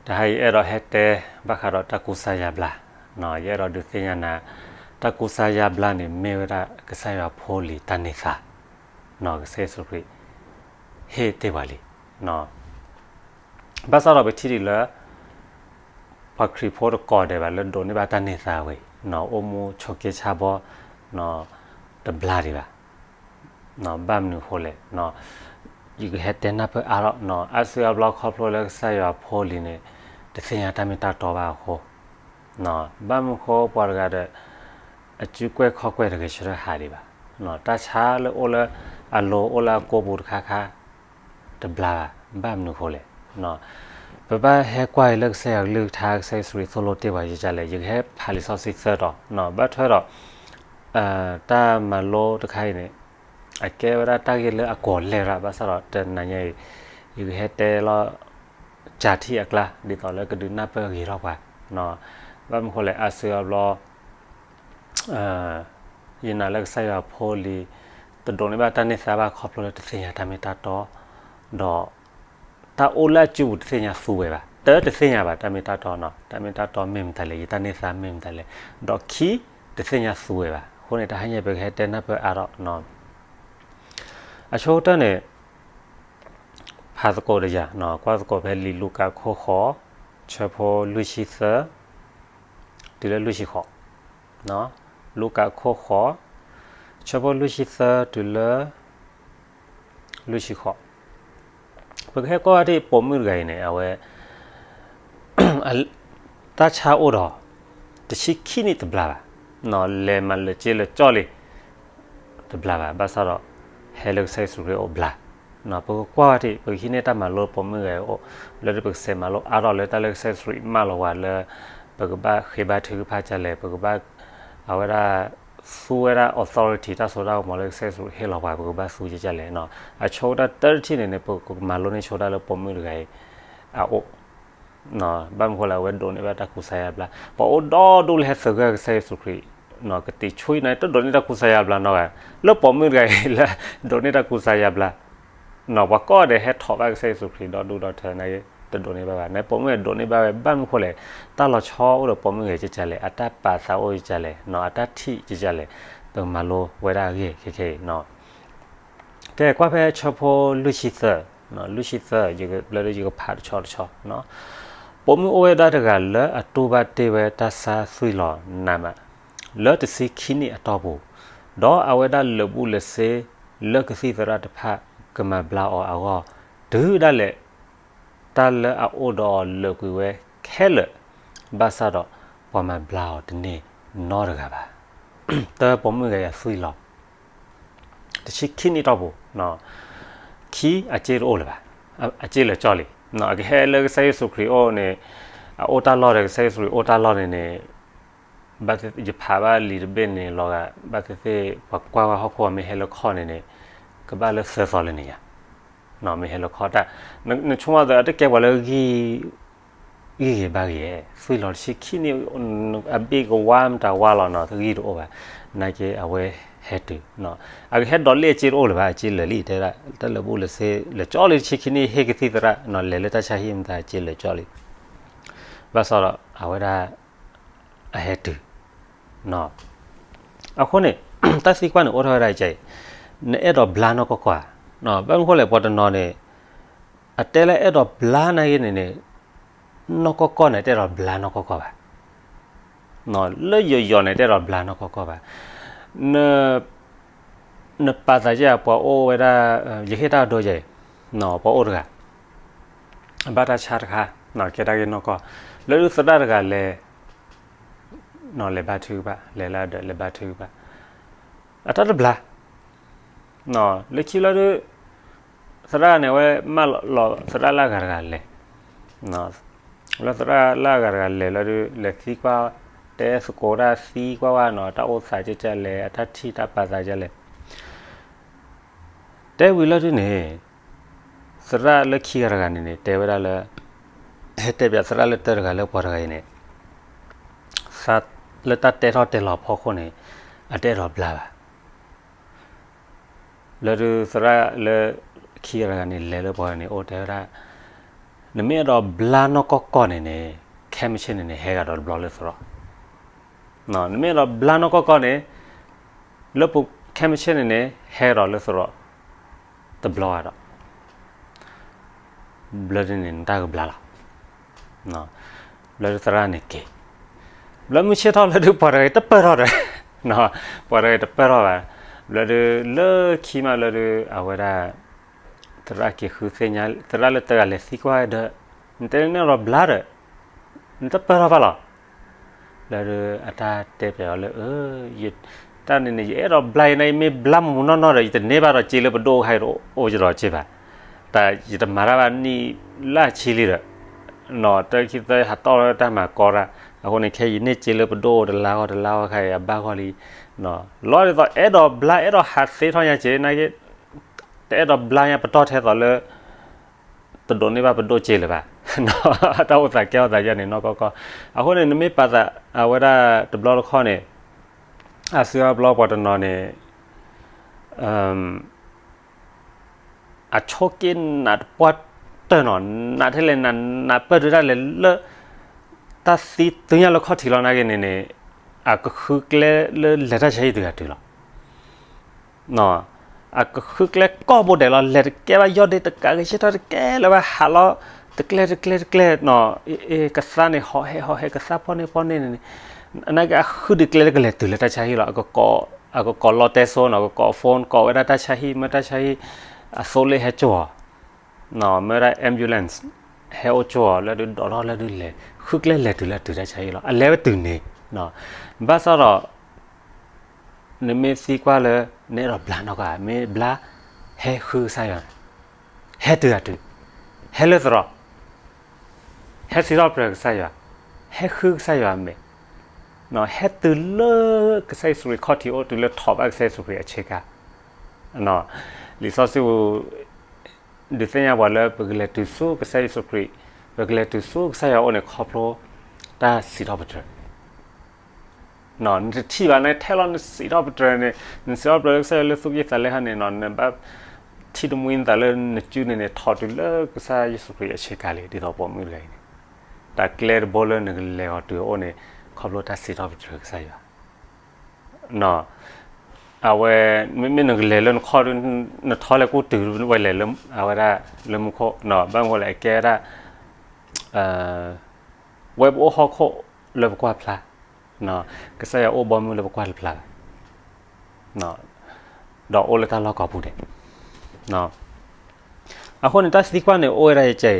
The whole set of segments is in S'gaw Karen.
တဟါအံၤယအဲၣ်ဒိးဟဲတဲဘၣ်ဃးဒီးတၢ်ကူစါယါဘျါ, ယအဲၣ်ဒိးဒုးသ့ၣ်ညါနၤ, တၢ်ကူစါယါဘျါန့ၣ် မ့ၢ်ဝဲဒၣ်ကစၢ်ယွၤဖိလံၤတၢ်န့ၢ်သါ, ကစၢ်ယ့ၣ်ၡူးခရံာ် ဟ့ၣ်တ့ၢ်ပှၤလံ. ဘၣ်ဆၣ်ဒီးပထံၣ်ဒံးလၢ ပှၤခရံာ်ဖိတကိးဒဲးဘၣ်လၢဒိးန့ၢ်ဘၣ်တၢ်န့ၢ်သါဝဲအံၤ, အိၣ်မူဆိးက့ဆါဘီ တဘျါဒံးဘၣ်. ဘၣ်မနုၤအဃိလဲၣ်, ယကဟဲတဲနၢ်ပၢၢ်အါထီၣ်, အါစုအါဘျီခီဖျိလၢကစၢ်ယွၤဖိလံၤန့ၣ် တသ့ၣ်ညါတၢ်မ့ၢ်တၢ်တီဘၣ်အဃိ, ဘၣ်မနုၤအဃိပှၤတဂၤဒီး အစုကွဲၢ်ခီၣ်ကွဲၢ်တဂ့ၤဆၢထၢၣ်ဟးဒံးဘၣ်. တၢ်ဆါလၢအိၣ်လၢအလိၤအိၣ်လၢအကိာ်ပူၤတခါခါ တဘျါဘၣ်, ဘၣ်မနုၤအဃိလဲၣ်. ပဘၣ်ဟဲကွၢ်အံၤလၢကစၢ်ယွၤကလုၢ်ကထါ ကစၢ်ယ့ၣ်ၡူးခရံာ်သိၣ်လိတ့ၢ်ပှၤယကလဲၣ်, ယကဟဲဖးလံာ်စီဆှံသၢတီၤ, ဘၣ်ထွဲဒီး တၢ်မၤလိတခါအံၤန့ၣ် အကဲဝဲဒၣ်တၢ်ဂ့ၢ်လၢအကိးလဲၢ်ရၣ်, ဘၣ်ဆၣ်ဒီးတနၤညါအံၤ ယကဟဲတဲလီၤ ကၢ်ထံၣ်အကျါ ဒ်သိးလၢကဒုးနၢ်ပၢၢ်ဂ့ၤထီၣ်ပှၤ, ဘၣ်မနုၤအဃိလဲၣ်, အါစုအါဘျီ ယနာ်လၢကစၢ်ယွၤဖိလံၤ တဒိးန့ၢ်ဘၣ်တၢ်န့ၢ်သါဘၣ်ခီဖျိလၢတသ့ၣ်ညါတၢ်မ့ၢ်တၢ်တီ, ဒီး တၢ်အိၣ်လၢအစုပူၤတသ့ၣ်ညါသူဝဲဘၣ်, တၢ်တသ့ၣ်ညါဘၣ်တၢ်မ့ၢ်တၢ်တီနီၤ, တၢ်မ့ၢ်တၢ်တီမ့ၢ်မတၤလဲၣ်, ယတၢ်န့ၢ်သါမ့ၢ်မတၤလဲၣ်, ဒီးခံ တသ့ၣ်ညါသူဝဲဘၣ်. အဃိန့ၣ် တဟါညါပကဟဲတဲနၢ်ပၢၢ်အါထီၣ် အဆိကတၢၢ်န့ၣ် ဖးသကိးတယၤ, ကွၢ်သကိးဖဲလံာ်လူၤကၣ်ခိၣ်ဃိး ဆၢဖိလွံၢ်ဆံသၢ တုၤလၢလွံၢ်ဆံဃိး, လူၤကၣ်ခိၣ်ဃိး ဆၢဖိလွံၢ်ဆံသၢတုၤလၢ လွံၢ်ဆံဃိး, ပကဟဲကွၢ်ဝဲဒၣ်ပိာ်မုၣ်တဂၤအံၤန့ၣ် အဝဲ တၢ်ဆါအိၣ်ဒီး တဆံခံနံၣ်တဘျါဘၣ်, လဲၤမၤလၢာ်စ့လၢာ်ကၠီလံ တဘျါဘၣ်, ဘၣ်ဆၣ်ဒီး ဟဲလၢကစၢ်ယ့ၣ်ၡူးခရံာ်အအိၣ်ဘျါ, ပကကွၢ်ဝဲဒၣ် ပကဟံးန့ၢ်တၢ်မၤလိပိာ်မုၣ်တဂၤအံၤအိၣ်, လၢပကစးမၤလိအါထီၣ်လၢတၢ်လၢကစၢ်ယ့ၣ်ၡူးခရံာ်မၢလီၤပှၤလၢ ပကဘၣ်ဃ့ဘါထုကဖၣ်ဒ်လဲၣ်, ပကဘၣ် အဝဲဒၣ် သူဝဲဒၣ် authority တၢ်စိတၢ်ကမီၤလၢကစၢ်ယ့ၣ်ၡူးခရံာ်ဟ့ၣ်လီၤပှၤ ပကဘၣ်သူဒ်လဲၣ်နီၤ. အဆိကတၢၢ်တထံၣ်န့ၣ်န့ၣ် ပကမၤလိန့ၢ်ဆိတၢ်လၢပိာ်မုၣ်တဂၤအံၤ အအိၣ်, ဘၣ်မနုၤအဃိလဲၣ် အဝဲဒိးန့ၢ်ဘၣ်တၢ်ကူစါယါဘျါ, ပှၤအိၣ်ဒီဒူၣ်လၢဟဲသဂၢၢ်ကစၢ်ယ့ၣ်ၡူးခရံာ် ကသံၣ်ဆူၣ်အံၤန့ၣ် တဒိးန့ၢ်တၢ်ကူစါယါဘျါနီတဂၤ, လၢပိာ်မုၣ်တဂၤအံၤလၢ ဒိးန့ၢ်တၢ်ကူစါယါဘျါ ပှၤကိးဂၤဒဲးဟဲထီၣ်ဘၣ်ကစၢ်ယ့ၣ်ၡူးခရံာ်ဒီဒူၣ်ဒီထၢန့ၣ် တဒိးန့ၢ်ဘၣ်ဘၣ်, နပိာ်မုၣ်ဒိးန့ၢ်ဘၣ်ဝဲ ဘၣ်မနုၤအဃိလဲၣ်, တၢ်လီၤဆီအိၣ်ဒီးပိာ်မုၣ်ဂၤကကလဲၣ်, အတၢ်ပာ်သးအိၣ်ကကလဲၣ်, အတၢ်ထံၣ်ကကလဲၣ်, ပကမၤလိဝဲဒၣ်အဂ့ၢ်ခဲခဲအံၤနီၤ. ကဲကွၢ်ဖဲဆၢဖိလွံၢ်ဆံသၢ, လွံၢ်ဆံသၢ လၢယကဖးတဆီတဆီ, ပိာ်မုၣ်အိၣ်ဝဲဒၣ်တဂၤလၢအတူၢ်ဘၣ်တ့ၢ်ဝဲတၢ်ဆါသွံၣ်လီၤနးမး, လၢတဆံခံနံၣ်အတီၢ်ပူၤ, ဒီးအဝဲဒၣ်လၢာ်ဘူၣ်လၢာ်စ့လၢကသံၣ်သရၣ်တဖၣ်ကမၤဘျါအီၤအဂီၢ်, တုၤဒၣ်လဲာ် တၢ်လၢအအိၣ်ဒီးအီၤလၢာ်ကွံာ်ဝဲခဲလၢာ်, ဘၣ်ဆၣ်ဒီးပှၤမၤဘျါအီၤတန့ၢ်နီတဂၤဘၣ်. တၢ်ပိာ်မုၣ်ဂၤအံၤအသွံၣ်လီၤ တဆံခံနံၣ်တီၢ်ပူၤ, ခံအစ့တအိၣ်လၢၤဘၣ်, အစ့လၢာ်ကၠီလံ, အကဟဲလၢကစၢ်ယ့ၣ်ၡူးခရံာ်အအိၣ်န့ၣ်, အအိၣ်တၢ်လီၢ်ဒီးကစၢ်ယ့ၣ်ၡူးခရံာ်အိၣ်တၢ်လီၢ်န့ၣ်န့ၣ်, ဘၣ်ယဖးဘၣ်လံာ်တဘ့ၣ်န့ၣ်လီၤဂာ်, ဘၣ်သ့ၣ်သ့ၣ် ပှၤကွၢ်ဝဲဟီၣ်ခိၣ်မ့ၢ်ဟဲလၢခီၣ်န့ၣ်န့ၣ်, ကဘၣ်လၢသၢသီလၢန့ၣ်ယါ, မ့ၢ်ဟဲလၢခီၣ်တၢ်, နဆိကမိၣ်သးအတကဲပှၤလၢ ဂံၢ်ဂ့ၤဘါဂ့ၤ, သွံၣ်လီၤတဆံခံနံၣ်, အဘ့ၣ်ကဝါမတၤဝါလီၤနီၤ, ဂံၢ်တအိၣ်ဘၣ်, နာ်က့အဝဲဟဲတုၤ, အကဟဲဒီးလံအစ့တအိၣ်လၢၤဘၣ်, အစ့လၢာ်လံ, တဲဒၣ်တၢ်လၢာ်ဘူၣ်လၢာ်စ့လၢာ်ကၠီလံ, တဆံခံနံၣ်ဟ့ၣ်ကသံၣ်သရၣ်နီၤ, လဲၤလၢတၢ်ဆါဟံၣ်မတၤအစ့လၢာ်ကၠီလံ, ဘၣ်ဆၣ်ဒီးအဝဲဒၣ် အဟဲတုၤ အဃိန့ၣ် တၢ်သံကွၢ်န့ၣ်အိၣ်ထီၣ်ဝဲဒၣ်အံၤ, နအဲၣ်ဒိးဘျါနီၢ်ကီၢ်ကီၢ်ဧါ, ဘၣ်မနုၤအဃိလဲၣ် ပှၤတနီၤန့ၣ် အတဲလၢအဲၣ်ဒိးဘျါနာ်က့န့ၣ်န့ၣ်, နီၢ်ကီၢ်ကီၢ်န့ၣ် တအဲၣ်ဒိးဘျါနီၢ်ကီၢ်ကီၢ်ဘၣ်, လၢယိာ်ယိာ်န့ၣ် တအဲၣ်ဒိးဘျါနီၢ်ကီၢ်ကီၢ်ဘၣ်, န နပာ်သးယါ ပှၤအိၣ်ဝဲဒၣ်, ယဟ့ၣ်တၢ်ဒိယဲ, ပှၤအိၣ်တဂၤ, အဘၣ်တၢ်ဆါတခါ, ကဲတၢ်ဂ့ၢ်နီၢ်ကီၢ်, လၢဒုးသရၣ်တဂၤလဲၤ, လဲၤဘါထုကဖၣ်, လဲၤလၢအဒၢးလဲၤဘါထုကဖၣ်, အတၢ်တဘျါ, လၢခံလီၤဒုး, သရၣ်န့ၣ် အဝဲမၢလီၤသရၣ်လၢအဂၤတဂၤလဲၤ, လၢသရၣ်လၢအဂၤတဂၤလဲၤလီၤဒုး လဲၤသံကွၢ်, တဲသကိးတၢ်သံကွၢ်ဝဲနီၤ, တၢ်အိၣ်သးကဲကဲလဲၣ်, အတၢ်ထံၣ်တၢ်ပာ်သးကဲလဲၣ်, တဲဝံၤလီၤဒုးန့ၣ်, သရၣ်လၢခံဂၤတဂၤန့ၣ်န့ၣ် တဲဝဲဒၣ်လၢ, ဟဲတဲပၠးသရၣ်လၢတၢတဂၤလၢပှၤတဂၤအံၤန့ၣ်, လၢတၢ်တဲထီၣ်တဲလီၤအဖီခိၣ်န့ၣ်, အတအဲၣ်ဒိးဘျါဘၣ် လၢဒုးသရၣ်လၢခံဂၤတဂၤန့ၣ် လဲၤလၢပှၤန့ၣ် အိၣ်တဲဝဲဒၣ်, နမ့ၢ်အဲၣ်ဒိးဘျါနီၢ်ကီၢ်ကီၢ်န့ၣ်န့ၣ် ခဲမုၢ်ဆ့ၣ်န့ၣ်န့ၣ် ဟဲဂၤဒီးတဘျီလၢသရိာ်. နမ့ၢ်အဲၣ်ဒိးဘျါနီၢ်ကီၢ်ကီၢ်န့ၣ် လၢပူၤခဲမုၢ်ဆ့ၣ်န့ၣ်န့ၣ် ဟဲဒီးလၢသရိာ် တဘျီဂၤဒီး ဘျၢဒုန့ၣ်နတၢ်ကဘျါလီၤ. ဘျၢဒုသရၣ်န့ၣ်က့ၤ ဘျၢမုၢ်ဆ့ၣ်ထီၣ်လၢဒုပှၤတဂၤတပၢၢ်ထီၣ်ဒီး ပှၤတဂၤတပၢၢ်ထီၣ်ဘၣ်. ဘျၢဒုလၢခံမးလၢဒု အဝဲဒၣ် သရၣ်က့ၤဃုသ့ၣ်ညါ သရၣ်လၢတဂၤလဲၤသံကွၢ်ဒီး နတဲလၢနအဲၣ်ဒိးဘျါဒီး နတပၢၢ်ထီၣ်ဘၣ်လီၤ. လၢဒုအတၢ်တဲပၠးအီၤလၢ တၢ်န့ၣ်န့ၣ် ယအဲၣ်ဒိးဘျါအံၤန့ၣ် ယမ့ၢ်ဘျါမုၢ်မုၢ်နီၢ်နီၢ်ဒီး ယတန့ၢ်ဘၣ်ဒီးစ့လၢပဒိၣ်ခါအံၤတအိၣ်ကဒီးစ့ဘၣ်. တၢ်ယတမၤတၢ်ဘၣ်နံၣ်လၢအဆံလံဒီး နီၢ်တၢ်ခံသၢဟးတီၢ်လၢတၢ်မၤကီတၢ် အဃိန့ၣ် ခဲအံၤန့ၢ်စ့လၢပဒိၣ်တလါဂီၢ်တလါဂီၢ်ခါအံၤ အဘၣ်ဂီၢ်လံ. လီၤဒ်သိးအဲၣ်ဒိးဘျါ အဲၣ်ဒိးဟးသ့ထီၣ်ညါစ့ နာ်က့ တအဲၣ်ဒိးဘျါညါပတီၢ်ထဲသိးလၢ ပဒိးန့ၢ်ဘၣ်ပဒိၣ်စ့လၢၤဘၣ်. တၢ်အိၣ်သးကဲထီၣ်သးယဲန့ၣ် နီၢ်ကီၢ်ကီၢ်. အဃိန့ၣ် နမ့ၢ်ပာ်သးအဝဲဒၣ်တဘျီတခီၣ်န့ၣ် အါစုအါဘျီပှၤတနီၤန့ၣ် အဆိက့နးတပှၢ်တၢၢ်နီၤ, နးထဲလဲၣ်နး နးပၢၢ်တုၤဒၣ်လဲာ်လၢ တၢ်သံတုၤညါလၢခီၣ်ထံးလီၤနာ်က့န့ၣ်န့ၣ် အကဃုကျဲလၢလဲၤတၢ်ဆါဟံၣ်တုၤဂၤတုၤလီၤ. အကဃုကျဲကိးဘိဒဲးလီၤ. လဲၤတကဲဘၣ် ယီၢ်ဒ့တကး ဂဲၤဆၢထၢၣ်တကဲလၢၤဘၣ် ဟးလီၤ တကျဲတကျဲတကျဲနီၤ, ကသါန့ၣ် ဟီၣ်ဟဲဟီၣ်ဟဲ ကသါဖီၣ်န့ၢ်ဖီၣ်န့ၢ်န့ၣ်န့ၣ် နာ်က့အဃုဒုးကျဲလၢကလဲၤတုၤလၢတၢ်ဆါဟံၣ်လီၤ. အကကိးလီတဲစိနီၤ, ကကိး phone ကိးဝဲဒၣ်တၢ်ဆါဟံၣ် မၢတၢ်ဆါဟံၣ် အသိလ့ၣ်ဟဲကၠိၣ်အီၤ မၢဒၣ် ambulance ဟဲအိၣ်ကၠိၣ်အီၤ လၢဒုးဒိးထီၣ်လၢဒုးလဲၤ ဃုကျဲလဲၤတုၤလၢတုၤတၢ်ဆါဟံၣ်လီၤ. အလဲၤဝဲတုၤန့ၣ် ဘၣ်ဆၣ်ဒီး နမ့ၢ်သံကွၢ်လၢ နအဲၣ်ဒိးဘျါနီၢ်ကီၢ်ဧါ, မ့ၢ်ဘျါ ဟဲဃုကစၢ်ယွၤ, ဟဲတုၤဂၤတုၤ, ဟဲလၢသရိာ်, ဟဲစံးထီၣ်ပတြၢၤကစၢ်ယွၤ, ဟဲဃုကစၢ်ယွၤအမဲာ်, ဟဲတုၤလၢကစၢ်ယ့ၣ်ၡူးခရံာ်ခီၣ်ထံးအိၣ် တုၤလၢထိးဘၣ်ကစၢ်ယ့ၣ်ၡူးခရံာ်အဆ့ကၤ လံာ်စီဆှံပူၤ ဒုးသ့ၣ်ညါပှၤလၢပကလဲၤတုၤဆူကစၢ်ယ့ၣ်ၡူးခရံာ်, ပကလဲၤတုၤဆူကစၢ်ယွၤအအိၣ်န့ၣ် ခီဖျိတၢ်စံးထီၣ်ပတြၢၤ. နတထံၣ်ဘၣ်န့ၣ် ထဲလီၤနစံးထီၣ်ပတြၢၤန့ၣ် နစံးထီၣ်ပတြၢၤလၢကစၢ်ယွၤလၢသူၣ်ကံၢ်သးလဲခါန့ၣ် နဘၣ်ထံၣ်တမှံနသးလၢနစုန့ၣ်န့ၣ် ထိးတုၤလၢကစၢ်ယ့ၣ်ၡူးခရံာ်အဆ့ကၤလံ ဒ်သိးပိာ်မုၣ်တဂၤအံၤန့ၣ် တၢ်ကျဲတဘိလၢနကလဲၤအီၤတုၤအအိၣ်န့ၣ် ခီဖျိတၢ်စံးထီၣ်ပတြၢၤကစၢ်ယွၤ အဝဲ မ့မ့ၢ်နကလဲၤလၢနခီၣ် နထီလဲၤကူၣ်တုၤဝဲလဲၤလၢ အဝဲဒၣ်လၢမူခိၣ် ဘၣ်မနုၤလဲၣ် အကဲဝဲဒၣ် ဝဲပအိၣ်ဟီၣ်ခိၣ်လၢပကွၢ်ဖျါ, ကစၢ်ယွၤအိၣ်ဘီမုၢ်လၢပကွၢ်တဖျါဘၣ်, ဒီးအိၣ်လၢတၢ်လီၢ်ကိးပူၤဒဲး. အဃိန့ၣ် တၢ်သံကွၢ်န့ၣ် အိၣ်ဝဲဒၣ်ယကဲအံၤ,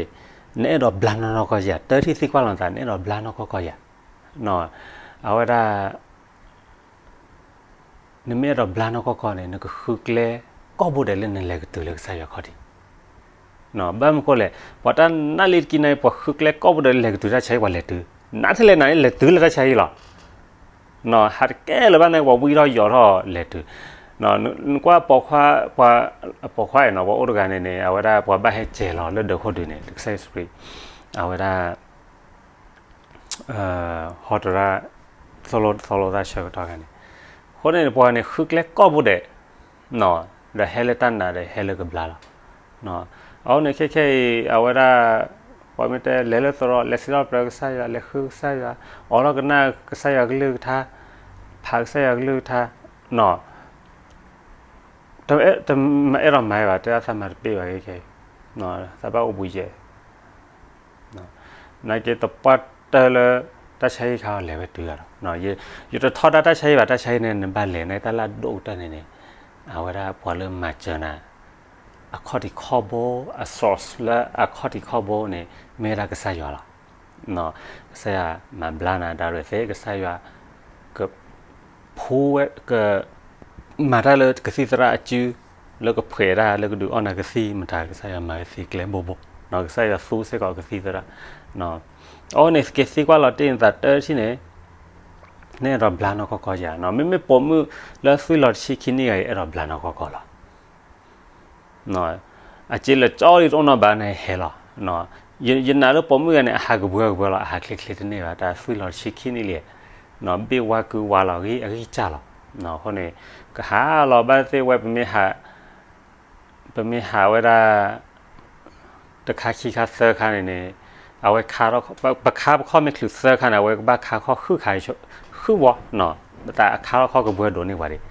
နအဲၣ်ဒိးဘျါနီၢ်နီၢ်ကီၢ်ကီၢ်ဧါ, တၢ်ထံၣ်သံကွၢ်လီၤနသး နအဲၣ်ဒိးဘျါနီၢ်ကီၢ်ကီၢ်ဧါ, အဝဲဒၣ် နမ့ၢ်အဲၣ်ဒိးဘျါနီၢ်ကီၢ်ကီၢ်န့ၣ် နကဃုကျဲကိးဘိဒဲးလၢနလဲၤကတုၤလၢကစၢ်ယွၤခီၣ်ထံး, ဘၣ်မနုၤဃိလဲၣ်, ပှၤတၢ်နာ်လံတကံၢ်န့ၣ် ပှၤဃုကျဲကိးဘိဒဲးလၢလဲၤကတုၤတၢ်ဆါဟံၣ် ပှၤလဲၤတုၤ, နးထဲလဲၣ်နးန့ၣ် လဲၤတုၤလၢတၢ်ဆါဟံၣ်လီၤ. ဟးတကဲလၢၤဘၣ်န့ၣ် ပှၤဝံထီၣ်ယိးထီၣ်လဲၤတုၤ, နကွၢ်ပိာ်ခွါ, ပှၤ, အပိာ်ခွါအံၤနီၤ ပှၤအိၣ်တဂၤန့ၣ်န့ၣ် အဝဲဒၣ်ပှၤဘၣ်ဟဲစဲၤလီၤလၢဒၢးခိၣ်ဒုးန့ၣ် လၢကစၢ်ယ့ၣ်ၡူးခရံာ်, အဝဲဒၣ် ဟီတရၣ် သိၣ်လိသီလိသၣ်ဆၢကတီၢ်ခါန့ၣ်, အဃိန့ၣ် ပှၤန့ၣ်ဃုကျဲကိးဘိဒဲး, ဒီးဟဲလၢတၢ်နာ်ဒီးဟဲလၢကဘျါလီၤ. အဃိန့ၣ် ခဲခဲအံၤ အဝဲဒၣ် ပှၤမ့ၢ်တဲလဲၤလၢသရိာ် လဲၤစံးထီၣ်ပတြၢၤကစၢ်ယွၤ လဲၤဃုကစၢ်ယွၤ, အိးထီၣ်ကနၣ်ကစၢ်ယွၤကလုၢ်ကထါ, ဖးကစၢ်ယွၤကလုၢ်ကထါ, တမ့ၢ်အဲၣ်ဒိးမၤဘၣ် တဲအသးမၤတပ့ၢ်ဘၣ်ခဲခဲအံၤ, သးဘၣ်အိၣ်ဘှံးယဲၢ် နာ်က့တပှၢ်တၢၢ်လၢ တၢ်ဆါဟံၣ်ခါအီၤလဲၤဝဲတုၤဂၤဒီး ယတထီဒါတၢ်ဆါဟံၣ်ဘၣ် တၢ်ဆါဟံၣ်န့ၣ် နဘၣ်လဲၤန့ၣ် တၢ်လၢအဒိၣ်ကတၢၢ်န့ၣ်န့ၣ် အဝဲဒၣ်ပှၤလၢမၤစၢၤနၤ အခီၣ်ထံးခီၣ်ဘိ အ source လၢအခီၣ်ထံးခီၣ်ဘိန့ၣ် မ့ၢ်ဝဲဒၣ်ကစၢ်ယွၤလီၤ. ကစၢ်ယွၤမၤဘျါနၤ direct သ့ ကစၢ်ယွၤ က ဖူဝဲ က မၤတၢ်လၢကသံၣ်သရၣ်အစု လၢကဖှဲးတၢ်လၢကဒုးအီၣ်နၤကသံၣ် မတၤ ကစၢ်ယွၤမၤကသံၣ်ကျဲဘိဘိ, ကစၢ်ယွၤသူစ့ၢ်ကီးကသံၣ်သရၣ်, အဃိန့ၣ် ကသံကွၢ်လီၤတ့ၢ်နသးတထံၣ်န့ၣ် နအဲၣ်ဒိးဘျါနီၢ်ကီၢ်ကီၢ်ဧါ, မ့မ့ၢ်ပိာ်မုၣ်လၢသွံၣ်လီၤတဆံခံနံၣ်ဂၤအံၤ အဲၣ်ဒိးဘျါနီၢ်ကီၢ်ကီၢ်လီၤ. အစ့လၢာ်ကၠီလံတအိၣ်နီတဘျီန့ၣ်ဟဲလီၤ. ယနာ်လၢပိာ်မုၣ်ဂၤန့ၣ် အဟးကဘှၢကဘှၢလီၤ အဟးချ့ချ့တန့ၢ်ဘၣ် တၢ်သွံၣ်လီၤတဆံခံနံၣ်လံ, ဘ့ၣ်ဝါကုဝါလီၤ အဂံၢ်စၢ်လီၤ. အဃိန့ၣ် ကဟးလီၤဘၣ်သ့ၣ်ဝဲ ပမ့ၢ်ဟးဝဲဒၣ် တခါခံခါသၢခါန့ၣ်န့ၣ် အဝဲခါထီၣ် ပခါပခီၣ်မ့ၢ်ချုးသၢခါန့ၣ် အဝဲကဘၣ်ခါခီၣ်ဃုခါ ဃုဝီနီၤ, တၢ်အခါထီၣ်ခီၣ်ကဘှၢဒိးန့ၢ်ပှၤဒံး,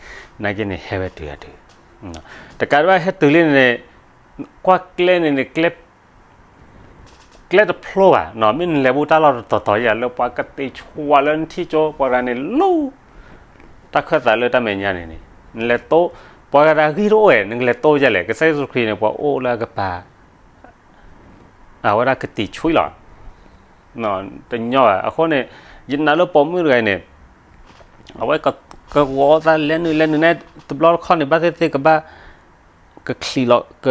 နာ်က့န့ၣ် ဟဲဝဲတုၤအတုၤ, တကးဒံးဘၣ်ဟဲတုၤလံန့ၣ်န့ၣ် ကွၢ်ကျဲန့ၣ်န့ၣ် ကျဲတဖျိဘၣ်နီၤ, မ့ၢ်နလဲၤဘူးတၢ်လီၢ်တတီၤတီၤယၤ လၢပှၤကတ့ၢ်ဆှးလၢနထံၣ်ကၠိ ပှၤဂၤန့ၣ် လူ တၢ်ခၢၣ်သးလၢတၢ်မဲာ်ညါန့ၣ်န့ၣ် နလဲၤတိ ပှၤဂၤတဂၤဂံၢ်တအိၣ်ဝဲ နကလဲၤတိယဲလဲၣ်, ကစၢ်ယ့ၣ်ၡူးခရံာ်န့ၣ် ပှၤအိၣ်လၢအကပၤ အဝဲဒၣ်ကတံာ်ဆှံလီၤ, တညီဘၣ်. အဃိန့ၣ် ယနာ်လၢပိာ်မုၣ်တဂၤအံၤန့ၣ် အဝဲကဂီၤသးလဲၤနုာ်လဲၤနုာ်န့ၣ် တဘျီတခီၣ်န့ၣ် ဘၣ်သ့ၣ်သ့ၣ်ကဘၣ် ကချံးလီၤ က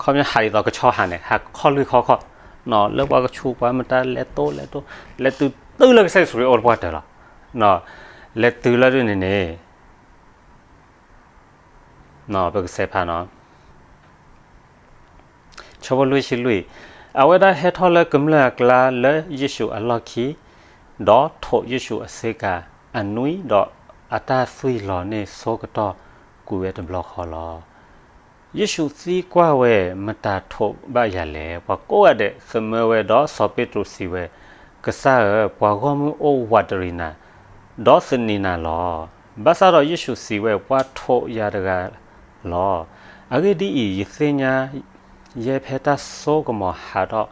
ခီပညီဟးဒ်သိးကဆီဟးန့ၣ် ဟးခီၣ်လွံၢ်ခီၣ်ခီၣ် လၢပှၤကဆူးပှၤမတၤလဲၤတိလဲၤတိ လဲၤတုၤတုၤလၢကစၢ်ယ့ၣ်ၡူးခရံာ်အိၣ်တပှၢ်တၢၢ်လီၤ. လဲၤတုၤလၢဒ်န့ၣ်န့ၣ် ပကစဲးဖးနီၤ ဆၢဖိလွံၢ်ဆံလွံၢ်, အဝဲဒၣ်ဟဲထီၣ်လၢကမျၢၢ်အကျါလၢယ့ၣ်ၡူးအလီၢ်ခံ, ဒီးထိးယ့ၣ်ၡူးအဆ့ကၤအနွံ, ဒီးအတၢ်သွံၣ်လီၤန့ၢ်ဆိကတီၢ်ကွံာ်ဝဲတဘျီဃီလီၤ. ယ့ၣ်ၡူးသံကွၢ်ဝဲ, မတၤထိးဘၣ်ယၤလဲၣ်. ပှၤကိးဂၤဒဲးသမၢဝဲ, ဒီးစီၤပ့းတရူးစံးဝဲ, ကစၢ်ဧၢ, ပှၤဂီၢ်မုၢ်အိၣ်ဝးတရံးနၤ, ဒီးသန့ၤနၤလီၤ. ဘၣ်ဆၣ်ဒီးယ့ၣ်ၡူးစံးဝဲ, ပှၤထိးယၤတဂၤလီၤ. အဂ့ၢ်ဒ်အံၤ, ယသ့ၣ်ညါ ယဲဖဲတၢ်စိကမီၤဟးထီၣ်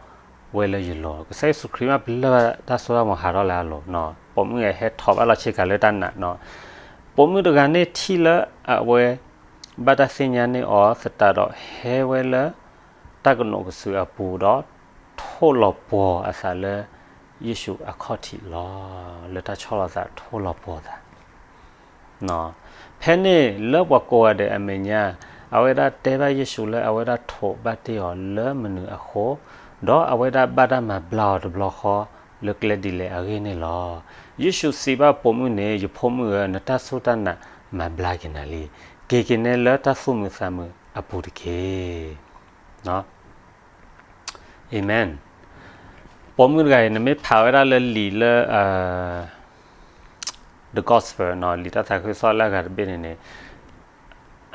ဝဲလၢယလိၤ. ကစၢ်ယ့ၣ်ၡူးခရံာ်မ့ၢ်ပလၢၢ်ဘၣ်တၢ်စိတၢ်ကမီၤဟးထီၣ်လၢအလိၤ, ပိာ်မုၣ်ဂၤဟဲထိးဘၣ်လီၤဆ့ကၤလၢတၢ်နာ်နီၤ. ပိာ်မုၣ်တဂၤန့ၣ်ထံၣ်လၢအဝဲဘၣ်တၢ်သ့ၣ်ညါန့ၢ်အီၤသတးဒီး ဟဲဝဲလၢတၢ်ကနိးကစုာ်အပူၤဒီး ထိးလီၤပှီၤအသးလၢယ့ၣ်ၡူးအခီၣ်ထံးလီၤ. လၢတၢ်ဆီၣ်လီၤသးထိးလီၤပှီၤသး ဖဲန့ၣ်လၢပှၤကိးဂၤဒဲးအမဲာ်ညါ, အဝဲဒၣ်တဲဘၣ်ယ့ၣ်ၡူးလၢအဝဲဒၣ်ထိးဘၣ်တ့ၢ်အီၤလၢမနုၤအဃိ, ဒီးအဝဲဒၣ်ဘၣ်တၢ်မၤဘျါအီၤတဘျီဃီလၢကျဲဒ်လဲၣ်အဂ့ၢ်န့ၣ်လီၤ. ယ့ၣ်ၡူးစံးဘၣ်ပိာ်မုၣ်န့ၣ်, ယဖိမုၣ်ဧၢ, နတၢ်စူၢ်တၢ်နာ်မၤဘျါက့ၤနၤလံ. က့ၤက့ၤနဲလၢတၢ်သူၣ်မုာ်သးမုာ်အပူၤတက့ၢ်. အၤမ့ၣ်. ပိာ်မုၣ်တဂၤအံၤ နမ့ၢ်ဖးဝဲဒၣ်လၢလံာ်လၢ The Gospel နီၤ, လံာ်တၢ်သးခုကစီၣ်လၢအဂၤတဘ့ၣ်န့ၣ်န့ၣ်,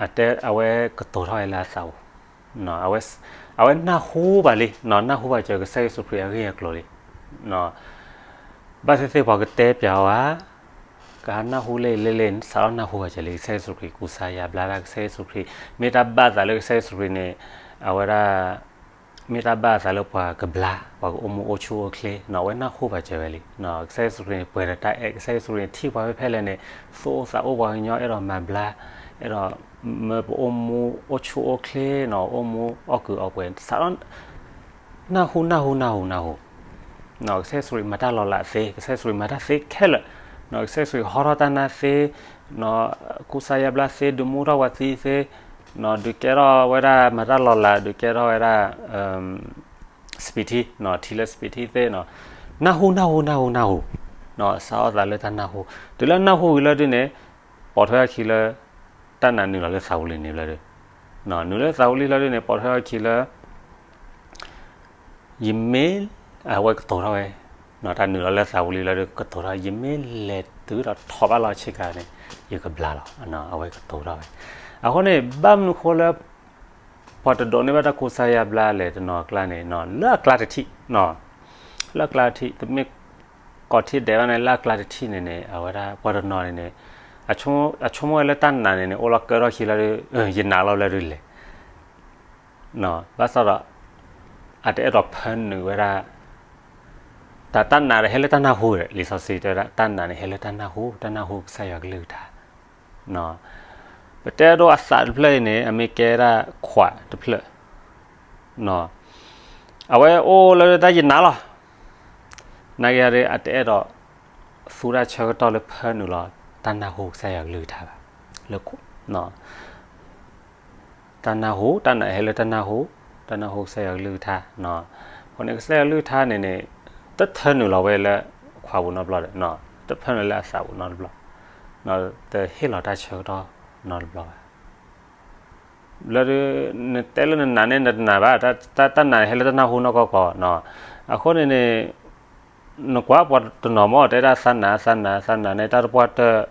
အတဲအဝဲကတိၤထီၣ်ဝဲလၢအသးပူၤ, အဝဲနၢ်ဟူဘၣ်လံ, နၢ်ဟူဘၣ်စၢၤကစၢ်ယ့ၣ်ၡူးခရံာ်အဂ့ၢ်အကျိၤလံ. ဘၣ်သ့ၣ်သ့ၣ်ပှၤကတဲပျးဝဲ, ကနၢ်ဟူလၢအံၤလၢလၢ စးထီၣ်နၢ်ဟူဘၣ်စၢၤလံ ကစၢ်ယ့ၣ်ၡူးခရံာ်ကူစါယါဘျါတၢ်, ကစၢ်ယ့ၣ်ၡူးခရံာ် မ့ၢ်တၢ်ဘၣ်သးလၢကစၢ်ယ့ၣ်ၡူးခရံာ်န့ၣ်, အဝဲဒၣ် မ့ၢ်တၢ်ဘၣ်အသးလၢပှၤကဘျါ, ပှၤကအိၣ်မူအိၣ်ဆူၣ်အိၣ်ချ့နီၤ, အဝဲနၢ်ဟူဘၣ်စၢၤဝဲလံ. ကစၢ်ယ့ၣ်ၡူးခရံာ်န့ၣ် ပှဲၤဒီးတၢ်အဲၣ်, ကစၢ်ယ့ၣ်ၡူးခရံာ်န့ၣ် ထံၣ်ပှၤဖဲဖဲလဲၣ်န့ၣ် သူၣ်အိၣ်သးအိၣ်ပှၤကညီအဲၣ်ဒိးမၤဘျါ, အဲၣ်ဒိးမၢပအိၣ်မူအိၣ်ဆူၣ်အိၣ်ချ့နီၤ, အိၣ်မူအီၣ်ကုာ်အီပှဲၤ, စးထီၣ် နၢ်ဟူ နၢ်ဟူ နၢ်ဟူ နၢ်ဟူ, ကစၢ်ယ့ၣ်ၡူးခရံာ်မၤတၢ်လီၤလးသ့, ကစၢ်ယ့ၣ်ၡူးခရံာ်မၤတၢ်သ့ခဲလၢာ်, ကစၢ်ယ့ၣ်ၡူးခရံာ်ဟီထီၣ်တၢ်နါသ့, ကူစါယါဘျါသ့, ဒုးမူထီၣ်ပှၤသံသ့, ဒုးကဲထီၣ်ဝဲဒၣ်မၤတၢ်လီၤလး, ဒုးကဲထီၣ်ဝဲဒၣ် စပံးထံ, ထံလၢစပံးထံသ့နီၤ, နၢ်ဟူ နၢ်ဟူ နၢ်ဟူ နၢ်ဟူ, စးထီၣ်သးလၢတၢ်နၢ်ဟူ, တုၤလၢနၢ်ဟူဝံၤလီၤဒုးန့ၣ်, ပိာ်ထွဲအခံလၢ တၢ်နာ်နုာ်လီၤလၢသးဝံၤလံန့ၣ်လီၤဒုး, နုာ်လၢသးဝံၤလံလီၤဒုးန့ၣ် ပိာ်ထွဲအခံလၢ ယမ့ၢ်, အဝဲကတိၤထီၣ်ဝဲ, တၢ်နုာ်လီၤလၢသးဝံၤလံလီၤဒုး ကတိၤထီၣ် ယမ့ၢ်လဲၤတုၤဒီးထိးဘၣ်လီၤဆ့ကၤန့ၣ် ယကဘျါလီၤ, အဝဲကတိၤထီၣ်ဝဲ. အဃိန့ၣ် ဘၣ်မနုၤဃိလၢ ပှၤတဒိးန့ၢ်ဘၣ်တၢ်ကူစါယါဘျါလဲၣ် တနီၤအကျါန့ၣ် လၢအကျါတထံၣ်, လၢအကျါတထံၣ် တမ့ၢ်ကိးထံၣ်ဒဲးဘၣ်န့ၣ် လၢအကျါတထံၣ်န့ၣ်န့ၣ် အဝဲဒၣ်ပှၤတနီၤန့ၣ်န့ၣ် အဆိကမိၣ်ဝဲလၢတၢ်နာ်န့ၣ်န့ၣ် အိၣ်လီၤကၢထီၣ်ခံလီၤဒုး ယနာ်လီၤလၢဒုးလဲၣ် ဘၣ်ဆၣ်ဒီး အတအဲၣ်ဒိးဖၢနုာ်ဝဲဒၣ် တၢ်နာ်ဒီးဟဲလၢတၢ်နၢ်ဟူ, လံာ်စီဆှံတဲဝဲဒၣ် တၢ်နာ်န့ၣ် ဟဲလၢတၢ်နၢ်ဟူ, တၢ်နၢ်ဟူကစၢ်ယွၤကလုၢ်ကထါ. ပတဲဒိးအသးတဖျၢၣ်အံၤန့ၣ် အမ့ၢ်ကဲဒၣ်ခွးတဖျၢၣ် အဝဲအိၣ်လၢတၢ်ယနာ်လီၤ. နာ်က့ဒီး အတအဲၣ်ဒိးသူတၢ်ဆၢကတီၢ်လၢဖၢနုာ်လီၤ တၢ်နၢ်ဟူကစၢ်ယွၤကလုၢ်ကထါဘၣ်. လၢ တၢ်နၢ်ဟူ, တၢ်နာ်ဟဲလၢတၢ်နၢ်ဟူ, တၢ်နၢ်ဟူကစၢ်ယွၤကလုၢ်ကထါ. အဃိန့ၣ် ကစၢ်ယွၤကလုၢ်ကထါန့ၣ်န့ၣ် တထၢနုာ်လီၤဝဲလၢခွးပူၤနီတဘျီဒီး, တဖၢနုာ်လၢအသးပူၤနီတဘျီ, တဟ့ၣ်လီၤတၢ်ဆၢကတီၢ်နီတဘျီဘၣ်. လၢ နတဲလၢနနာ်န့ၣ် နတနာ်ဘၣ်, တၢ်နာ်န့ၣ်ဟဲလၢတၢ်နၢ်ဟူနီၢ်ကီၢ်ကီၢ်. အဃိန့ၣ်န့ၣ် နကွၢ်ပှၤတနီၤမ့ၢ် တဲဒၣ်သးနာ် သးနာ် သးနာ်န့ၣ် တၢ်တပှၢ်တၢၢ်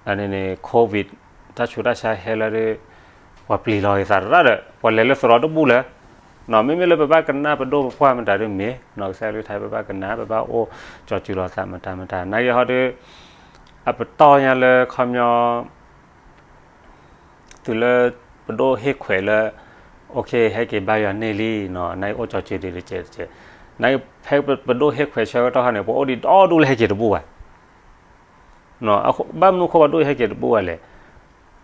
အန့ၣ်န့ၣ် COVID တၢ်ဆူးတၢ်ဆါဟဲလၢဒုး ပှၤပျံၤလီၤက့ၤသးတရၣ်ဒီး ပှၤလဲၤလၢသရိာ်တဘူၣ်လၢၤ မ့မ့ၢ်လၢပဘၣ်ကနၣ်ပဒိၣ်ပပှၢ်မတၤဒုးမ့ၢ် ကစၢ်ယွၤကလုၢ်ကထါ ပဘၣ်ကနၣ် ပဘၣ်အိၣ်ကၠီၤစၢၤလိာ်သးမတၤမတၤ နာ်က့ဟီဒီး အပတီၢ်ညါလၢခီပညီ တုၤလၢပဒိၣ်ဟ့ၣ်ခွဲးလၢ okay ဟဲက့ၤဘါယွၤန့ၢ်လံနီၤ နာ်က့အိၣ်ကၠီၤစၢၤဒံးတကဲးတကဲး နာ်က့ဖဲပဒိၣ်ဟ့ၣ်ခွဲးဆၢကတီၢ်ခါန့ၣ် ပှၤအိၣ်ဒံးဒီဒူၣ်လၢဟဲက့ၤတဘူၣ်ဘၣ် ဘၣ်မနုၤဃိပှၤဒိၣ်ဟဲက့ၤတဘူၣ်ဘၣ်လဲၣ်.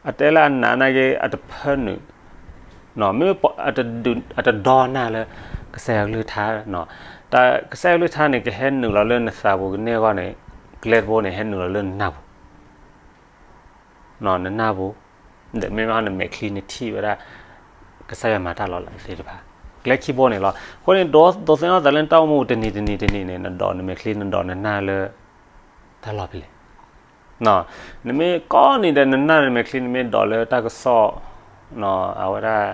အတဲလၢအနာ်နာ်က့ အတဖၢနုာ် မ့မ့ၢ်အတဒီနၢ်လၢ ကစၢ်ယွၤကလုၢ်ကထါ ကစၢ်ယွၤကလုၢ်ကထါန့ၣ် ကဟဲနုာ်လီၤလၢနသးပူၤကန့ၢ်အဂီၢ်န့ၣ် ကျဲတဘိန့ၣ် ဟဲနုာ်လီၤလၢနနၢ်ပူၤ နနၢ်ပူၤ ဒီးမ့မ့ၢ်နမဲာ်ချံနထံၣ်ဝဲဒၣ် ကစၢ်ယွၤမၤတၢ်လီၤလးသ့ၣ်တဖၣ် ကျဲခံဘိန့ၣ်လီၤ. အဃိန့ၣ် ဒိးသ့ၣ်နီၣ်သးလၢနတၢ်အိၣ်မူတနံၤတနံၤတနံၤန့ၣ် နဒိးနမဲာ်ချံ နဒိးနနၢ်လၢ တၢ်လီၢ်ဖဲလဲၣ် နမ့ၢ်ကိးနံၤဒဲးနနၢ်နမဲာ်ချံ နမ့ၢ်ဒိးလၢတၢ်ကစီၣ် အဝဲဒၣ်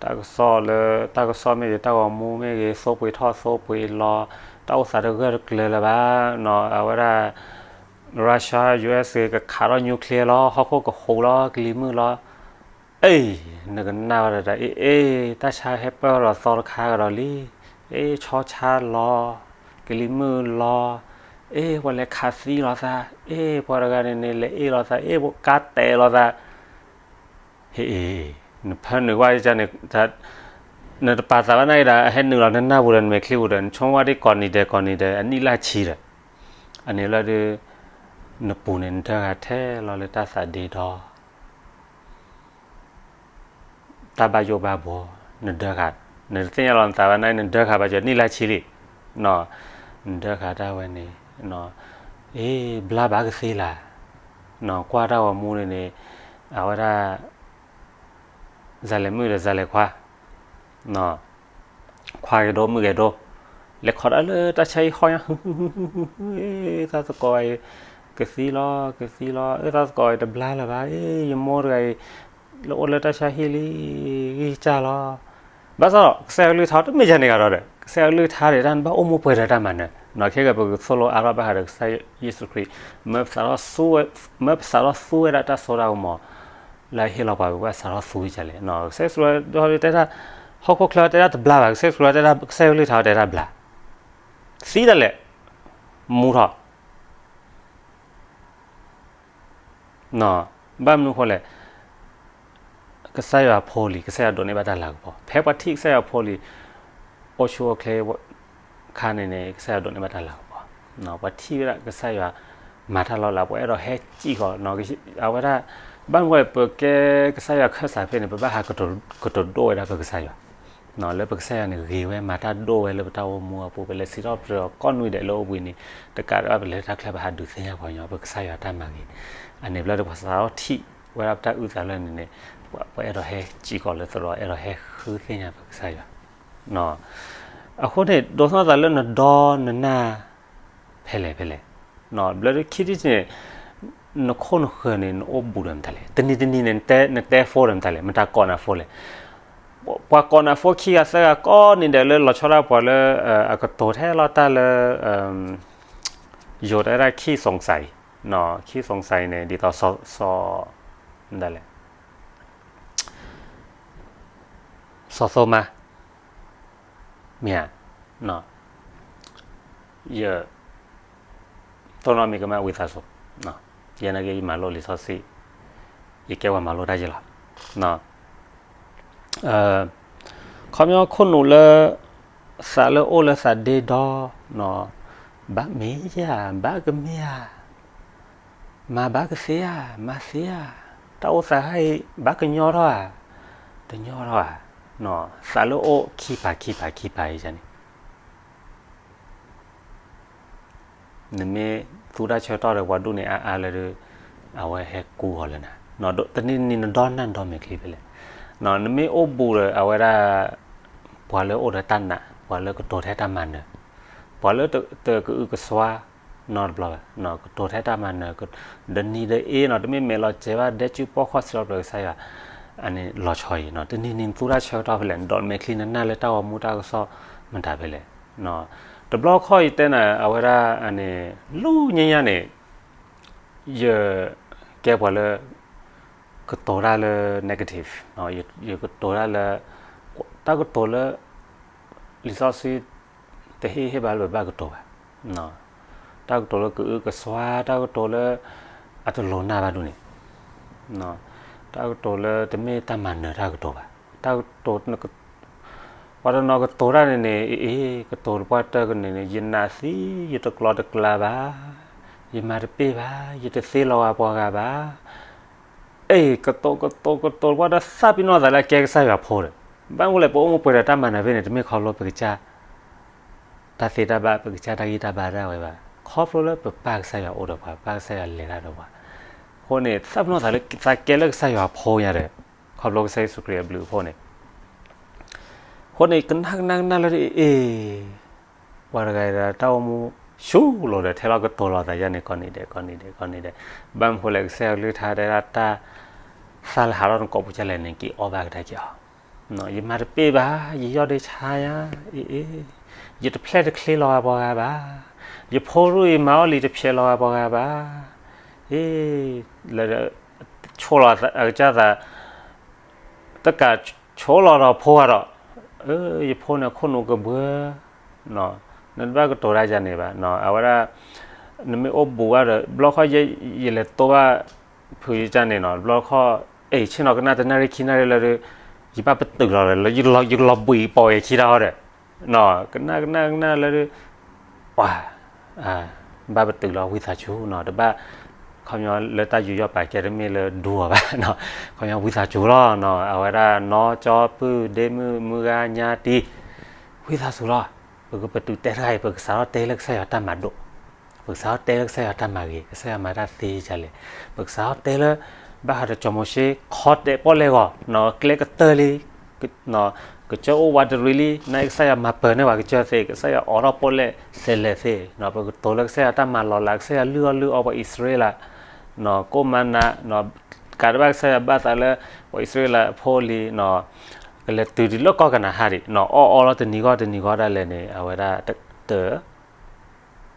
တၢ်ကစီၣ်လၢ တၢ်ကစီၣ်မ့ၢ်ဂ့ၤ တၢ်ဂီၤမူမ့ၢ်ဂ့ၤ သိပှ့ၤထီၣ်သိပှ့ၤလီၤ တၢ်အိၣ်သးတဂၢၢ်တကျၢၤလၢၤဘၣ် အဝဲဒၣ် Russia U S ကခးထီၣ် nuclear လီၤ ဟီၣ်ခိၣ်ကဟူးလီၤ ကလံၤမုၢ်လီၤ အ့ နကနၣ်ဝဲဒၣ် အ့ အ့ တၢ်ဆါဟဲပၢၢ်ဒီးသီတခါကဒီးလံ အ့ ဆီဆါလီၤ ကလံၤမုၢ်လီၤ အ့ ပှၤလဲၤခးသံလိာ်သး အ့ ပှၤတဂၤန့ၣ်န့ၣ် လဲၤအ့ၣ်လိာ်သး အ့ ကါတဲာ်လိာ်သး ဟ့ၣ်အ့ နဖၢနုာ်ကွၢ်န့ၣ် နတပာ်သးဘၣ်နာ်က့ဒီး အဟဲနုာ်လီၤနနၢ်ပူၤဒီး နမဲာ်ချံပူၤဒီး နဆိကမိၣ်ဝဲဒၣ်ကိးနံၤဒဲးကိးနံၤဒဲး အနံၣ်လၢဆံဒီး အန့ၣ်လၢဒုး နပူၤန့ၣ် နဒၢဃာ်ထဲလီၤလၢတၢ်သးဒ့ဒီ တၢ်ဘၣ်ယိၣ်ဘၣ်ဘှီ နဒၢဃာ် နတသ့ၣ်ညါလီၤနသးဘၣ်နာ်က့ နဒၢဃာ်ဘၣ်စၢၤနံၣ်လၢဆံလံ နဒၢဃာ်တၢ်ဝဲန့ၣ် အ့ ဘျါဘၣ်ကသ့လၢ် ကွၢ်တၢ်ဂီၤမူန့ၣ်န့ၣ် အဝဲဒၣ် စၤလဲၤမုၣ်ဒီးစၤလဲၤခွါ ခွါဂဲၤဒိၣ်မုၣ်ဂဲၤဒိၣ် လဲၤခိးတၢ်လၢတၢ်ဆါဟံၣ်ဟီၣ်ညါ ဟု သးသကိးအံၤ ကသံလီၤ ကသံလီၤ အၢ သးသကိးအံၤတဘျါလၢၤဘၣ် အ့ ယမိၢ်တဂၤအံၤ လၢအိၣ်လၢတၢ်ဆါဟံၣ်လံ ဂံၢ်စၢ်လီၤ ဘၣ်ဆၣ်ဒီး ကစၢ်ယွၤကလုၢ်ကထါတမ့ၢ်ယၤန့ၣ်ဂၤဒီး ကစၢ်ယွၤကလုၢ်ကထါန့ၣ် တၢ်နဘၣ်အိၣ်မူပှဲၤဒီးတၢ်မၤနၢၤ ခဲကဲပကသိၣ်လိအါထီၣ်ဘၣ်ဃးဒီးကစၢ်ယ့ၣ်ၡူးခရံာ် မၢပစးထီၣ်သူဝဲဒၣ်တၢ်စိတၢ်ကမီၤ လၢအဟ့ၣ်လီၤပှၤ ပဘၣ်စးထီၣ်သူဝဲဒ်လဲၣ် ကစၢ်ယ့ၣ်ၡူးတဲဒၣ် ဟီၣ်ခိၣ်ချၢတဲဒၣ်တဘျါဘၣ် ကစၢ်ယ့ၣ်ၡူးတဲဒၣ် ကစၢ်ယွၤကလုၢ်ကထါတဲဒၣ်ဘျါ သံဒၣ်လဲာ် မူထီၣ် ဘၣ်မနုၤအဃိလဲၣ် ကစၢ်ယွၤဖိလံၤ ကစၢ်ယွၤဒိးန့ၢ်ဘၣ်တၢ်လၤကပီၤ ဖဲပှၤထံၣ်ကစၢ်ယွၤဖိလံၤ အိၣ်ဆူၣ်အိၣ်ချ့ ခါန့ၣ်န့ၣ် ကစၢ်ယွၤဒိးန့ၢ်ဘၣ်တၢ်လၤကပီၤ ပှၤထံၣ်ဝဲဒၣ်ကစၢ်ယွၤ မၤတၢ်လီၤလး ပှၤအဲၣ်ဒိးဟဲစံၣ်ဃီၤ အဝဲဒၣ် ဘၣ်မနုၤပကဲကစၢ်ယွၤခၢၣ်စးဖဲန့ၣ် ပဘၣ်ဟးကတိၤဒိၣ်ဝဲဒၣ်ပကစၢ်ယွၤ လၢပကစၢ်ယွၤန့ၣ်ဂ့ၤဝဲ မၤတၢ်ဒိၣ်ဝဲလၢပတၢ်အိၣ်မူအပူၤ ပလဲၤစံးထီၣ်ပတြၢၤအီၤကိးနွံဒဲးလၢအိၣ်ဘှံးန့ၣ် တကးဒံးဘၣ်ပလဲၤတၢ်ချၢပဟးဒုးသ့ၣ်ညါပှၤကညီ ပကစၢ်ယွၤတၢ်မၤဂ့ၤ အန့ၣ်ဘျီဒီးပှၤစးထီၣ်ထံၣ်ဝဲဒၣ်ပတၢ်အုၣ်သးလၢန့ၣ်န့ၣ် ပှၤအဲၣ်ဒိးဟဲစံၣ်ဃီၤလၢသရိာ် အဲၣ်ဒိးဟဲဃုသ့ၣ်ညါပကစၢ်ယွၤ အဃိန့ၣ် ဒိးသ့ၣ်နီၣ်သးလၢနဒီနနၢ် ဖဲလဲၣ်ဖဲလဲၣ် ဘျီဒုးခံထံၣ်န့ၣ် နခိၣ်နဃၢၤန့ၣ် နအိၣ်ဘူးဒီးမတၤလဲၣ် တနံၤတနံၤန့ၣ် နတဲ phone ဒီးမတၤလဲၣ် မတၤကိးနၤ phone လဲၣ် ပှၤကိးနၤ phone ခံဂၤသၢဂၤကိးနံၤဒဲးလၢလီၤဆီဒၣ်ပှၤလၢ အကတိၤထဲလီၤတၢ်လၢ ယိၤတဲဒၣ်ခံ สงสัย ခံ สงสัย န့ၣ် ဒ်သိး မတၤလဲၣ် စီၤသိမး မ့ၢ်ဧါ ယ တိၢ်နီၣ်မ့ၢ်ကမၣ်ဝံသးစူၤ ယဲနာ်က့ယမၤလိလံာ်စီဆှံ ယကဲပှၤမၤလိတၢ်ယဲလီၤ ခီပညီခိၣ်နူာ်လၢ သးလၢအိၣ်လၢသးဒ့ဒီ ဘၣ်မ့ၢ်ဧါ ဘၣ်ကမ့ၢ်ဧါ မၤဘၣ်ကသ့ဧါ မၤသ့ဧါ တၢ်အိၣ်သးခါအံၤ ဘၣ်ကညီထီၣ်ဧါ တညီထီၣ်ဧါ သးလၢအိၣ်ခံပၤခံပၤခံပၤအံၤန့ၣ် နမ့ၢ်သူတၢ်ဆၢကတီၢ်ဒီးပှၤဒူၣ်န့ၣ်အါအါလၢ အဝဲဟဲကူအီၤလၢနၤ တနံၤနံၤနဒီနၢ်နဒီမဲာ်ချံဖဲလဲၣ် နမ့ၢ်အိၣ်ဘူးဒီးအဝဲဒၣ် ပှၤလၢအိၣ်ဒီးတၢ်နာ် ပှၤလၢကတိၤထဲတၢ်မၤနၢၤ ပှၤလၢတကအုကစွါ နီတဘျီဘၣ် ကတိၤထဲတၢ်မၤနၢၤ ဒီးနံၤဒီးအ့နီၤ တမ့ၢ်မဲာ်လီၤစဲးဘၣ် ဒဲကၠူပီၣ်ခီၣ်စံးထီၣ်ပတြၢၤကစၢ်ယွၤ အန့ၣ်လီၤဆီအံၤ တနံၤနံၤနသူတၢ်ဆၢကတီၢ်ဖဲလဲၣ် နဒီးမဲာ်ချံနနၢ်လၢတၢ်ဂီၤမူတၢ်ကစီၣ်မတၤဖဲလဲၣ် တဘျီခီၣ်အံၤတဲနၤ အဝဲဒၣ်အန့ၣ် လူညါညါန့ၣ် ယကဲပှၤလၢ ကတိၤတၢ်လၢ negative ယကတိၤတၢ်လၢ တၢ်ကတိၤလၢ လံာ်စီဆှံတဟ့ၣ်ဟ့ၣ်ဘၣ်လၢပဘၣ်ကတိၤဘၣ်. တၢ်ကတိၤလၢကအုကစွါ, တၢ်ကတိၤလၢအတလိၤနၢ်ဘၣ်ဒ်န့ၣ်, တၢ်ကတိၤလၢတမ့ၢ်တၢ်မၤနၢၤတၢ်ကတိၤဘၣ်. တၢ်ကတိၤ ပှၤတနီၤကတိၤတၢ်န့ၣ်န့ၣ် အ့ ကတိၤတပှၢ်တၢၢ်ကန့ၣ်န့ၣ် ယနာ်သံ, ယတကျီတကျါဘၣ်, ယမၤတပ့ၢ်ဘၣ်, ယတသ့လီၤဂာ်ပှၤဂၤဘၣ်. အ့ ကတိၤကတိၤကတိၤတပှၢ်တၢၢ် သးပ့ၤနီၣ်သးလၢအကဲကစၢ်ယွၤဖိဒီး, ဘၣ်မနုၤလဲၣ် ပအိၣ်မူပှဲၤဒီးတၢ်မၤနၢၤဖဲန့ၣ် တမ့ၢ်ခီဖျိပကစၢ် တၢ်သ့တၢ်ဘၣ် ပကစၢ်တၢ်ဂံၢ်တၢ်ဘါဒၣ်ဝဲဘၣ်, ခီဖျိလၢပပၢ်ကစၢ်ယွၤအိၣ်ဒီးပှၤ, ပၢ်ကစၢ်ယွၤလဲၤတၢ်ဒီးပှၤ. အဃိန့ၣ် သးပ့ၤနီၣ်သးလၢသးကဲလၢကစၢ်ယွၤဖိညါဒီး, ခီဖျိကစၢ်ယ့ၣ်ၡူးခရံာ်အဘျုးအဖှိၣ်န့ၣ် အဃိန့ၣ် ကနၣ်ကနၣ်ကနၣ်လၢ အ့ ပှၤတဂၤအံၤဒီးတၢ်အိၣ်မူဆူၣ်လီၤဒီး ထဲလီၤကတိၤလီၤသးယါန့ၣ် ကိးနံၤဒဲး ကိးနံၤဒဲး ကိးနံၤဒဲး. ဘၣ်မနုၤဃိလဲၣ် ကစၢ်ယွၤကလုၢ်ကထါတဲဒၣ်တၢ် သးလၢဟးထီၣ်နကိာ်ပူၤဒ်လဲၣ်န့ၣ် က့ၤအီၣ်ဘၣ်ကဒါက့ၤအီၤ. ယမၤတပ့ၢ်ဘၣ်, ယယီၢ်ဒ့ဆါညါ, အ့ အ့ ယတဖျဲၣ်တချ့လီၤဂာ်ပှၤဂၤဘၣ်, ယဖိရူၢ်အံၤမၤအီၣ်လံာ်တဖျဲးလီၤဂာ်ပှၤဂၤဘၣ်, အ့ လၢ ဆိၣ်လီၤအကစၢ်သး တကးဆိၣ်လီၤဒီးဖိဂၤဒီး, ယဖိန့ၣ်ခိၣ်နူာ်ကဘှၢ, နတဘၣ်ကတိၤတၢ်ယါန့ၣ်ဘၣ်, အဝဲဒၣ် နမ့ၢ်အိၣ်ဘူးဘၣ်ဒီး ဘျီခီ ယလဲၤတိၢ်ဘၣ် ဖုယကၢ်န့ၣ်နီၤ ဘျီခီ အ့ၣ် ဆ့ၣ်နီၤကနၣ်တနၣ်ရံၣ်ခံနၣ်ရံၣ်လၢ ယဘၣ်ပတုာ်လီၤဒီး ယကလီၤဘှံးပိာ်အခံတၢ်ဟီဒီး, ကနၣ်ကနၣ်ကနၣ်လၢ ပှၤ ဘၣ်ပတုာ်လီၤဝံသးစူၤနီၤ တဘၣ် ခီပညီလၢတၢ်ယူးယီၣ်ပာ်ကဲတမ့ၢ်လၢဒူအီၤဘၣ်, ခီပညီဝံသးစူၤလီၤ. အဝဲဒၣ်နီၢ်ကၠီပုၢ်ဒ့မုၣ်မုၢ်ဂၤညါတံၢ် ဝံသးစူၤလီၤ. ပကပတုာ်တဲတဂၤအံၤ ပကစးထီၣ်တဲလၢကစၢ်ယွၤတၢ်မၤဒိး, ပကစးထီၣ်တဲလၢကစၢ်ယွၤတၢ်မၤဂ့ၤ, ကစၢ်ယွၤမၤတၢ်သ့ဒ်လဲၣ်, ပကစးထီၣ်တဲလၢ ဘၣ်ဃးဒီးစီၤမိၤၡ့ ခီတဲာ်ပီၣ်လဲၣ်ဂီၤ ကျဲကတၢၢ်လံ ကစၢၢ်အိၣ်ဝးတရံးလံ နာ်က့ကစၢ်ယွၤမၤပၢၤန့ၢ်ပှၤကစၢၢ်သ့, ကစၢ်ယွၤအိးထီၣ်ပီၣ်လဲၣ်စဲးလဲးသ့, ပကတိၤလၢကစၢ်ယွၤတၢ်မၤလီၤလး, ကစၢ်ယွၤလုၢ်အီၣ်လုၢ်အီပှၤအံၣ်စရ့လး, ကိၣ်မၤနး, ကးတဘၣ်ကစၢ်ယွၤဘၣ်သးလၢ ပှၤအံၣ်စရ့လးဖိလံ, ကလဲၤတုၤဒံးလၢကီၢ်ကနၤအၣ်ဒံး, အီၣ်အီလီၤတနံၤဂီၢ်တနံၤဂီၢ်ဒၣ်လဲာ်န့ၣ် အဝဲဒၣ်တ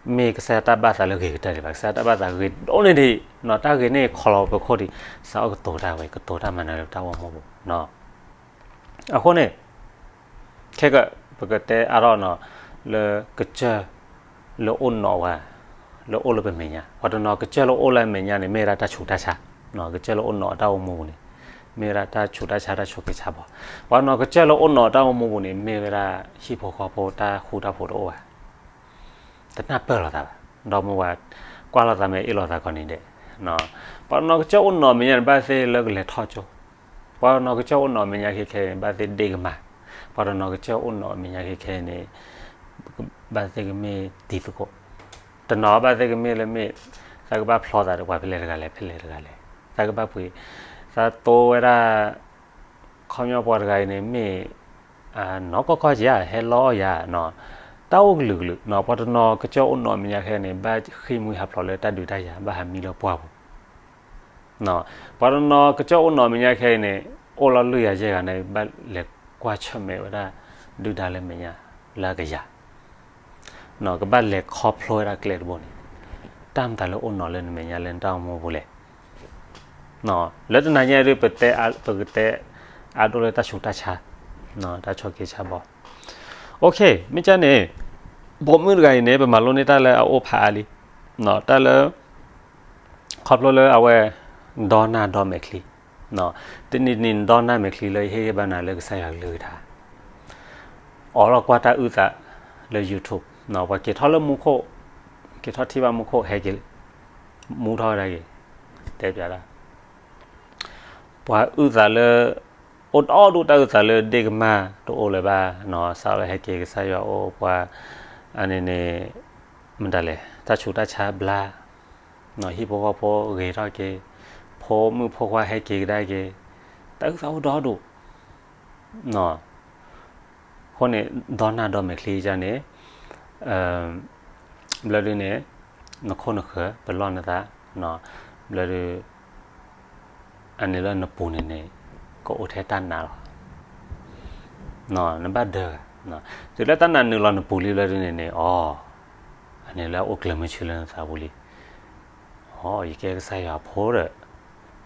မ့ၢ်ကစၢ်ယွၤတၢ်ဘၣ်သးလၢဂ့ၤကတၢၢ်ဒံးဘၣ်, ကစၢ်ယွၤတၢ်ဘၣ်သးဂ့ၤဒိၣ်န့ၢ်ဒံး, တၢ်ဂ့ၤန့ၣ်ခီလီၤပခိၣ်ဒံး, စးအီၣ်ကတိၤတၢ်ဝဲ ကတိၤတၢ်မၤနၢၤလၢပတၢ်အိၣ်မူပူၤ. အဃိန့ၣ် ခဲကပကတဲအါထီၣ်နီၤ လၢကစၢၢ်လၢအိၣ်နီၣ်ဝဲ လၢအိၣ်လၢပမဲာ်ညါ, ပှၤတနီၤကစၢၢ်လၢအိၣ်လၢအမဲာ်ညါန့ၣ် မ့ၢ်ဝဲဒၣ်တၢ်ဆူးတၢ်ဆါ, ကစၢၢ်လၢအိၣ်နီၣ်အတၢ်အိၣ်မူပူၤန့ၣ် မ့ၢ်ဝဲဒၣ်တၢ်ဆူးတၢ်ဆါတၢ်ဆိးက့ဆါဘီ, ပှၤတနီၤကစၢၢ်လၢအိၣ်နီၣ်အတၢ်အိၣ်မူပူၤန့ၣ် မ့ၢ်ဝဲဒၣ်ဟံၣ်ဖိဃီဖိတၢ်ဃူတၢ်ဖိးတအိၣ်ဘၣ် တနၢ်ပၢၢ်လိာ်သးဘၣ်, ဒီမုၢ်ဝဲ ကွၢ်လိာ်သးမ့ၢ်အ့ၣ်လိာ်သးကိးနံၤဒဲး, ပှၤတနီၤကစၢၢ်အိၣ်နီၣ်အမဲာ်ညါန့ၣ် ဘၣ်သ့ၣ်လၢကလဲၤထီၣ်ကၠိ, ပှၤတနီၤကစၢၢ်အိၣ်နီၣ်အမဲာ်ညါခဲခဲန့ၣ် ဘၣ်သ့ၣ်ဒ့ၣ်ကမၢ်, ပှၤတနီၤကစၢၢ်အိၣ်နီၣ်အမဲာ်ညါခဲခဲန့ၣ် ဘၣ်သ့ၣ်ကမ့ၢ်တံၤသကိး, တနီၤဘၣ်သ့ၣ်ကမ့ၢ်လၢမ့ၢ် သးကဘၣ်ဖျီသးဒီးပှၤဖဲလဲၣ်တဂၤလဲၣ် ဖဲလဲၣ်တဂၤလဲၣ်, သးကဘၣ်ပှ့ၤ သးတိဝဲဒၣ် ခီပညီပှၤတဂၤအံၤန့ၣ်မ့ၢ် နီၢ်ကီၢ်ကီၢ်ယၤ ဟဲလီအီၣ်ယၤ, တၢ်အိၣ်ကလုာ်ကလုာ်, ပှၤတနီၤကစၢၢ်အိၣ်နီၣ်အမဲာ်ညါခဲန့ၣ် ဘၣ်ဃ့ၢ်မှံဟးဖျိးလၢတၢ်ဒုးတၢ်ယၤ ဘၣ်ဟးမံလၢပှၢ်ပူၤ, ပှၤတနီၤကစၢၢ်အိၣ်နီၣ်အမဲာ်ညါခဲအံၤန့ၣ် အိၣ်လီၤလွံၢ်ယၤယဲၢ်ဂၤန့ၣ် ဘၣ်လဲၤကွၢ်ဆၢၣ်မဲာ်ဝဲဒၣ် ဒုၣ်ဒါလၢမဲာ်ညါလၢအကယၤ ကဘၣ်လဲၤခီဖျိဝဲဒၣ်ကျဲတဘိန့ၣ်, တၢ်မတၤလၢအိၣ်နီၣ်လၢနမဲာ်ညါလၢနတၢ်အိၣ်မူပူၤလဲၣ်. လၢတနၤညါဒ် ပကတဲအါဒိၣ်လၢတၢ်ဆူးတၢ်ဆါ, တၢ်ဆိးက့ဆါဘီ, မ့ၢ်ကန့ၣ် ပိာ်မုၣ်တဂၤအံၤန့ၣ် ပမၤလိန့ၢ်တၢ်လၢအအိၣ်ဖးအါလံ, တၢ်လၢ ခီဖျိလၢအဝဲ ဒီနၢ်ဒီမဲာ်ချံ, တနံၤနံၤဒီနၢ်မဲာ်ချံလၢယဟ့ၣ်ဂံၢ်ဘါနၤလၢကစၢ်ယွၤကလုၢ်ကထါ, အိးထီၣ်ကွၢ်တၢ်အုၣ်သးလၢ YouTube, ပှၤက့ၤထီၣ်လၢမူခိၣ်, က့ၤထီၣ်ထံၣ်ဘၣ်မူခိၣ်ဟဲက့ၤ မူထီၣ်ဝဲဒၣ်က့ၤ, တဲပျးဒၣ် ပှၤအုၣ်သးလၢ အိၣ်ဒီဒူၣ်တၢ်အုၣ်သးလၢဒ့ၣ်ကမၢ်တအိၣ်လၢၤဘၣ်, စးလၢဟဲက့ၤကစၢ်ယွၤအိၣ်ပှၤ, အန့ၣ်န့ၣ် မတၤလဲၣ် တၢ်ဆူးတၢ်ဆါဘျါ, ဟံၣ်ဖိဃီဖိဂ့ၤထီၣ်က့ၤ, ဖိမုၣ်ဖိခွါဟဲက့ၤကဒါက့ၤ, တၢ်အုၣ်သးအိၣ်ဒီဒူၣ် အဃိန့ၣ် ဒီနၢ်ဒီမဲာ်ချံယန့ၣ်, ဘျီဒုန့ၣ် နခိၣ်နဃၢၤ ပလီၢ်နသး, ဘျီဒု အန့ၣ်လၢနပူၤန့ၣ်န့ၣ် ကအိၣ်ထဲတၢ်နာ်လီၤ. နဘၣ်ဒၢဂၤ, တုၤလၢတၢ်နာ်နုာ်လီၤနပူၤလံဘျီဒုန့ၣ်န့ၣ် အ အန့ၣ်လၢအအိၣ်ကျၢၤမုဆူလၢနသးပူၤလံ. အ ယကဲကစၢ်ယွၤဖိဒီး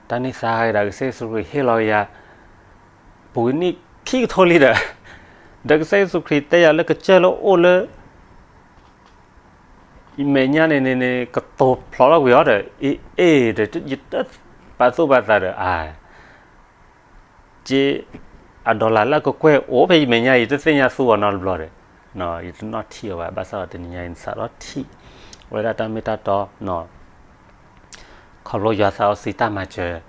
တၢ်န့ၢ်သါဂ့ၤဒီး ကစၢ်ယ့ၣ်ၡူးခရံာ်ဟ့ၣ်လီၤကယၤ ပူၤနံၣ်ခံကထိလံဒီး ဒီးကစၢ်ယ့ၣ်ၡူးခရံာ်တဲယၤလၢကစၢၢ်လၢအိၣ်လၢ ယမဲာ်ညါန့ၣ်န့ၣ်န့ၣ် ကတိၤဖျိးထီၣ်ကွံာ်အီၤဒီး အ့ အ့ၣ်ဒီး ယတပာ်သူၣ်ပာ်သးဒီး အါ က့ အ dollar လၢအကကွဲၢ်အိၣ်ဖဲယမဲာ်ညါ ယတသ့ၣ်ညါသူအီၤနီတဘျီဒီး ယတနီၣ်ထံၣ်အီၤဘၣ်. ဘၣ်ဆၣ်ဒီးတနံၤညါအံၤ နစးထီၣ်ထံၣ် ဝဲဒၣ်တၢ်မ့ၢ်တၢ်တီ ခီဖျိယွၤသးစီဆှံတၢ်မၤစၢၤ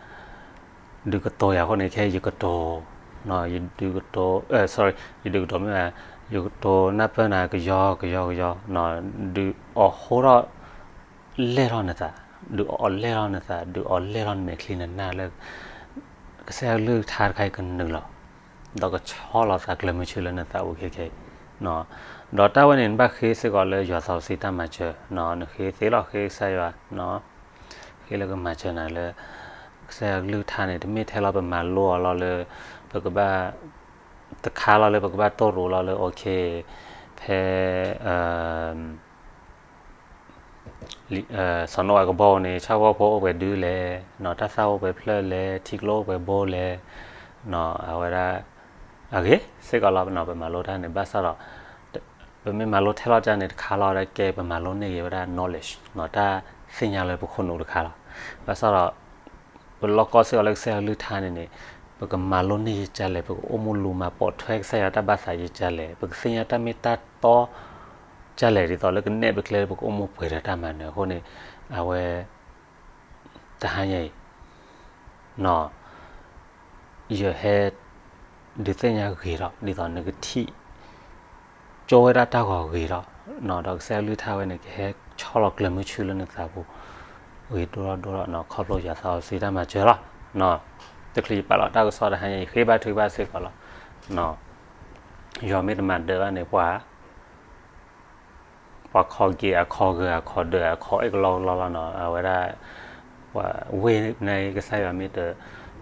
ဒုးကတိၤယၤအဃိန့ၣ် ခဲအံၤယကတိၤ ယဒုးကတိၤ sorry ယဒုးကတိၤမ့ၢ်ဘၣ် ယကတိၤနၢ်ပၢၢ်နၤကယီကယီကယီ ဒုးအီၤဟိထီၣ်လဲၢ်ထီၣ်နသး ဒုးအီၤလဲၢ်ထီၣ်နသး ဒုးအီၤလဲၢ်ထီၣ်နမဲာ်ချံနနၢ်လၢ ကစၢ်ယွၤကလုၢ်ကထါတခါအံၤကနုာ်လီၤ ဒီးကဆီလီၤသးကျၢၤမုဆူလၢနသးပူၤခဲခဲအံၤ ဒီးတၢ်ဝဲန့ၣ် နဘၣ်ဃ့စ့ၢ်ကီးလၢယွၤသးစီဆှံတၢ်မၤစၢၤ နဃ့သ့လီၤ ဃ့ကစၢ်ယွၤ ဃ့လၢကမၤစၢၤနၤလၢ ကစၢ်ယွၤကလုၢ်ကထါန့ၣ် တမ့ၢ်ထဲလီၤပမၤလိအီၤလီၤလၢ ပကဘၣ် တခါလီၤလၢပကဘၣ်တိၢ်ရိၤလီၤလၢ okay ဖဲ စီၤနိအၤကဘီန့ၣ် ဆၣ်ဖိကီၢ်ဖိအိၣ်ပှဲၤဒုလဲၣ်, တၢ်သၣ်အိၣ်ပှဲၤဖျၢၣ်လဲၣ်, ထံကျိအိၣ်ပှဲၤဘိလဲၣ်, အဝဲဒၣ် အဂ့ၤစ့ၢ်ကီးလီၤ ပမၤလိတၢ်န့ၣ် ဘၣ်ဆၣ်ဒီး ပမ့ၢ်မၤလိထဲလီၤတၢ်န့ၣ် တခါလီၤဒီးကဲ ပမၤလိန့ၢ်ဂ့ၤဝဲဒၣ် knowledge တၢ်သ့ၣ်ညါလၢပခိၣ်နူာ်တခါလီၤ. ဘၣ်ဆၣ်ဒီး ပလီၢ်ကီစ့ၢ်ကီးလၢကစၢ်ယွၤကလုၢ်ကထါန့ၣ်န့ၣ် ပကမၤလိန့ၢ်ယကလဲၣ်, ပကအိၣ်မူလူၤမၤပိာ်ထွဲ ကစၢ်ယွၤတၢ်ဘၣ်သးယကလဲၣ်, ပကသ့ၣ်ညါတၢ်မ့ၢ်တၢ်တီ ကလဲၣ် ဒ်သိးလၢကနဲၣ်ပကျဲလၢပကအိၣ်မူပှဲၤဒီးတၢ်မၤနၢၤအဃိန့ၣ် အဝဲ တဟါညါအံၤ ယဟဲ ဒုးသ့ၣ်ညါဂ့ၤထီၣ် ဒ်သိးနကထံၣ် ကၠိဝဲဒၣ်တၢ်ဂီၤဂ့ၤထီၣ် ဒီးကစၢ်ယွၤကလုၢ်ကထါဝဲန့ၣ် ကဟဲဆီလီၤကျၢၤမုဆူလၢနသးပူၤ ဂ့ၤဒိၣ်ထီၣ်ဒိၣ်ထီၣ် ခီဖျိယွၤသးစီဆှံတၢ်မၤစၢၤလီၤ. တချုးယပာ်လီၤတၢ်ကစီၣ်တဟါညါအံၤ ယဃ့ဘါထုကဖၣ်စ့ၢ်ကီးလီၤ. ယွၤမ့ၢ်တမၤဒၢးဘၣ်န့ၣ် ပှၤ ပှၤခီက့ၤအခီဂၢၤ အခီဒၢး အခီအဲၣ်ကလီကလီလီၤနီၤ အဝဲဒၣ် ပှၤဝ့ၢ်န့ၣ် ကစၢ်ယွၤမ့ၢ်တ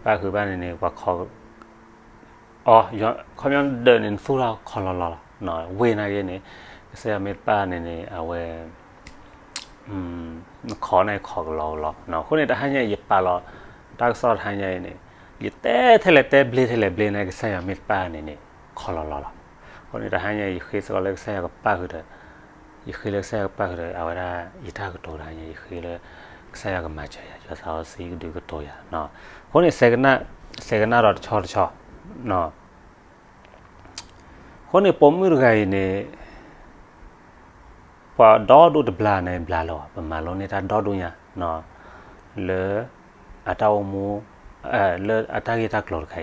ပၣ်ဃုာ်ဘၣ်န့ၣ်န့ၣ် ပှၤခီ အီ ခီပညီဒၢးန့ၣ် နသူၣ်ထီၣ်ခီလီၤလီၤလီၤ ဝ့ၢ်နာ်က့န့ၣ် ကစၢ်ယွၤမ့ၢ်တပၣ်န့ၣ်န့ၣ် အဝဲ နခီန့ၣ်ခီကလီကလီ အဃိန့ၣ် တဟါညါအံၤ ယပာ်လီၤ တၢ်ကစီၣ်တဟါညါအံၤန့ၣ် ယတဲထဲလဲၣ်တဲဘျ့ထဲလဲၣ်ဘျ့န့ၣ် ကစၢ်ယွၤမ့ၢ်တပၣ်န့ၣ်န့ၣ် ခီလီၤလီၤလီၤ. အဃိန့ၣ် တဟါညါအံၤ ယဃ့စ့ၢ်ကီးလၢကစၢ်ယွၤကပၣ်ဃုာ်ဒီး ယဃ့လၢကစၢ်ယွၤကပၣ်ဃုာ်ဒီး အဝဲဒၣ်ယတၢ်ကတိၤတဟါညါ ယဃ့လၢ ကစၢ်ယွၤကမၤစၢၤယၤ ယွၤသးစီဆှံကဒုးကတိၤယၤ အဃိန့ၣ် စဲးကနၣ်ဒီးတဆီတဆီ အဃိန့ၣ် ပိာ်မုၣ်တဂၤအံၤန့ၣ် ပှၤဒီဒူၣ်တဘျါန့ၣ် ဘျါလၢၤဘၣ် ပမၤလိန့ၢ်တၢ်ဒီဒူၣ်ညါ လၢ အတၢ်အိၣ်မူ လၢအတၢ်ဂ့ၢ်တၢ်ကျိၤတခါ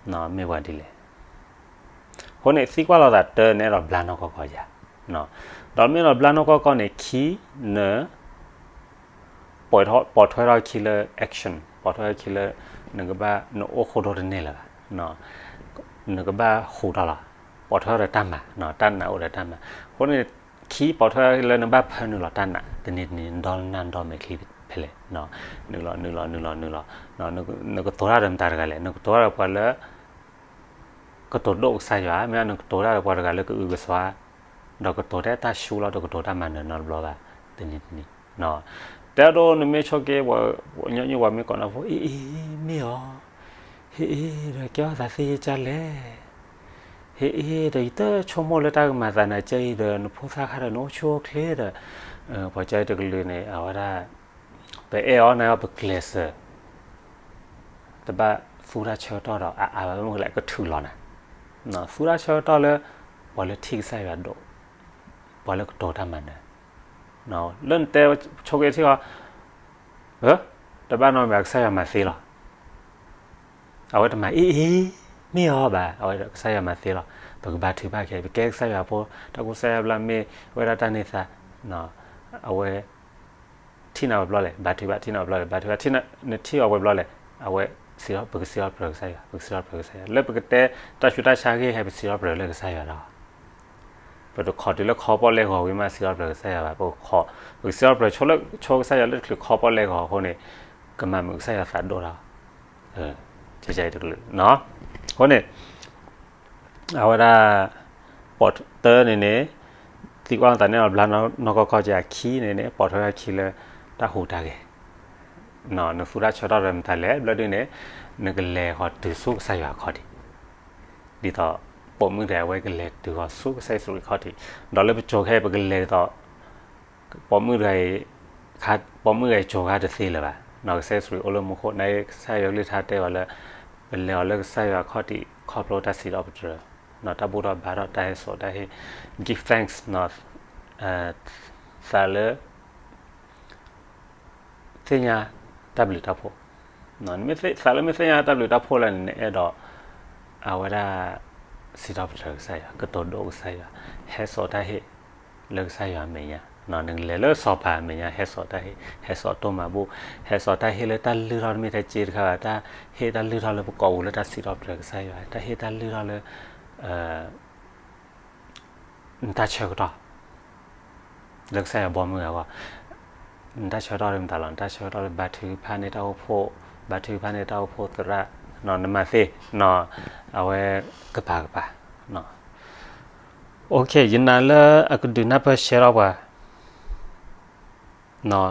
အံၤ မ့ၢ်ပှၤဒ်လဲၣ်. အဃိန့ၣ် သံကွၢ်လိာ်သးတၢ်န့ၣ် အဲၣ်ဒိးဘျါနီၢ်ကီၢ်ကီၢ်ယၤ ဒီးမ့ၢ်အဲၣ်ဒိးဘျါနီၢ်ကီၢ်ကီၢ်န့ၣ် ခံ န ပိာ်ထွဲထီၣ်ခံလၢ action ပိာ်ထွဲထီၣ်ခံလၢ နကဘၣ် နအိၣ်ဃိဒိတန့ၢ်လၢၤဘၣ် နကဘၣ်ဟူးထီၣ်လီၤ ပိာ်ထွဲထီၣ်ဒီးတၢ်မၤ တၢ်နာ်အိၣ်ဒီးတၢ်မၤ အဃိန့ၣ် ခံ ပိာ်ထွဲထီၣ်လၢနဘၣ်ဖၢနုာ်လီၤတၢ်နာ် တနံၤတနံၤ နဒီနၢ်ဒီမဲာ်ချံဖဲလဲၣ် နုာ်လီၤ နုာ်လီၤ နုာ်လီၤ နုာ်လီၤ နကတိၤတၢ်ဒီးမတၤတဂၤလဲၣ် နကတိၤတၢ်ဒီးပှၤလၢ ကတိၤဒိၣ်ကစၢ်ယွၤ မ့ၢ်နကတိၤတၢ်ဒီးပှၤတဂၤလၢကအုကစွါ ဒီးကတိၤတၢ်တၢ်ဆူလီၤ တကတိၤတၢ်မၤနၢၤနီတဘျီဘၣ် တနံၤတနံၤ တဲဒိနမ့ၢ်ဆိက့ ပှၤညီနုၢ်ပှၤမ့ၢ်ကိးနၤဖိ အ့ၣ်အ့ၣ် မ့ၢ်အီၤ ဟ့ၣ်အ့ၣ်ဒီးကဲထီၣ်သးသ့ယကလဲၣ် ဟ့ၣ်အ့ၣ်ဒီးယတဆိကမိၣ်လၢတၢ်ကမၤသးနၤကဲအံၤဒီး နဖိသၣ်ခါဒီးနအိၣ်ဆူၣ်အိၣ်ချ့ဒီး ပှၤကဲတကလုာ်န့ၣ် အဝဲဒၣ် ပအဲၣ်အီၤန့ၣ်ပကျဲးစၢး တဘၣ်သူတၢ်ဆၢကတီၢ်ဒီးအအါဘၣ် မ့ၢ်ကလဲၣ်ကထုးလီၤနၤ သူတၢ်ဆၢကတီၢ်လၢ ပှၤလၢထံၣ်ကစၢ်ယွၤဒိၣ် ပှၤလၢကတိၤတၢ်မၤနၢၤ လၢနတဲဆိက့ထံၣ်အီၤ တဘၣ်နီတမံၤဘၣ် ကစၢ်ယွၤမၤသ့လီၤ အဝဲတမၤအ့ၣ်အ့ၣ် မ့ၢ်အီၤဘၣ် အဝဲကစၢ်ယွၤမၤသ့လီၤ ပကဘါထုကဖၣ်ခဲ ပကဲကစၢ်ယွၤဖိ တၢ်ကူစၢ်ယွၤဘျါမ့ၢ် ဝဲဒၣ်တၢ်န့ၢ်သါ အဝဲ ထံၣ်နၤဝဲဘျီလဲၣ် ဘါထုကဖၣ် ထံၣ်နၤဝဲဘျီလဲၣ် ဘါထုကဖၣ် နထံၣ်အီၤဝဲဘျီလဲၣ် အဝဲ ပကစံးထီၣ်ပတြၢၤကစၢ်ယွၤ ပကစံးထီၣ်ပတြၢၤကစၢ်ယွၤ လၢပကတဲ တၢ်ဆူးတၢ်ဆါဂ့ၢ်ဟဲ ပစံးထီၣ်ပတြၢၤလၢကစၢ်ယွၤလီၤ ပတခီတုၤလၢခီပီၣ်လဲၣ်ဂီၤဝံၤမး စံးထီၣ်ပတြၢၤကစၢ်ယွၤဘၣ် ပကခီ ပကစံးထီၣ်ပတြၢၤဆိလၢဆိကစၢ်ယွၤလၢတချုးခီပီၣ်လဲၣ်ဂီၤအဃိန့ၣ် ကမၤမုာ်ကစၢ်ယွၤသးဒိၣ်ထီၣ် ကဲကဲအံၤတကလုာ် အဃိန့ၣ် အဝဲဒၣ် ပိာ်တၢ်န့ၣ်န့ၣ် သံကွၢ်သးန့ၣ်အီၤဘျါနီၢ်ကီၢ်ကီၢ်က့ၤအခံန့ၣ်န့ၣ် ပိာ်ထွဲထီၣ်ခံလၢ တၢ်ဟူးတၢ်ဂဲၤ နသူတၢ်ဆၢကတီၢ်ဒီးမတၤလဲၣ် ဘျီဒုန့ၣ် နကလဲၤဃီၤတုၤဆူကစၢ်ယွၤအခီၣ်ဒံး ဒ်သိး ပိာ်မုၣ်တဂၤအဝဲကလဲၤတုၤဃီၤဆူကစၢ်ယ့ၣ်ၡူးခရံာ်ခီၣ်ထံး, ဒီးလၢပစိၤခဲအံၤ ပကလဲၤဒ်သိး ပိာ်မုၣ်တဂၤအံၤ ပိာ်မုၣ်တဂၤအံၤစိၤခါတသ့လၢၤဘၣ်, ကစၢ်ယ့ၣ်ၡူးခရံာ်အိၣ်လၢမူခိၣ်, နာ်က့ကစၢ်ယွၤကလုၢ်ကထါတဲဝဲလၢ ပလဲၤအီၤလၢကစၢ်ယွၤခီၣ်ထံး ခီဖျိတၢ်စံးထီၣ်ပတြၢၤ, တၢ်ဘူၣ်ထီၣ်ဘါထီၣ် တၢ်ဟဲစိာ်တၢ်ဟ့ၣ်, give thanks, သးလၢ သ့ၣ်ညါတၢ်ဘျုးတၢ်ဖှိၣ်, သးလၢမ့ၢ်သ့ၣ်ညါတၢ်ဘျုးတၢ်ဖှိၣ်လၢန့ၣ် နအဲၣ်ဒိး အဝဲဒၣ် စံးထီၣ်ပတြၢၤကစၢ်ယွၤ, ကတိၤဒိကစၢ်ယွၤ, ဟဲစိာ်တၢ်ဟ့ၣ်လၢကစၢ်ယွၤအမဲာ်ညါ, နကလဲၤလၢစီၤပၤအမဲာ်ညါ ဟဲစိာ်တၢ်ဟ့ၣ်, ဟဲစိာ်တိၢ်မၤဘူၣ်, ဟဲစိာ်တၢ်ဟ့ၣ်လၢတၢ်လုၢ်ထီၣ်တမ့ၢ်ထဲစ့တခါဘၣ်, တၢ်ဟ့ၣ်တၢ်လုၢ်ထီၣ်လၢပကိာ်ပူၤလၢတၢ်စံးထီၣ်ပတြၢၤကစၢ်ယွၤ, တၢ်ဟ့ၣ်တၢ်လုၢ်ထီၣ်လၢ နတၢ်ဆၢကတီၢ် လၢကစၢ်ယွၤဘီမုၢ်အဂီၢ်, နတၢ်ဆၢကတီၢ်ဒ်မတၤလီၤ, နတၢ်ဆၢကတီၢ်လၢဘါထုကဖၣ်န့ၢ်တၢ်အိၣ်ဖှိၣ်, ဘါထုကဖၣ်န့ၢ်တၢ်အိၣ်ဖှိၣ်သရၣ်, နမၤသ့, အဝဲကပၤကပၤ, OK, ယနာ်လၢအကဒုးနၢ်ပၢၢ်ရှဲထီၣ်ပှၤ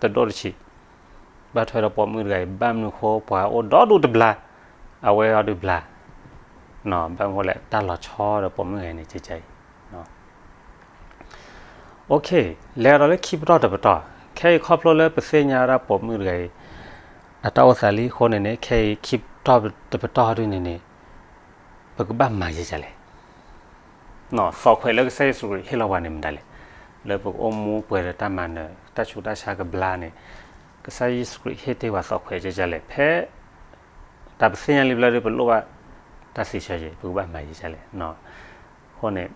တဒိၣ်တဆံး, ဘၣ်ထွဲဒီးပိာ်မုၣ်တဂၤအံၤ ဘၣ်မနုၤဃိပှၤအိၣ်ဒီဒူၣ်တဘျါ, အဝဲအီၤဒုးဘျါ, ဘၣ်မနုၤဃိလဲၣ် တၢ်လီၤဆီဒီးပိာ်မုၣ်တဂၤအံၤန့ၣ် ကကါအံၤ, OK, လဲၤဒီးလၢခံပတီၢ်တပတီၢ်, ခဲအံၤခီဖျိလၢပသ့ၣ်ညါဝဲဒၣ်ပိာ်မုၣ်တဂၤအံၤ အတၢ်အိၣ်သးလံအဃိန့ၣ်န့ၣ် ခဲအံၤခံပတီၢ်တပတီၢ်ဒ်န့ၣ်န့ၣ် ပကဘၣ်မၤယဲဒ်လဲၣ် သီၣ်ခွဲးလၢကစၢ်ယ့ၣ်ၡူးခရံာ်ဟ့ၣ်လီၤပှၤန့ၣ်မတၤလဲၣ်, လၢပကအိၣ်မူပှဲၤဒီးတၢ်မၤနၢၤ တၢ်ဆူးတၢ်ဆါကဘျါန့ၣ်, ကစၢ်ယ့ၣ်ၡူးခရံာ်ဟ့ၣ်တ့ၢ်ပှၤသီၣ်ခွဲးယဲဒ်လဲၣ်, ဖဲတၢ်ပသ့ၣ်ညါလံဘျီဒီး ပလိၣ်ဘၣ်တၢ်စံးဆၢယဲၢ်, ပကဘၣ်မၤယဲဒ်လဲၣ်, အဃိန့ၣ်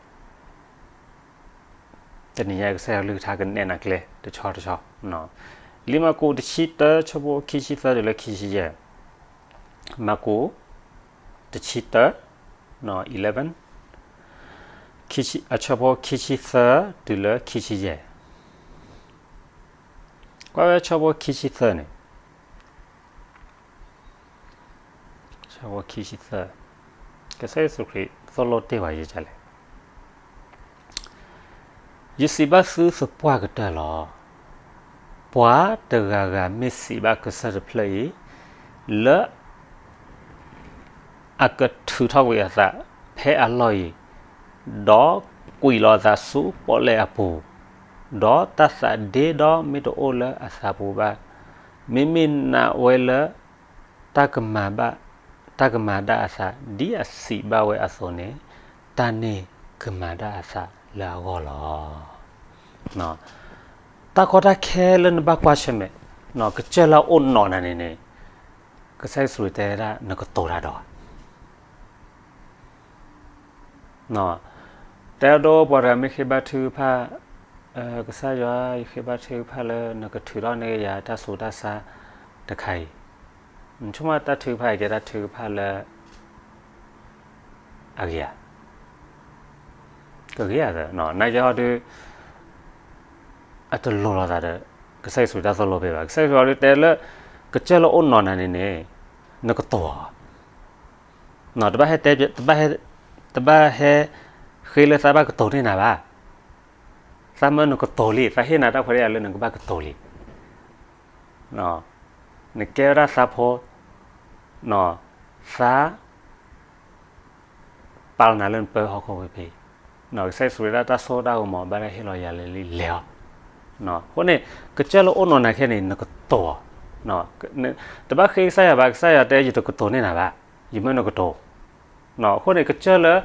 တနံၤညါကစၢ်ယွၤကလုၢ်ကထါကနဲၣ်နၤကျဲတဆီတဆီ, လံာ်မၢ်ကူးတဆံတၢ ဆၢဖိခံဆံသၢတုၤလၢခံဆံယဲၢ်, မၢ်ကူး တဆံတၢ eleven, အဆၢဖိခံဆံသၢတုၤလၢခံဆံယဲၢ်, ကွၢ်ဝဲဆၢဖိခံဆံသၢန့ၣ် ဆၢဖိခံဆံသၢ, ကစၢ်ယ့ၣ်ၡူးခရံာ်သိၣ်လိတ့ၢ်ပှၤယဲဒ်လဲၣ်, ယစံးဘၣ်သုသပှၢ်ကတၢၢ်လီၤ, ပှၤတဂၤဂၤမ့ၢ်စံးဘၣ်ကစၢၢ်တဖျၢၣ်အံၤ, လၢ အကထုးထီၣ်ကွံာ်အသးဖဲအလီၢ်အံၤ, ဒီးကွံာ်လီၤအသးဆူပီၣ်လဲၣ်အပူၤ, ဒီးတၢ်သးဒ့ဒီမ့ၢ်တအိၣ်လၢအသးပူၤဘၣ်, မ့မ့ၢ်နာ်ဝဲလၢ တၢ်ကမၤဘၣ်, တၢ်ကမၤဒၣ်အသး ဒ်အစံးဘၣ်ဝဲအသိးန့ၣ်, တၢ်န့ၣ်ကမၤဒၣ်အသးလၢအဂီၢ်လီၤ. တၢ်ကီတၢ်ခဲလၢနဘၣ်ကွၢ်ဆၢၣ်မဲာ်, ကစၢၢ်လၢအအိၣ်နီၢ်နၤန့ၣ်န့ၣ်, ကစၢ်ယ့ၣ်ၡူးခရံာ်တဲဒၣ်နကတိၤတၢ်ဒီး တဲအဒိပှၤတဂၤမ့ၢ်ဃ့ဘါထုကဖၣ်, ကစၢ်ယွၤ ယဃ့ဘါထုကဖၣ်လၢနကထုးထီၣ်န့ၢ်ယၤတၢ်ဆူးတၢ်ဆါ တခါအံၤ, နဆိကမိၣ်တၢ်ထုကဖၣ်အံၤကဲတၢ်ထုကဖၣ်လၢ အဂ့ၤဧါ, ကဂ့ၤဧါ, နာ်က့ဟီဒုး အတလိၤလိာ်သးဒီး ကစၢ်ယ့ၣ်ၡူးတၢ်သိၣ်လိဖဲဘၣ်. ကစၢ်ယ့ၣ်ၡူးအီၤဒုးတဲလၢ ကစၢၢ်လၢအိၣ်နီၢ်နၤန့ၣ်န့ၣ် နကတိၤအီၤ, တဘၣ်ဟဲတဲ, တဘၣ်ဟဲဃ့လၢသးဘၣ်ကတိၤန့ၢ်နၤဘၣ်. သးမၢနကတိၤလံ, သးဟ့ၣ်နၤတၢ်ခွဲးတၢ်ယာ်လၢနကဘၣ်ကတိၤလံ. နကဲဝဲဒၣ်သးဖိ, သး ပာ်လီၤနၤလၢနပၢဟီၣ်ခိၣ်ဖဲဖဲ, ကစၢ်ယ့ၣ်ၡူးဝဲဒၣ်တၢ်စိတၢ်ကမီၤ ဘၣ်တၢ်ဟ့ၣ်လီၤယၤလၢလံလဲၤအီၤ. အဃိန့ၣ် ကစၢၢ်လၢအိၣ်နီၢ်နၤခဲန့ၣ် နကတိၤအီၤ, တဘၣ်ဃ့ကစၢ်ယွၤဘၣ်, ကစၢ်ယွၤတဲယတကတိၤန့ၢ်နၤဘၣ်, ယမၢနကတိၤ. အဃိန့ၣ် ကစၢၢ်လၢ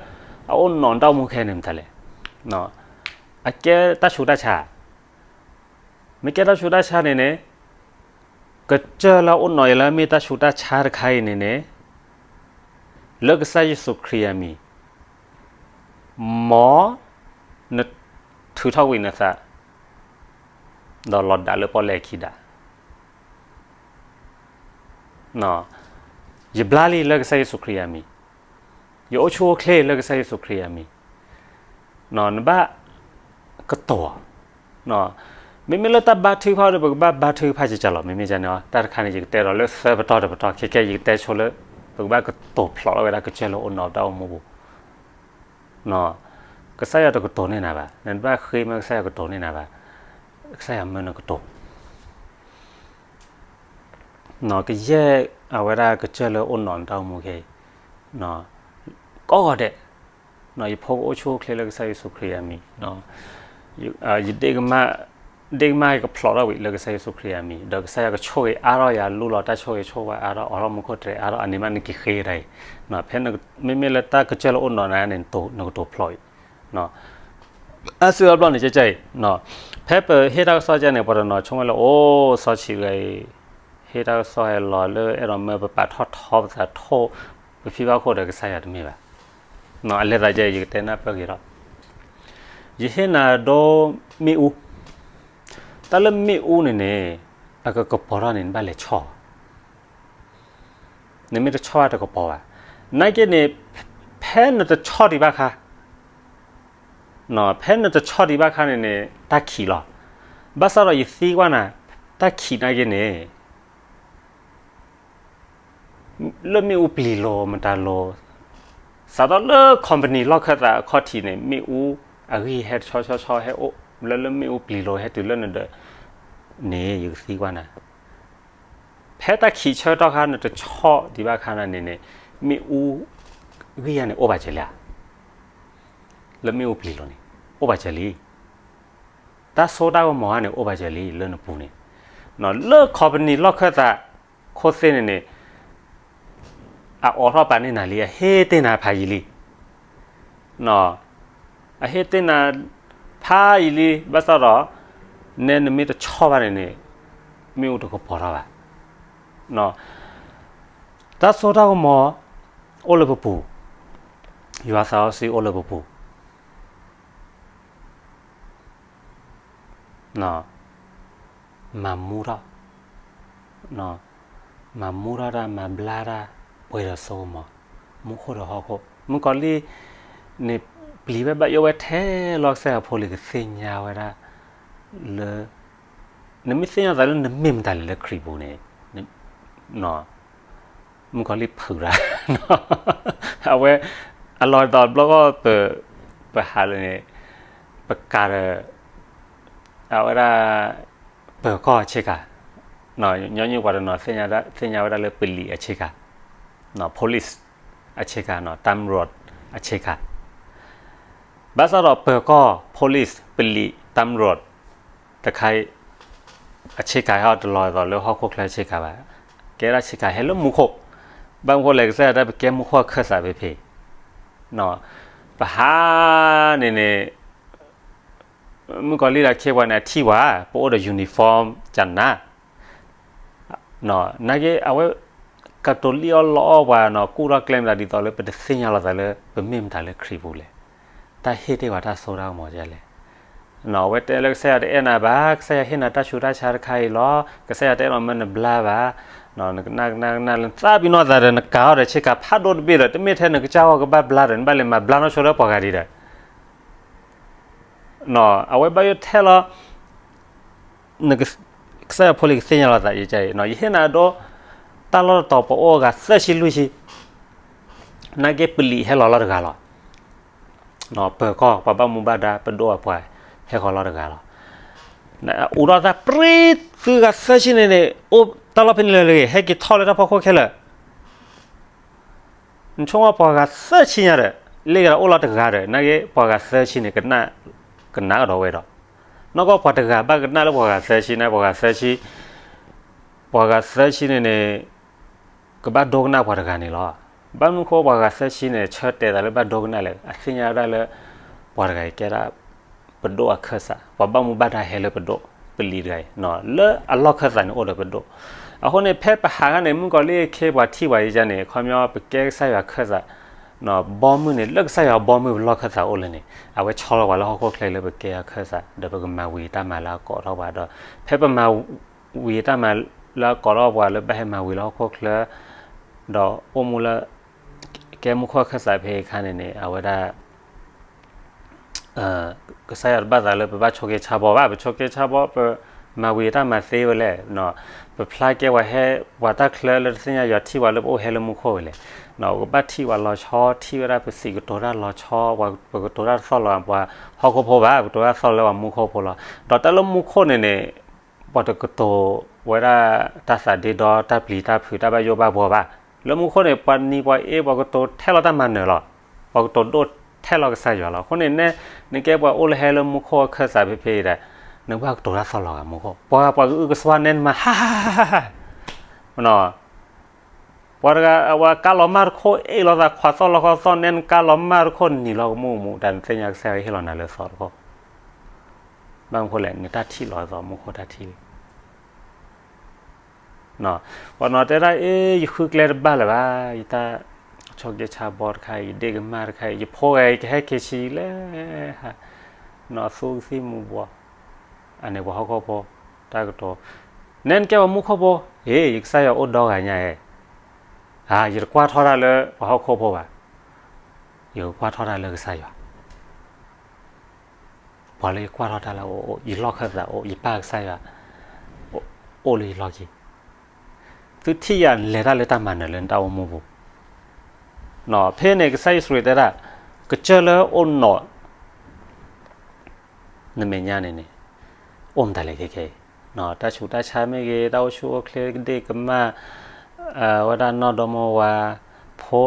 အအိၣ်နီၢ်နတၢ်အိၣ်မူခဲန့ၣ်မတၤလဲၣ်, အကဲတၢ်ဆူးတၢ်ဆါ မ့ၢ်ကဲတၢ်ဆူးတၢ်ဆါန့ၣ်န့ၣ်, ကစၢၢ်လၢအအိၣ်နီၢ်ယၤလၢမ့ၢ်တၢ်ဆူးတၢ်ဆါတခါအံၤန့ၣ်န့ၣ်, လၢကစၢ်ယ့ၣ်ၡူးခရံာ်အမံၤ, မ်နထုးထီၣ်ကွံာ်နသး, ဒီးလီၤဒၣ်လၢပီၣ်လဲၣ်အခံဒၣ် ယဘျါလံလၢကစၢ်ယ့ၣ်ၡူးခရံာ်အမံၤ, ယအိၣ်ဆူၣ်အိၣ်ချ့လၢကစၢ်ယ့ၣ်ၡူးခရံာ်အမံၤ, နဘၣ်ကတိၤအီၤ, မ့မ့ၢ်လၢတၢ်ဘါထုကဖၣ်ဒီး ပကဘၣ်ဘါထုကဖၣ်ကကလီၤ, မ့မ့ၢ်န့ၣ် တၢ်တခါန့ၣ် ယကတဲဒီးလၢသၢပတီၢ်တပတီၢ်, ခဲကဲယကတဲဆိလၢ ပကဘၣ်ကတိၤဖျိးထီၣ်ဝဲဒၣ်ကစၢၢ်လၢအိၣ်နီၢ်ပတၢ်အိၣ်မူပူၤ ကစၢ်ယွၤတကတိၤန့ၢ်နၤဘၣ်, နတဘၣ်ဃ့မၢကစၢ်ယွၤကတိၤန့ၢ်နၤဘၣ်, ကစၢ်ယွၤမၢနကတိၤ, ကယဲၢ်အဝဲဒၣ်ကစၢၢ်လၢအိၣ်နီၢ်နတၢ်အိၣ်မူခဲအံၤ, အီၣ်ဂီၤဒဲး, ယဖိကအိၣ်ဆူၣ်အိၣ်ချ့လၢကစၢ်ယ့ၣ်ၡူးခရံာ်အမံၤ, ယ ဒ့ၣ်ကမၢ်ကဖျိးထီၣ်ဝံၤလၢကစၢ်ယ့ၣ်ၡူးခရံာ်အမံၤ, ဒီးကစၢ်ယွၤကဆိၣ်ဂ့ၤအါထီၣ်ယၤ လူလီၤတၢ်ဆိၣ်ဂ့ၤဆိၣ်ဝါအါထီၣ် အိးထီၣ်မူခိၣ်တြဲၤအါထီၣ် အန့ၣ်မးနက့ၤဃ့တၢ်အံၤ, ဖဲမ့မ့ၢ်လၢတၢ်ကစၢၢ်လၢအိၣ်နီၢ်နၤန့ၣ် နကတိၤဖျိးအံၤ, အါစုအါဘျီန့ၣ်ကဲကဲအံၤ, ဖဲပဟ့ၣ်တၢ်ကစီၣ်ကဲန့ၣ် ပှၤတနီၤဆိကမိၣ်လၢအိၣ်စီဆှံဂၤအံၤ ဟ့ၣ်တၢ်ကစီၣ်ဟဲလီၤလၢအဲၣ်ဒိးမၢပပာ်ထီၣ်ထီပသးထိၣ် ပဖံဘၣ်ခိၣ်ဒီးကစၢ်ယွၤတမ့ၢ်ဘၣ်, အလဲၤသးကဲအံၤ ယကတဲနၢ်ပၢၢ်က့ၤဒီး, ယဟ့ၣ်နၤဒိမ့ၣ်အူ, တၢ်လၢမ့ၣ်အူန့ၣ်န့ၣ် အကကပီၤထီၣ်န့ၣ် နဘၣ်လဲၤဆီၣ် နမ့ၢ်တဆီၣ်ဘၣ်တကပီၤဘၣ်, နာ်က့န့ၣ်, ဖဲနတဆီၣ်ဒံးဘၣ်ခါ, ဖဲနတဆီၣ်ဒံးဘၣ်ခါန့ၣ်န့ၣ် တၢ်ခံးလီၤ, ဘၣ်ဆၣ်ဒီးယသံကွၢ်နၤ, တၢ်ခံးနာ်က့န့ၣ် လၢမ့ၣ်အူပျံၤလိၤမတၤလိၤ, စးထီၣ်လၢ company လီၢ်ခၢၣ်သးအခီၣ်ထံးန့ၣ် မ့ၣ်အူအဂံၢ်ဟဲဆီဆီဆီဟဲအိၣ်လၢလၢမ့ၣ်အူပျံၤလိၤဟဲတုၤလၢနဒၢးန့ၣ် ယကသံကွၢ်နၤ, ဖဲတၢ်ခံးဆၢကတီၢ်ခါနတဆီၣ်ဒံးဘၣ်ခါန့ၣ်န့ၣ် မ့ၣ်အူဂံၢ်ယါန့ၣ်အိၣ်ဘၣ်စၢၤလံဧါ, လၢမ့ၣ်အူပျံၤလိၤန့ၣ် အိၣ်ဘၣ်စၢၤလံ, တၢ်စိတၢ်ကမီၤဧါန့ၣ် အိၣ်ဘၣ်စၢၤလံလၢနပူၤန့ၣ်, လၢ company လီၢ်ခၢၣ်သးခိၣ်သ့ၣ်န့ၣ်န့ၣ် အအိးထီၣ်ပာ်န့ၢ်နၤလံ အဟ့ၣ်တ့ၢ်နၤဖးယံာ်လံ, အဟ့ၣ်တ့ၢ်နၤဖးယံာ်လံ ဘၣ်ဆၣ်ဒီး နဲနမ့ၢ်တဆီၣ်ဘၣ်န့ၣ်န့ၣ် မ့ၣ်အူတကပီၤထီၣ်ဘၣ်, တၢ်စိတၢ်ကမီၤအိၣ်လၢပပူၤ, ယွၤသးစီဆှံအိၣ်လၢပပူၤ မၤမူထီၣ်, မၤမူထီၣ်တၢ် မၤဘျါတၢ် ပှဲၤဒီးစိကမီၤ, မူခိၣ်ဒီးဟီၣ်ခိၣ်, မုၣ်ကီၤလံၢ်န့ၣ် ပျံၤဝဲဘၣ်ယိၣ်ဝဲထဲလီၤ ကစၢ်ယွၤဖိလံၤကသ့ၣ်ညါဝဲဒၣ်လၢ နမ့ၢ်သ့ၣ်ညါသးလၢနမ့ၢ်မတၤလဲၣ်လၢခရံာ်ပူၤန့ၣ်, မုၣ်ကီၤလံၢ်ဖုးတၢ်, အဝဲ အလီၢ်ဒ်သိးဘျီကီၢ် ပဟးလၢန့ၣ် ပကးဒီး အဝဲဒၣ် ပၢၤကီၢ်အဆ့ကၤ, ညီနုၢ်ပှၤတနီၤသ့ၣ်ညါဝဲဒၣ်လၢပလံၤအဆ့ကၤ, police အဆ့ကၤ, တၢ်မရိၢ်အဆ့ကၤ, ဘၣ်ဆၣ်ဒီးပၢၤကီၢ် police ပလံၤ တၢ်မရိၢ် တခါအံၤ အဆ့ကၤဟဲအီၤတလီၤဒ်သိးလၢဟီၣ်ခိၣ်ချၢဆ့ကၤဘၣ်, ကဲဒၣ်ဆ့ကၤဟဲလၢမူခိၣ်, ဘၣ်မနုၤဃိလဲၣ် ကစၢ်ယွၤတဲပကဲမူခိၣ်အခၢၣ်စးဖဲဖဲ ပဟးန့ၣ်န့ၣ် မုၣ်ကီၤလံၢ်ဒီးခ့ပှၤန့ၣ် အထံၣ်ဝဲ ပအိၣ်ဒီး uniform ကနၤ, နာ်က့ အဝဲ ကတိၤလံၣ်အီၣ်လီအီၣ်ပှၤနီၤ ကူၣ်ထီၣ်ကျဲမတၤဒ်သိးလၢ ပတသ့ၣ်ညါလီၤသးလၢ ပမ့ၢ်မတၤလၢခရံာ်ပူၤလဲၣ်, တၢ်ဟ့ၣ်တ့ၢ်ပှၤတၢ်စိတၢ်ကမီၤဒ်လဲၣ်, အဝဲတဲလၢကစၢ်ယွၤတအဲၣ်နၤဘၣ်, ကစၢ်ယွၤဟ့ၣ်နၤတၢ်ဆူးတၢ်ဆါတခါအံၤလီၤ, ကစၢ်ယွၤတအဲၣ်ဒိးမၢနဘျါဘၣ်, နကနၣ်ကနၣ်ကနၣ်လၢနသးပ့ၤနီၣ်သးဒီး နကးအီၤဒီးဆ့ကၤဖးဒိၣ်တဘ့ၣ်ဒီး တမ့ၢ်ထဲနကစၢ်ဂီၢ်ကဘၣ်ဘျါဒီး နဘၣ်လဲၤမၤဘျါနီၢ်ဆိဒီးပှၤဂၤဒံးဒီး အဝဲဘၣ်ယိၣ်ထဲလီၤ, ကစၢ်ယွၤဖိလံၤကသ့ၣ်ညါလီၤသး ယဟ့ၣ်နၤဒိ တၢ်လီၢ်တတီၤပှၤအိၣ်အဂၤသၢဆံလွံၢ်ဆံ, နာ်က့ပလံၤဟဲလီၤလီၤတဂၤလီၤ, ပၢၤကီၢ် ပှၤဘၣ်မူဘၣ်ဒါ ပဒိၣ်အပှၤ ဟဲဃီၤလီၤတဂၤလီၤ, အိးထီၣ်တၢ်ပြံ သုဂၤသၢဆံန့ၣ်န့ၣ် အိၣ်တၢ်လီၢ်ဖဲန့ၣ်လၢာ်လၢာ်ဂ့ၤ ဟဲက့ၤထီၣ်လၢတၢ်ဖီခိၣ်ခဲလၢာ် နဆိကမိၣ်ပှၤဂၤသၢဆံညါဒီး လ့ၣ်ကဒီးအိၣ်လီၤတဂၤဒီး နာ်က့ပှၤဂၤသၢဆံန့ၣ် ကနၣ်ကဒီးဝဲဒီး, နီၢ်ကီၢ်ပှၤတဂၤဘၣ်ကနၣ်လၢပှၤဂၤသၢဆံန့ၣ် ပှၤဂၤသၢဆံ, ပှၤဂၤသၢဆံန့ၣ်န့ၣ် ကဘၣ်ဒိကနၣ်ပှၤတဂၤန့ၣ်လီၤ, ဘၣ်မနုၤဃိပှၤဂၤသၢဆံန့ၣ် ဆၢတဲာ်သးလၢဘၣ်ဒိကနၣ်လဲၣ် အသ့ၣ်ညါဝဲဒၣ်လၢ ပှၤတဂၤအံၤကဲဒၣ် ပဒိၣ်အခၢၣ်စး ပှၤဘၣ်မူဘၣ်ဒါဟဲလၢပဒိၣ် ပလံၤတဂၤအံၤ လၢအလီၢ်ခၢၣ်သးန့ၣ်အိၣ်ဒီးပဒိၣ်, အဃိန့ၣ် ဖဲပဟးခါန့ၣ် မုၣ်ကီၤလံၢ်အခ့ပှၤထံၣ်ပှၤယကန့ၣ် ခီပညီပကဲကစၢ်ယွၤခၢၣ်စး, ဘီမုၢ်န့ၣ် လၢကစၢ်ယွၤဘီမုၢ်ပလီၢ်ခၢၣ်သးအိၣ်လၢန့ၣ် အဝဲဆီလီၤပှၤလၢဟီၣ်ခိၣ်ချၢလၢပကဲအခၢၣ်စး ဒီးပကမၤဝံၤတၢ်မၤလၢအကိးထီၣ်ပှၤဒီး ဖဲပမၤဝံၤတၢ်မၤလၢအကိးထီၣ်ပှၤလၢဘၣ်ဟဲမၤဝံၤလၢဟီၣ်ခိၣ်ချၢ ဒီးအိၣ်မူလၢ ကဲမူခိၣ်အခၢၣ်စးဖဲအခါန့ၣ်န့ၣ် အဝဲဒၣ် ကစၢ်ယွၤတဘၣ်သးလၢပဘၣ်ဆိးက့ဆါဘီဘၣ်, ပဆိးက့ဆါဘီ ပမၤဝံၤတၢ်မၤသ့ဝဲလဲၣ်, ပဖျါကဲပှၤဟဲ ပှၤတၢ်ချၢလၢတသ့ၣ်ညါယွၤထံၣ်ပှၤလၢပအိၣ်ဟဲလၢမူခိၣ်ဝဲလဲၣ်, ပကဘၣ်ထံၣ်ပှၤလီၤဆီ ထံၣ်ဝဲဒၣ်ပစံးကတိၤတၢ်လီၤဆီ, ပကတိၤတၢ်တသီၣ်လၢပှၤဟီၣ်ခိၣ်ဖိဘၣ်, ပကတိၤတၢ်သီၣ်လၢပှၤမူခိၣ်ဖိလီၤ. ဒီးတၢ်လၢမူခိၣ်န့ၣ်န့ၣ် ပှၤတကတိၤဝဲဒၣ်တၢ်သးဒ့ဒီတၢ်ပျံၤတၢ်ဖုးတၢ်ဘၣ်ယိၣ်ဘၣ်ဘှီဘၣ်. လၢမူခိၣ်န့ၣ် ပှၤနံၤပှၤအ့ ပှၤကတိၤထဲလီၤတၢ်မၤနၢၤလီၤ. ပှၤကတိၤဒိၣ်ထဲလီၤကစၢ်ယွၤလီၤ. အဃိန့ၣ် နကဲပှၤအိၣ်လၢဟဲလၢမူခိၣ်အခၢၣ်စးဖဲဖဲအံၤဒီး နဘၣ်ကတိၤတၢ်သီၣ်လီၤဂာ်မူခိၣ်, ပှၤ ပှၤကအုကစွါနဲနမၤ ဟါ ဟါ ဟါ ဟါ ပှၤတဂၤအဝဲကါလီၤမၢ်တခိၣ် အ့ၣ်လိာ်သးခွးသီၣ်လီၤခီသီၣ် နဲနကါလီၤမၢ်တခိၣ် နနံၤလီၤကမူၣ်မူၣ် တၢ်နသ့ၣ်ညါကစၢ်ယွၤဟ့ၣ်လီၤနၤလၢသီတခိၣ်, ဘၣ်မနုၤဃိလဲၣ် နတၢ်ထံၣ်လီၤသီ မူခိၣ်တၢ်ထံၣ်လံ ပှၤနီၤတဲဒၣ် အ့ ယဃုကျဲတဘၣ်လၢၤဘၣ်, ယတၢ်ဆိးက့ဆါဘီတခါအံၤ ယဒ့ၣ်ကမၢ်တခါအံၤ ယဖိဂၤအံၤကဟဲက့ၤဆံးလဲၣ်, နီၤသူကသံၣ်မူၤဘှီး, အန့ၣ်ပှၤဟီၣ်ခိၣ်ဖိ တၢ်ကတိၤ, နဲနကဲပှၤမူခိၣ်ဖိ, အ့ ယကစၢ်ယွၤအိၣ်ဒီဂၤညါဧဲ, အ ယတကွၢ်ထီၣ်တၢ်လၢပှၤဟီၣ်ခိၣ်ဖိဘၣ်, ယကကွၢ်ထီၣ်တၢ်လၢကစၢ်ယွၤ ပှၤလၢယကွၢ်ထီၣ်တၢ်လၢအအိၣ် ယလီၢ်ခၢၣ်သးအိၣ် ယပၢ်ကစၢ်ယွၤ အိၣ်လၢယလီၢ်ခံ, သုထံၣ်ယၤလဲၤတၢ်လၢတၢ်မၤနၢၤလၢနတၢ်အိၣ်မူပူၤ, ဖဲန့ၣ် ကစၢ်ယ့ၣ်ၡူးခရံာ်တဲဒၣ် ကစၢၢ်လၢအိၣ်နီၣ် နမဲာ်ညါန့ၣ်န့ၣ် အိၣ်မတၤလဲၣ်ခဲခဲအံၤ, တၢ်ဆူးတၢ်ဆါမ့ၢ်ဂ့ၤ တၢ်အိၣ်ဆူၣ်အိၣ်ချ့ ကဒ့ၣ်ကမၢ်, ဝဲဒၣ်နီၢ်ဒီမါဝၤ, ဖိ,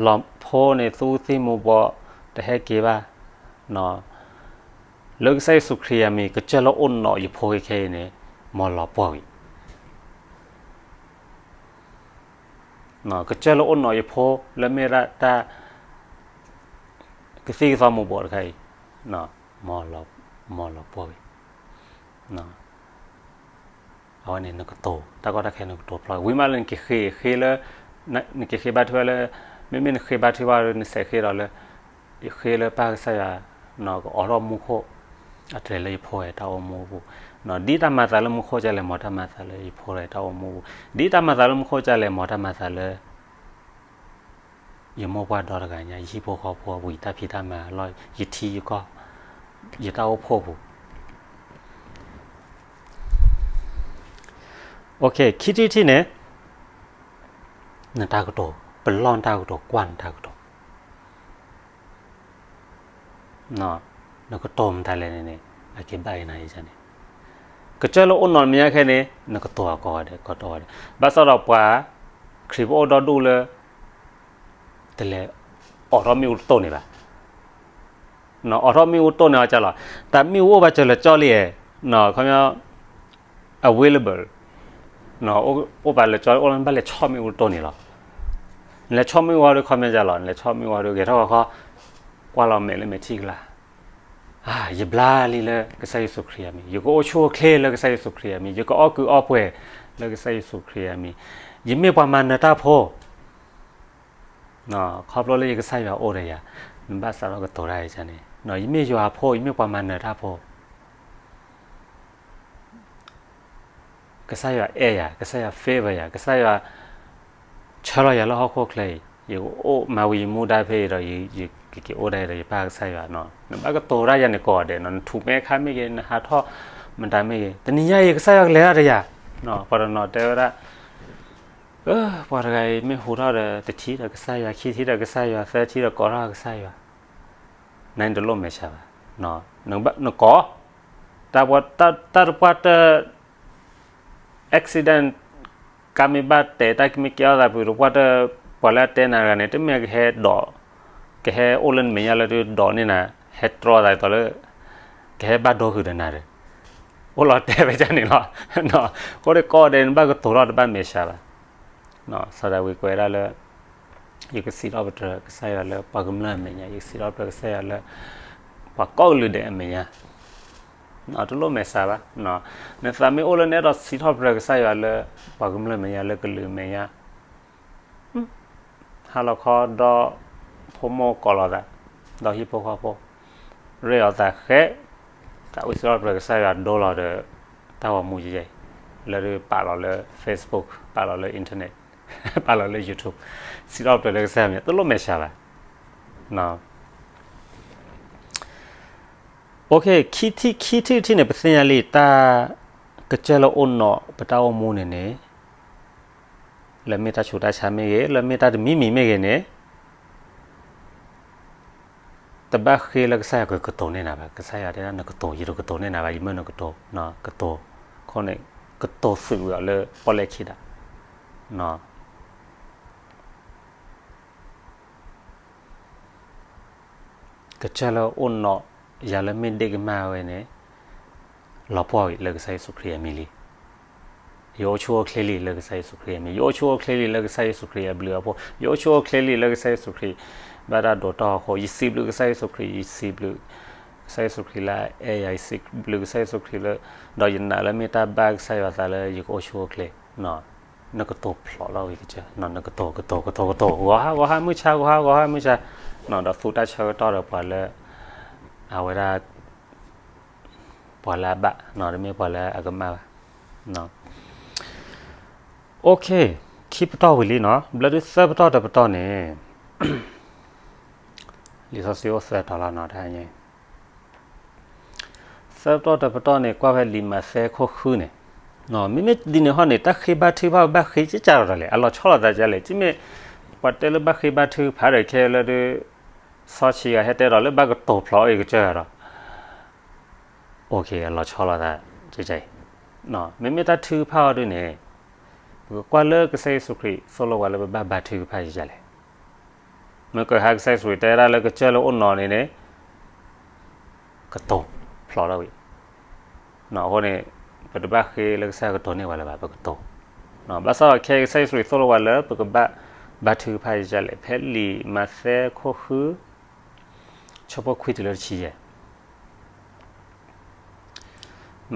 လီၤဖိန့ၣ် သူသံၣ်မူၤဘှီး တဟဲက့ၤဘၣ်, လၢကစၢ်ယ့ၣ်ၡူးခရံာ်အမံၤ ကစၢၢ်လၢအိၣ်နီၣ်ယဖိခဲခဲအံၤန့ၣ် မ်လီၤပှီၢ်ဝံၤ ကစၢၢ်လၢအိၣ်နီၣ်ယဖိ လၢမ့ၢ်ဒၣ်တၢ် ကသံၣ်ကသီမူၤဘှီးတခါအံၤ မ်လီၤပှီၢ်ဝံၤ, အဝဲန့ၣ်နကတိၤ တၢ်ကီတၢ်ခဲနကတိၤဖျါ ဝံၤမးလၢနက့ၤဃ့ ဃ့လၢ နက့ၤဃ့ဘါထုဘၣ်လၢ မ့မ့ၢ်နဃ့ဘါထုဘၣ်လၢ နစဲးဃ့ဒီးလၢ ဃ့လၢပၢ်ကစၢ်ယွၤ ကအိးထီၣ်မူခိၣ် အတြဲၤလၢယဖိဝဲတၢ်အိၣ်မူအပူၤ, ဒ်တၢ်မၤသးလၢမူခိၣ်ဒ်လဲၣ် မ်တၢ်မၤသးလၢယဖိဝဲတၢ်အိၣ်မူအပူၤ, ဒ်တၢ်မၤသးလၢမူခိၣ်ဒ်လဲၣ် မ်တၢ်မၤသးလၢ ယမိၢ်ပှၢ်ဒီတဂၤညါ ယဟံၣ်ဖိဃီဖိအပူၤ ယတၢ်ဖံးတၢ်မၤအလီၢ် ယထံယကီၢ် ယတၢ်အိၣ်ဖှိၣ်ပူၤ ခံထံၣ်တထံၣ်န့ၣ် နတၢ်ကတိၤ ပလီၢ်နတၢ်ကတိၤ ကွၢ်နတၢ်ကတိၤ နကတိၤမတၤလဲၣ်န့ၣ်န့ၣ် အက့ၤဘၣ်က့ၤနၤယန့ၣ် ကစၢၢ်လၢအိၣ်နီၢ်မဲာ်ညါခဲန့ၣ် နကတိၤအကိးဂၤဒဲး ကိးတီဂၤဒဲး ဘၣ်ဆၣ်ဒီးပှၤ ခရံာ်ဖိအိၣ်ဒီဒူၣ်လၢ တလဲၤအိးထီၣ်မ့ၣ်အူတတိၢ်န့ၣ်ဘၣ် အိးထီၣ်မ့ၣ်အူတတိၢ်န့ၣ်အီၤကလီၤ တၢ်မ့ၣ်အူအိၣ်ဘၣ်စၢၤလၢာ်ကၠီလံဧါ ခီပညီ available အိၣ်ဘၣ်လၢာ်ကၠီ အိၣ်လၢနဘၣ်လဲၤဆီၣ်မ့ၣ်အူတတိၢ်န့ၣ်လီၤ နလဲၤဆီၣ်မ့ၣ်အူဝံၤဒီး ခီပညီကလီၤ နလဲၤဆီၣ်မ့ၣ်အူဝံၤဒီး ဂဲၤထီၣ်ဂီၤခီ ကွၢ်လီၤမဲာ်လၢမဲာ်ထံကလၤ ယဘျါလံလၢကစၢ်ယ့ၣ်ၡူးခရံာ်အမံၤ ယကအိၣ်ဆူၣ်အိၣ်ချ့လၢကစၢ်ယ့ၣ်ၡူးခရံာ်အမံၤ ယကအီၣ်ကုၢ်အီၣ်ပှဲၤလၢကစၢ်ယ့ၣ်ၡူးခရံာ်အမံၤ ယမ့ၢ်ပှၤမၤနၢၤတၢ်ဖိ ခီဖျိလၢယကစၢ်ယွၤအိၣ်ဒီးယၤ နဘၣ်စးထီၣ်ကတိၤတၢ်အံၤန့ၣ် ယမ့ၢ်ယွၤအဖိ ယမ့ၢ်ပှၤမၤနၢၤတၢ်ဖိ ကစၢ်ယွၤအဲၣ်ယၤ ကစၢ်ယွၤ favor ယၤ ကစၢ်ယွၤ ဆှၢလီၤယၤလၢဟီၣ်ခိၣ်ချၢအံၤ ယကအိၣ်မၤဝံၤယမူဒါဖဲအံၤဒီး ယကက့ၤအိၣ်ဒၣ်အံၤဒီးယပၢ်ကစၢ်ယွၤနီၤ နဘၣ်ကတိၤတၢ်ယၤန့ၣ်ကိးဂၤဒဲးနီၤ နထူၣ်မဲအခါမ့ၢ်ဂ့ၤ နဟးထီၣ်မတၤမ့ၢ်ဂ့ၤ တနံၤညါအံၤကစၢ်ယွၤကလဲၤတၢ်ဒီးယၤ ပှၤတနီၤတဲဝဲဒၣ် ပှၤတဂၤအံၤမ့ၢ်ဟူးထီၣ်ဒီး တထံၣ်ဒီးကစၢ်ယွၤ ခံထံၣ်ဒီးကစၢ်ယွၤ သၢထံၣ်ဒီးကိးထီၣ်ကစၢ်ယွၤ နတလိၣ်မဲာ်ဆှးဘၣ် နကိး တၢ်တပှၢ်တ accident ကါမ့ၢ်ဘၣ်တဲာ် တၢ်မ့ၢ်ကဲထီၣ်သးဖုးတပှၢ်တ ပှၤလၢအတဲနၤတဂၤန့ၣ် တမ့ၢ်ကဟဲဒိး ကဟဲအိၣ်လၢနမဲာ်ညါလၢဒိးန့ၢ်နၤ ဟဲတြီသးဒ်သိးလၢ ကဟဲဘၣ်ဒိဃုာ်ဒီးနၤဒီး အိၣ်လီၤတဲာ်ဝဲဒ်န့ၣ်လီၤ. အဃိန့ၣ်ကိးဂၤဒဲးန့ၣ် ဘၣ်ကတိၤထီၣ်တဘၣ်မဲာ်ဆှးဘၣ်. စီၤဒၤဝံးကွဲးဒၣ်လၢ ယကစံးထီၣ်ပတြၢၤကစၢ်ယွၤလၢပှၤကမျၢၢ်အမဲာ်ညါ, ယကစံးထီၣ်ပတြၢၤကစၢ်ယွၤလၢ ပှၤကိးကလုာ်ဒဲးအမဲာ်ညါ, တလိၣ်မဲာ်ဆှးဘၣ်. နသးမ့ၢ်အိၣ်လၢနအဲၣ်ဒိးစံးထီၣ်ပတြၢၤကစၢ်ယွၤလၢ ပှၤကမျၢၢ်မဲာ်ညါ လၢကလုာ်မဲာ်ညါ ဟါလီၤခီဒီး ဖိမိၢ်ကိးလိာ်သး, ဒီးဟံၣ်ဖိဃီဖိ ရ့လိာ်သးဃဲ, သးဝံၣ်စံးထီၣ်ပတြၢၤကစၢ်ယွၤဒိလီၤဒီး တၢ်ဂီၤမူယဲၢ်ယဲၢ်, လၢဒုးပာ်လီၤလၢ Facebook, ပာ်လီၤလၢ internet, ပာ်လီၤလၢ YouTube, စံးထီၣ်ပတြၢၤလၢကစၢ်ယွၤမံၤ တလိၣ်မဲာ်ဆှးဘၣ်. OK, ခံထံၣ် ခံထံၣ်တထံၣ်န့ၣ် ပသ့ၣ်ညါလံ တၢ်ကစၢၢ်လၢအိၣ်နီၣ်ပတၢ်အိၣ်မူန့ၣ်န့ၣ် လၢမ့ၢ်တၢ်ဆူးတၢ်ဆါမ့ၢ်ဂ့ၤ, လၢမ့ၢ်တၢ်တမံၤမံၤမ့ၢ်ဂ့ၤန့ၣ်, တဘၣ်ဃ့လၢကစၢ်ယွၤကကတိၤန့ၢ်နၤဘၣ်. ကစၢ်ယွၤတဲဒၣ်နကတိၤ ယတကတိၤန့ၢ်နၤဘၣ်, ယမၢနကတိၤ, ကတိၤ, အဃိန့ၣ် ကတိၤသုးဝံၤအီၤလၢပီၣ်လဲၣ်ခံဒး ကစၢ်လၢအိၣ်နီၢ်ယၤလၢမ့ၢ်ဒ့ၣ်ကမၢ်ဝဲန့ၣ် လီၤပှီၢ်ဝံၤလၢကစၢ်ယ့ၣ်ၡူးခရံာ်အမံၤလံ. ယအိၣ်ဆူၣ်အိၣ်ချ့လံလၢကစၢ်ယ့ၣ်ၡူးခရံာ်အမံၤ, ယအိၣ်ဆူၣ်အိၣ်ချ့လံလၢကစၢ်ယ့ၣ်ၡူးခရံာ်အဘျုးအဖှိၣ်, ယအိၣ်ဆူၣ်အိၣ်ချ့လံလၢကစၢ်ယ့ၣ်ၡူးခရံာ် ဘၣ်တၢ်ဒိးတီၢ်ဟီၣ်ခိၣ်, ယစံးဘျုးကစၢ်ယ့ၣ်ၡူးခရံာ်, ယစံးဘျုးကစၢ်ယ့ၣ်ၡူးခရံာ်လၢအအဲၣ်ယၤ, ယစံးဘျုးကစၢ်ယ့ၣ်ၡူးခရံာ်လၢ ဒီးယနာ်လၢမ့ၢ်တၢ်ဘၣ်ကစၢ်ယွၤသးလၢယကအိၣ်ဆူၣ်အိၣ်ချ့, နကတိၤဖျိးလီၤဝံၤကစၢ်, နကတိၤ ကတိၤ ကတိၤ ကတိၤ ဂီၤဟါ ဂီၤဟါ မုၢ်ဆါ ဂီၤဟါ ဂီၤဟါ မုၢ်ဆါ, ဒီးသူတၢ်ဆၢကတီၢ်ဒီးပှၤလၢ အဝဲဒၣ် ပှၤလၢအဘၣ်, တမ့ၢ်ပှၤလၢအကမၣ်ဘၣ်. OK, ခံပတီၢ်ဝံၤလံနီၤ, ဘျၢဒုသၢပတီၢ်တပတီၢ်န့ၣ် လံာ်စီဆှံအိၣ်သၢတီၤလီၤနီၤ, တဟါညါ သၢပတီၢ်တပတီၢ်န့ၣ် ကွၢ်ဖဲလံာ်မးသဲခိၣ်ဃုန့ၣ်, မ့မ့ၢ်ဒ်န့ၣ်ဟီန့ၣ် တၢ်ဃ့ဘါထုကဖၣ် ဘၣ်ဃ့ကကၢ်ဒီးလဲၣ်, အလီၤဆီလိာ်သးကလဲၣ်, ကမ့ၢ်ပှၤတဲလၢဘၣ်ဃ့ဘါထုကဖၣ်ဒီးခဲလၢာ်ဒီး စီဆှံဂၤဟဲတဲဒီးလၢဘၣ်ကတိၤဖျိးအီၤကစၢ်ဒီး အလီၤဆီလိာ်သး, မ့မ့ၢ်တၢ်ထုကဖၣ်အီၤဒ်န့ၣ် ပကကွၢ်လၢကစၢ်ယ့ၣ်ၡူးခရံာ်သိၣ်လိပှၤလၢပဘၣ်ဘါထုကဖၣ်ကကၢ်လဲၣ်. မ့ၢ်ကဟါကစၢ်ယ့ၣ်ၡူးခရံာ်တဲဒၣ်လၢကစၢ်လၢအိၣ်နီၢ်န့ၣ်န့ၣ် ကတိၤဖျိးထီၣ်ဝံၤ, အဃိန့ၣ် ပတဘၣ်ဃ့လၢကစၢ်ကတိၤန့ၢ်ပှၤလၢၤဘၣ်, ပကတိၤ, ဘၣ်ဆၣ်ဒီးခဲကစၢ်ယ့ၣ်ၡူးခရံာ်သိၣ်လိပှၤလၢပကဘၣ်ဘါထုကဖၣ်ကကၢ်လဲၣ်, ဖဲလံာ်မးသဲခိၣ်ဃု ဆၢဖိခွံတုၤလၢတဆံယဲၢ်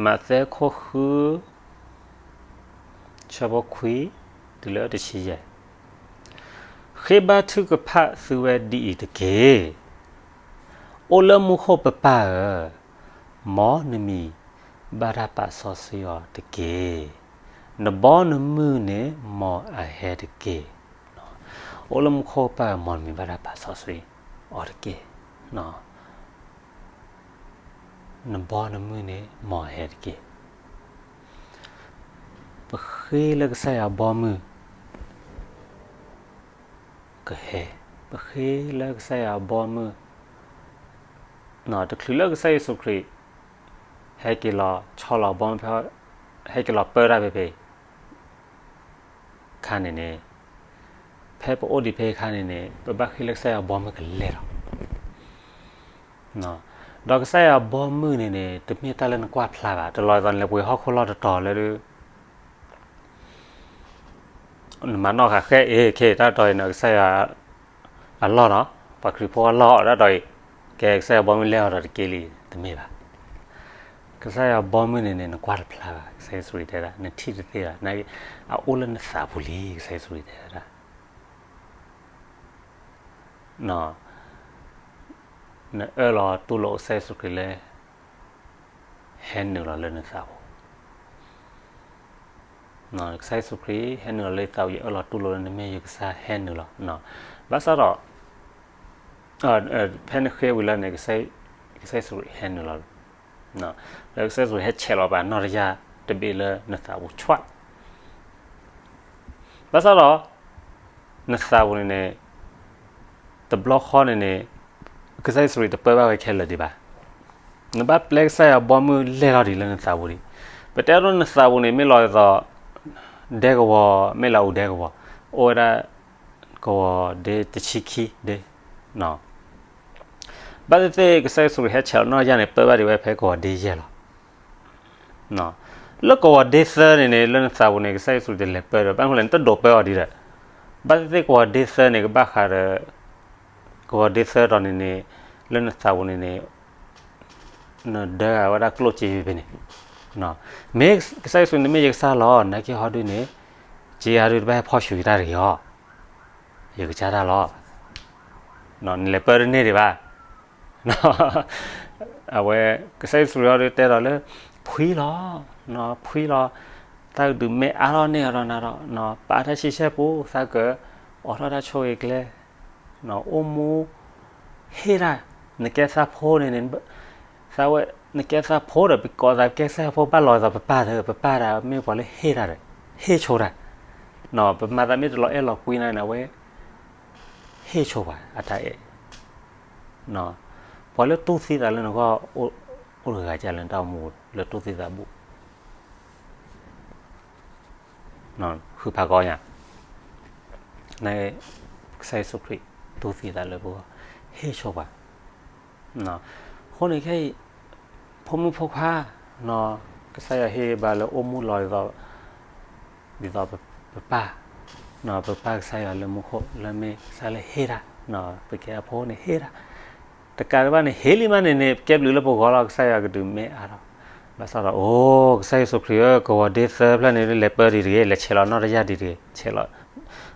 မးသဲခိၣ်ဃု ဆၢဖိခွံ တုၤလၢတဆံယဲၢ်, ဃ့ဘါထုကဖၣ်သုဝဲဒ်အံၤတက့ၢ်. အိၣ်လၢမူခိၣ်ပပၢ်ဧၢ, မ်နမံၤဘၣ်တၢ်ပာ်စီဆှံအီၤတက့ၢ်. နဘီနမုၢ်န့ၣ် မ်အဟဲတက့ၢ်. အိၣ်လၢမူခိၣ်ပပၢ်ဧၢ, မ်နမံၤဘၣ်တၢ်ပာ်စီဆှံအီၤတက့ၢ်. နဘီနမုၢ်န့ၣ် မ်အဟဲတက့ၢ်. ပဃ့လၢကစၢ်ယွၤဘီမုၢ် ကဟဲ, ပဃ့လၢကစၢ်ယွၤဘီမုၢ်, တချုးလၢကစၢ်ယ့ၣ်ၡူးခရံာ် ဟဲက့ၤလီၤဆီလီၤဘီမုၢ်ဖဲ ဟဲက့ၤလီၤပၢတၢ်ဖဲဖဲ ခါန့ၣ်န့ၣ်, ဖဲပအိၣ်ဒံးဖဲခါန့ၣ်န့ၣ် ပဘၣ်ဃ့လၢကစၢ်ယွၤဘီမုၢ်ကလဲၤလီၤ. ဒီးကစၢ်ယွၤဘီမုၢ်န့ၣ်န့ၣ် တမ့ၢ်တၢ်လၢနကွၢ်ဖျါဘၣ်, တလီၤသီနလဲၤပှ့ၤဟီၣ်ခိၣ်လီၢ်တတီၤလၢ နမၤနီၣ်ဃာ်ဃဲအ့ၤ ခဲအံၤတၢ်တီၤအံၤ နကစၢ်ယွၤအလီၢ်နီၤ, ပှၤခရံာ်ဖိအလီၢ်တၢ်တီၤအံၤ, ကဲကစၢ်ယွၤဘီမုၢ်လဲၤအီၤဒီးတက့ၢ်လံ, တမ့ၢ်ဘၣ်. ကစၢ်ယွၤဘီမုၢ်န့ၣ်န့ၣ် နကွၢ်တဖျါဘၣ်, ကစၢ်ယ့ၣ်ၡူးခရံာ်တဲဒၣ် နထံၣ်တသ့ဘၣ်, အအိၣ်လၢနသးပူၤလံ, ကစၢ်ယ့ၣ်ၡူးခရံာ်တဲဒၣ် နအၢၣ်လီၤတူၢ်လိာ်ကစၢ်ယ့ၣ်ၡူးခရံာ်လၢ ဟဲနုာ်လီၤလၢနသးပူၤ, ကစၢ်ယ့ၣ်ၡူးခရံာ် ဟဲနုာ်လီၤလၢယသးပူၤ, ယအၢၣ်လီၤတူၢ်လိာ်လၢနမ့ၢ်ယကစၢ် ဟဲနုာ်လီၤ. ဘၣ်ဆၣ်ဒီး ဖဲနဃ့ဝံၤလၢန့ၣ် ကစၢ်ယ့ၣ်ၡူးခရံာ်ဟဲနုာ်လီၤ, လၢကစၢ်ယ့ၣ်ၡူးခရံာ်ဟဲဆဲးလီၤပာ်နီၢ်တယၢ်တဘ့ၣ်လၢနသးပူၤဆှး ဘၣ်ဆၣ်ဒီး နသးပူၤန့ၣ်န့ၣ် တဘျီဃီန့ၣ်န့ၣ် ကစၢ်ယ့ၣ်ၡူးခရံာ်တပၢဘၣ်ဝဲခဲလၢာ်ဒံးဘၣ်. နဘၣ်ပျဲကစၢ်ယွၤဘီမုၢ်လဲၤလီၤဒံးလၢနသးပူၤဒံး. ပတဲဒိနသးပူၤန့ၣ် မ့ၢ်လီၤဒ်သိး ဒဲကဝီၤ မ့ၢ်လၢအူဒဲကဝီၤ အိၣ်ဝဲဒၣ် ကဝီၤဒ့တဆံခံဒ့ ဘၣ်သ့ၣ်သ့ၣ် ကစၢ်ယ့ၣ်ၡူးခရံာ်ဟဲဆဲးလီၤနီၢ်တယၢ်န့ၣ် ပၢဘၣ်ဒံးဝဲဖဲကဝီၤဒ့ယဲၢ်လီၤ. လၢကဝီၤဒ့သၢန့ၣ်န့ၣ် လၢနသးပူၤန့ၣ် ကစၢ်ယ့ၣ်ၡူးတလဲၤပၢဒီး ဘၣ်မနုၤလဲၣ် နတဒိးပၢအီၤဒံးဒီး ဘၣ်သ့ၣ်သ့ၣ်ကဝီၤဒ့သၢန့ၣ် ကဘၣ်ဃးဒီး ကဝီၤဒ့သၢတီၤန့ၣ်န့ၣ် လၢနသးပူၤန့ၣ်န့ၣ် နဒၢဂၤဝဲဒၣ်ကျိၣ်စ့ဖဲန့ၣ် မ့ၢ်ကစၢ်ယ့ၣ်ၡူးန့ၣ်မ့ၢ်ယကစၢ်လီၤ နာ်က့ဟီဒုန့ၣ် က့ၤယၤဒုတဘၣ်ဟဲဖီၣ်ဆူးယတၢ်တဂ့ၤအီၤ ယကစၢ်တၢ်လီၤ. နလဲၤပၢတန့ၢ်ဒံးဘၣ်. အဝဲ ကစၢ်ယ့ၣ်ၡူးခရံာ်ဟီဒုတဲဒီးလၢ ဖှံလီၤ, ဖှံလီၤ, သးကဒုးမဲာ်အါထီၣ်န့ၢ်အီၤဒီးနၤဒီး ပာ်တၢ်ဆံဆဲၣ်ပူၤ သးကအိးထီၣ်တၢ်ဆိၣ်ဂ့ၤကျဲ အိၣ်မူ ဟ့ၣ်တၢ် နကဲသးဖိန့ၣ်န့ၣ် သးဝဲ နကဲသးဖိဒီး ပကိးသးကဲကစၢ်ယွၤဖိ ဘၣ်လီၤသိးပပၢ်ဒီး ပပၢ်ဒၣ်မ့ၢ်ပှၤလၢဟ့ၣ်တၢ်ဒီး ဟ့ၣ်ဆိတၢ်, ပမၤသးမ့ၢ်တလီၤအဲၣ်လီၤကွံန့ၣ် အဝဲ ဟ့ၣ်ဆိပှၤအတၢ်အဲၣ်, ပှၤလၢတူၢ်သံသးလၢနဂီၢ် အိၣ်တဂၤကလဲၣ် နတၢ်အိၣ်မူလၢတူၢ်သံသးဘူး ဃုဖးကီညါ, န ကစၢ်ယ့ၣ်ၡူးခရံာ် တူၢ်သံသးလၢပဂီၢ် ဟ့ၣ်ဆိပှၤ, အဃိန့ၣ်ခဲအံၤ ဖိမုၣ်ဖိခွါ, ကစၢ်ယွၤဟ့ၣ်ဘၣ်လၢအိၣ်မူလီၤဒ်သိး ဒ်သိးပပၢ်, ပပၢ်ကစၢ်ယွၤလၢမူခိၣ်လၢမ့ၢ်ကစၢ်လၢဟ့ၣ်တၢ်, ပကဲအဖိန့ၣ်ဟ့ၣ်တၢ်, တကးဒံးဘၣ်န့ၣ် ဟ့ၣ်လံမးန့ၣ်န့ၣ် ပကဲဘျုးလၢပဂီၢ်လီၤ ကစၢ်ယွၤကဒုးမဲအါထီၣ်, ဘၣ်ဆၣ်ဒီး အိၣ် ကစၢ်ယ့ၣ်ၡူးခရံာ်ဧၢ ကဝီၤဒ့သၢဖျၢၣ်န့ၣ် လဲၤပၢတံၢ်တဂ့ၤ လဲၤဆဲးလီၤနီၢ်တယၢ်တံၢ်တဂ့ၤ ဆဲးလီၤ,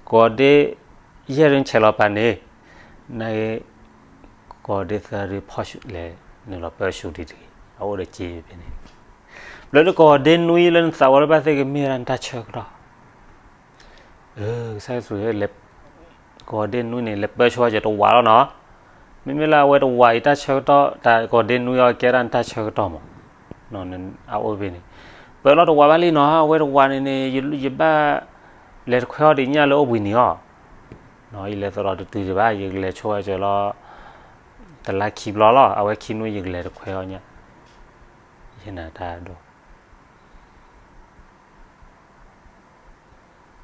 ကဝီၤဒ့ ယဲၢ်ဒုးဆဲးလီၤပာ်န့ၣ်, န ကီၢ်ဒ့သၢဒုးဖီၣ်ဆူၣ်လဲၣ်, နုာ်လီၤပၢဆူၣ်ဒံးတဂ့ၤ, အအိၣ်ဒီးစ့ဖဲန့ၣ်, ဘျၢဒုးကီၢ်ဒ့နွံလၢနသးဝဲလၢဘၣ်သ့ၣ်ကမ့ၢ်ဝဲဒၣ်နတၢ်ဆၢကတီၢ်, ကစၢ်ယ့ၣ်ၡူး ကီၢ်ဒ့နွံန့ၣ် လဲၤပၢဆူၣ်ဝဲကတဝးလီၤနီၤ, မ့မ့ၢ်လၢအဝဲတဝးအံၤတၢ်ဆၢကတီၢ် တၢ်ကီၢ်ဒ့နွံအံၤကဲဒၣ်နတၢ်ဆၢကတီၢ်မး, အအိၣ်ဖဲန့ၣ်, ပၢလီၤတဝးဘၣ်လံနီၤ အဝဲတဝးန့ၣ်န့ၣ် ယဘၣ် လဲၤတခွဲအီၤဒံးညၣ်လၢအိၣ်ဘှံးနံၤအီၤ, ယလဲၤသရီတတုၤဒံးဘၣ် ယကလဲၤဆိဝဲကၢၤလီၤ တလါခံဘျီလီၤ အဝဲခံနွံယကလဲၤတခွဲအီၤညၣ်, ယနတၢ်ဒိး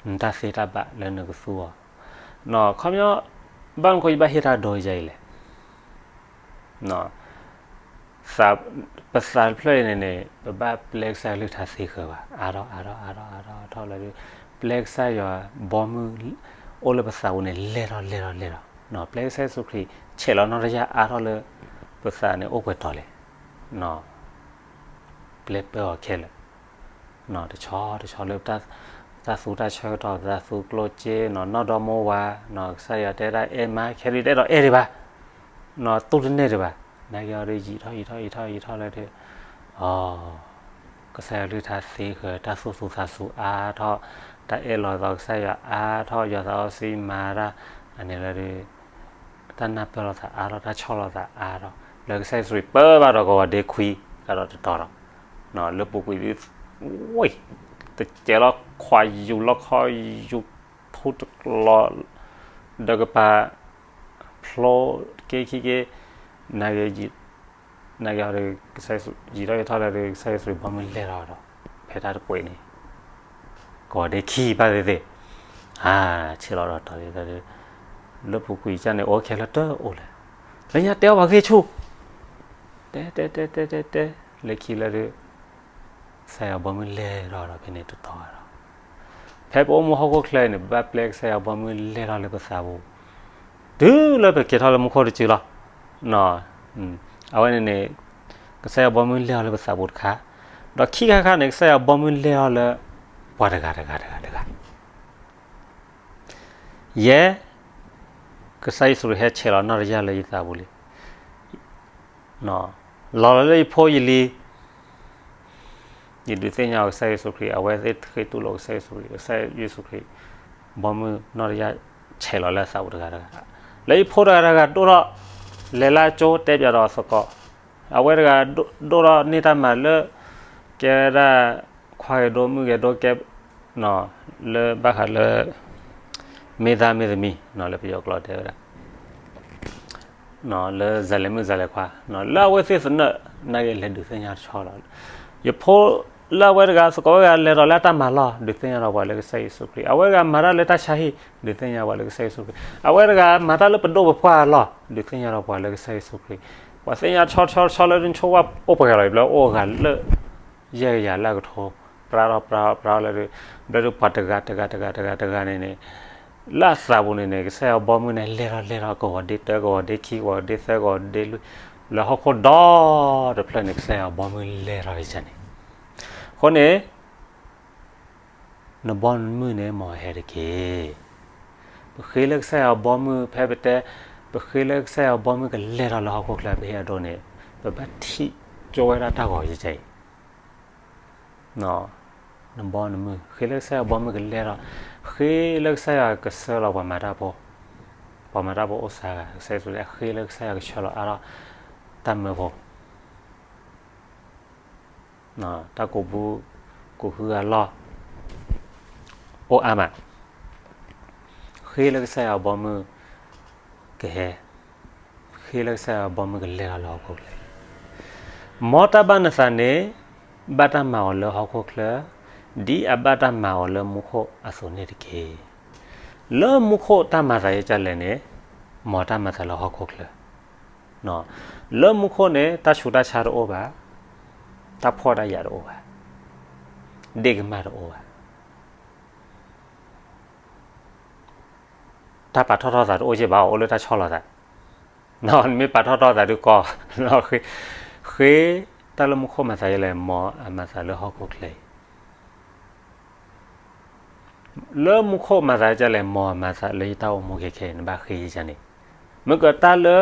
နတၢ်သ့တၢ်ဘၣ်လၢနကသူအီၤ, ခီပညီ ဘၣ်မနုၤဃိယဘၣ်ဟ့ၣ်တၢ်ဒိးယၤအံၤလဲၣ်, ပသးတဖျၢၣ်အံၤန့ၣ်န့ၣ် ပဘၣ်ပျဲကစၢ်ယွၤကလုၢ်ကထါသ့ဃၢၤဘၣ် အါထီၣ်အါထီၣ်အါထီၣ်အါထီၣ်အါထီၣ်လၢ ပျဲကစၢ်ယွၤဘီမုၢ် အိၣ်လၢပသးပူၤန့ၣ် လဲၢ်ထီၣ်လဲၢ်ထီၣ်လဲၢ်ထီၣ်, ပျဲကစၢ်ယ့ၣ်ၡူးခရံာ် ဆဲးလီၤနီၢ်တယၢ်အါထီၣ်လၢ ပသးန့ၣ်အိၣ်ပှဲၤတီၤလဲၣ် ပျဲပၢအီၤခဲလၢာ်, တဆီတဆီလၢ တၢ်သူတၢ်ဆၢကတီၢ် တၢ်သူကျိၣ်စ့ နီၢ်ဒီမိၢ်ဝၤ, ကစၢ်ယွၤတဲဒၣ်အဲၣ်မး ခဲဒုးတအဲၣ်ဒိးအဲၣ်ဒံးဘၣ်, တူၢ်တန့ၢ်ဒံးဘၣ်, နာ်က့အီၤဒုးယံာ်ထီၣ်ယံာ်ထီၣ်ယံာ်ထီၣ်ယံာ်ထီၣ်လၢဒုး, ကစၢ်ယွၤကလုၢ်ကထါသ့ဃၢၤ တၢ်သူၣ်သူသးစူၤအါထီၣ်, တၢ်အဲၣ်လီၤသီကစၢ်ယွၤအါထီၣ် ယွၤသးစီဆှံမၤတၢ်, အန့ၣ်လၢဒုး တၢ်နၢ်ပၢၢ်လိာ်သးအါထီၣ် တၢ်ဆီၣ်လီၤသးအါထီၣ် လၢကစၢ်ယ့ၣ်ၡူးခရံာ်ပၢဘၣ်ဒီးကဝီၤဒ့ခွံ ကဒီးတတီၤဒီး, လၢပူၤကွံာ်ဒုး, ဝ့ၢ်, တစဲးလီၤခွါယူၤလီၤခီယူၤ ထူတကလီၤ, ဒီးကပၤ ဖျိက့ခံက့, နာ်က့ နာ်က့အီၤဒီး ကစၢ်ယ့ၣ်ၡူး ယံာ်ထီၣ်ယံာ်ထီၣ်လၢဒုး ကစၢ်ယ့ၣ်ၡူးဘီမုၢ်လဲၢ်ထီၣ်ဒီး ဖဲတၢ်တကွဲးန့ၣ် ကဝီၤဒ့ခံဘၣ်သ့ၣ်သ့ၣ်, ဆဲးလီၤဒီးတီၤဒ်သိးဒုး, လၢပူၤကွံာ်ကန့ၣ် အိၣ်ခဲလၢာ်တအိၣ်လဲၣ်, လၢညါတဲအီၤပှၤဂ့ၢ်ဆူၣ်, တဲတဲတဲတဲတဲတဲ, လၢခံလၢဒုး ကစၢ်ယွၤဘီမုၢ်လဲၢ်ထီၣ်ဒီးဖဲန့ၣ်တတီၤဒီး, ဖဲပအိၣ်မူဟီၣ်ခိၣ်ချၢအံၤန့ၣ် ပဘၣ်ပျဲကစၢ်ယွၤဘီမုၢ်လဲၢ်ထီၣ်လၢပသးပူၤ, တုၤလၢပက့ၤထီၣ်လၢမူခိၣ်တစုလီၤ. အဝဲန့ၣ်န့ၣ် ကစၢ်ယွၤဘီမုၢ်လဲၢ်ထီၣ်လၢပသးပူၤတခါ, ဒီးခံခါခါန့ၣ် ကစၢ်ယွၤဘီမုၢ်လဲၢ်ထီၣ်လၢ ပှၤတဂၤတဂၤတဂၤတဂၤ ယဲ, ကစၢ်ယ့ၣ်ၡူးခရံာ်ဟဲဆဲးလီၤနီၢ်တယၢ်လၢယသးပူၤလံ. လီၤလီၤလၢယဖိယလံၤ, ယဒုးသ့ၣ်ညါအီၤကစၢ်ယ့ၣ်ၡူးခရံာ်, အဝဲသ့ၣ်ဃ့ၢ်တူၢ်လိာ်ကစၢ်ယ့ၣ်ၡူးခရံာ်, ကစၢ်ယ့ၣ်ၡူးခရံာ် ဘီမုၢ်နီၢ်တယၢ်ဆဲးလီၤလၢအသးပူၤတဂၤတဂၤ, လၢယဖိတဂၤတဂၤဒိၣ်ထီၣ်, လဲၤလၢကၠိတဲပၠးဒီးသကိး, အဝဲတဂၤဒိၣ်ထီၣ်န့ၢ်တၢ်မၤလၢ ကဲဝဲဒၣ် ခွါဂဲၤဒိၣ်မုၣ်ဂဲၤဒိၣ်ကဲ လၢဘၣ်ဃးလၢ မ့ၢ်သားမ့ၢ်သမီး လၢပယီၤကျိာ်တဲဝဲဒၣ် လၢစၤလဲၤမုၣ်စၤလဲၤခွါ လၢအဝဲသ့ၣ်သနၢၣ် နာ်က့လဲၤဒုးသ့ၣ်ညါတဆီလီၤ. ယဖိလၢအဝဲတဂၤသကိးဝဲဂၤလဲၤဒီးလၢတၢ်မၤလီၢ် ဒုးသ့ၣ်ညါဒီးပှၤလၢကစၢ်ယ့ၣ်ၡူးခရံာ်, အဝဲတဂၤမၤတၢ်လၢတၢ်ဆါဟံၣ် ဒုးသ့ၣ်ညါပှၤလၢကစၢ်ယ့ၣ်ၡူးခရံာ်, အဝဲတဂၤမၤတၢ်လၢပဒိၣ်ပပှၢ်အလီၢ် ဒုးသ့ၣ်ညါဒီးပှၤလၢကစၢ်ယ့ၣ်ၡူးခရံာ်, ပှၤသ့ၣ်ညါတဆီတဆီတဆီလၢနဆိဝဲအိၣ်ပှဲၤလီၤ ဘျီအိၣ်အဂၤလၢ ယဲၢ်ကယၤလၢအကထိ ပြါထီၣ်ပြါထီၣ်ပြါထီၣ်လၢ ဘျီဒုးပှၤတဂၤတဂၤတဂၤတဂၤတဂၤန့ၣ်န့ၣ် လၢအသးပူၤန့ၣ်န့ၣ် ကစၢ်ယွၤဘီမုၢ်န့ၣ် လဲၢ်ထီၣ်လဲၢ်ထီၣ် ကဝီၤဒ့တၢ ကဝီၤဒ့ခံ ကဝီၤဒ့လွံၢ် လၢဟီၣ်ခိၣ်ဒီတဖျၢၣ်န့ၣ် ကစၢ်ယွၤဘီမုၢ်လဲၢ်ထီၣ်ယၤန့ၣ်, အဃိန့ၣ် နဘီနမုၢ်န့ၣ် မ်အဟဲတက့ၢ်. ပဃ့လၢကစၢ်ယွၤဘီမုၢ် ဖဲပတဲ ပဃ့လၢကစၢ်ယွၤဘီမုၢ်ကလဲၢ်ထီၣ်လၢဟီၣ်ခိၣ်ချၢ ပဟ့ၣ်အဒိန့ၣ် ပဘၣ်ထံၣ်ကၠိဝဲဒၣ်တၢ်ဂီၤယဲၢ်အံၤ နဘီနမုၢ် ဃ့လၢကစၢ်ယွၤဘီမုၢ်ကလဲၢ်ထီၣ်, ဃ့လၢကစၢ်ယွၤကဆှၢလီၤပှၤမၤတၢ်ဖိ, ပှၤမၤတၢ်ဖိအိၣ်စှၤဂၤ ကစၢ်ယ့ၣ်ၡူးဃ့လၢကစၢ်ယွၤကဆှၢလီၤအါထီၣ် တၢ်မၢဖိ တၢ်ကူးဘု ကူးဃုဂၤလီၢ် အိၣ်အါမး, ဃ့လၢကစၢ်ယွၤဘီမုၢ်ကဟဲ, ဃ့လၢကစၢ်ယွၤဘီမုၢ်ကလဲၢ်ထီၣ်လၢဟီၣ်ခိၣ်ချၢ, မ်တၢ်ဘၣ်နသးန့ၣ် ဘၣ်တၢ်မၤအီၤလၢဟီၣ်ခိၣ်ချၢ, ဒ်အဘၣ်တၢ်မၤအီၤလၢမူခိၣ်အသိးန့ၣ်တက့ၢ်. လၢမူခိၣ်တၢ်မၤသးယဲၢ်ကလဲၣ်န့ၣ်, မ်တၢ်မၤသးလၢဟီၣ်ခိၣ်ချၢ လၢမူခိၣ်န့ၣ် တၢ်ဆူးတၢ်ဆါတအိၣ်ဘၣ်, တၢ်ဖှီၣ်တၢ်ယာ်တအိၣ်ဘၣ်, ဒ့ၣ်ကမၢ်တအိၣ်ဘၣ်. တၢ်ပာ်ထီၣ်ထီသးတအိၣ်က့ဘၣ်, အိၣ်လၢတၢ်ဆီၣ်လီၤသး. နမ့ၢ်ပာ်ထီၣ်ထီသးဒုးကီ, ဃ့, တၢ်လၢမူခိၣ်မၤသးဒ်လဲၣ်, မ်အမၤသးလၢဟီၣ်ခိၣ်ချၢအံၤ. လၢမူခိၣ်မၤသးဒ်လဲၣ်, မ်အမၤသးလၢယတၢ်အိၣ်မူခဲခဲအံၤ, နဘၣ်ဃ့ယန့ၣ်. မ့ၢ်ကတၢ်လၢ,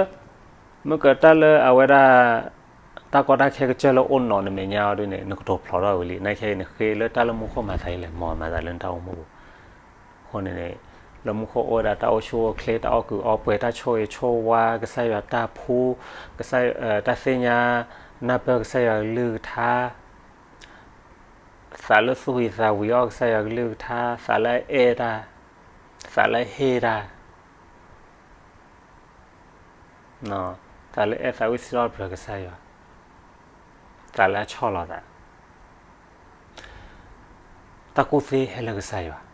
မ့ၢ်ကတၢ်လၢအဝဲဒၣ် တၢ်ကီတၢ်ခဲကစၢၢ်လၢအိၣ်နီၢ်နမဲာ်ညါအီၤဒ်န့ၣ် နကတိၤဖျိးထီၣ်ဝံၤလံ. နာ်က့န့ၣ် ဃ့လၢတၢ်လၢမူခိၣ်မၤသးဒ်လဲၣ်, မ်အမၤသးလၢနတၢ်အိၣ်မူပူၤ. အဃိန့ၣ်န့ၣ်, လၢမူခိၣ်အိၣ်ဝဲဒၣ်တၢ်အိၣ်ဆူၣ်အိၣ်ချ့, တၢ်အီၣ်ကုးအီပှဲၤ, တၢ်ဆိၣ်ဂ့ၤဆိၣ်ဝါ, ကစၢ်ယွၤတၢ်ဖှူ, ကစၢ်, တၢ်သ့ၣ်ညါနၢ်ပၢၢ်ကစၢ်ယွၤကလုၢ်ကထါ, သးလၢသူၣ်ဝံၤသးဝံၤအီၣ်ကစၢ်ယွၤကလုၢ်ကထါ, သးလၢအအဲၣ်တၢ်, သးလၢအဟ့ၣ်တၢ်, သးလၢအအဲၣ်သးဝံၣ်စံးထီၣ်ပတြၢၤကစၢ်ယွၤ, သးလၢအဆီၣ်လီၤသး, တၢ်ကူၣ်သ့ဟဲလၢကစၢ်ယွၤ.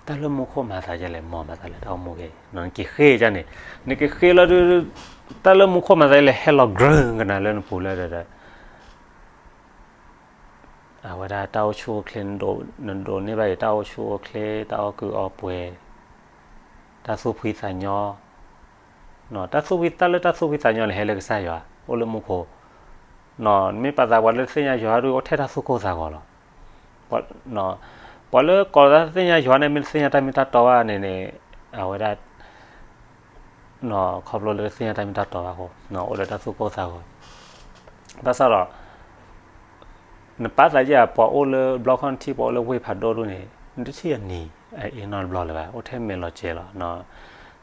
တၢ်လၢမူခိၣ်မၤသးဒ်လဲၣ်, မ်အမၤသးလၢတၢ်အိၣ်မူခဲအံၤ. နက့ၤဃ့ယန့ၣ်, နက့ၤဃ့လီၤဒုး, တၢ်လၢမူခိၣ်မၤသးဒ်လဲၣ်, ဟဲလီၤကရၢကနၤလၢနပူၤလၢဒီး, အဝဲဒၣ်တၢ်အိၣ်ဆူၣ်အိၣ်ချ့, နဒိးန့ၢ်ဘၣ်အံၤ တၢ်အိၣ်ဆူၣ်အိၣ်ချ့, တၢ်အီၣ်ကုးအီပှဲၤ, တၢ်သူၣ်ဖှံသးညီ, တၢ်သူၣ်ဖှံ, တၢ်လၢတၢ်သူၣ်ဖှံသးညီန့ၣ် ဟဲလၢကစၢ်ယွၤ, အိၣ်လၢမူခိၣ်. နမ့ၢ်ပာ်သးပှၤလၢတသ့ၣ်ညါယွၤဒုး အိၣ်ထဲတၢ်သူၣ်ကိၢ်သးဂီၤလီၤ. ပှၤလၢကိးလီၤသးတသ့ၣ်ညါယွၤန့ၣ် မ့ၢ်တသ့ၣ်ညါတၢ်မ့ၢ်တၢ်တီဘၣ်န့ၣ်န့ၣ်, အဝဲဒၣ် ခီဖျိလၢတသ့ၣ်ညါတၢ်မ့ၢ်တၢ်တီဘၣ်အဃိ, အိၣ်လၢတၢ်သူၣ်ကိၢ်သးဂီၤ. ဘၣ်ဆၣ်ဒီး နပာ်သးယဲၢ် ပှၤအိၣ်လၢဘျီခီၣ်ထံး, ပှၤအိၣ်လၢဝ့ၢ်ဖးဒိၣ်ဒိၣ်န့ၣ်, နတထံၣ်အနံၤအအ့နီတဘျီလၢၤဘၣ်, အိၣ်ထဲမဲာ်လီၤစဲၤလီၤ.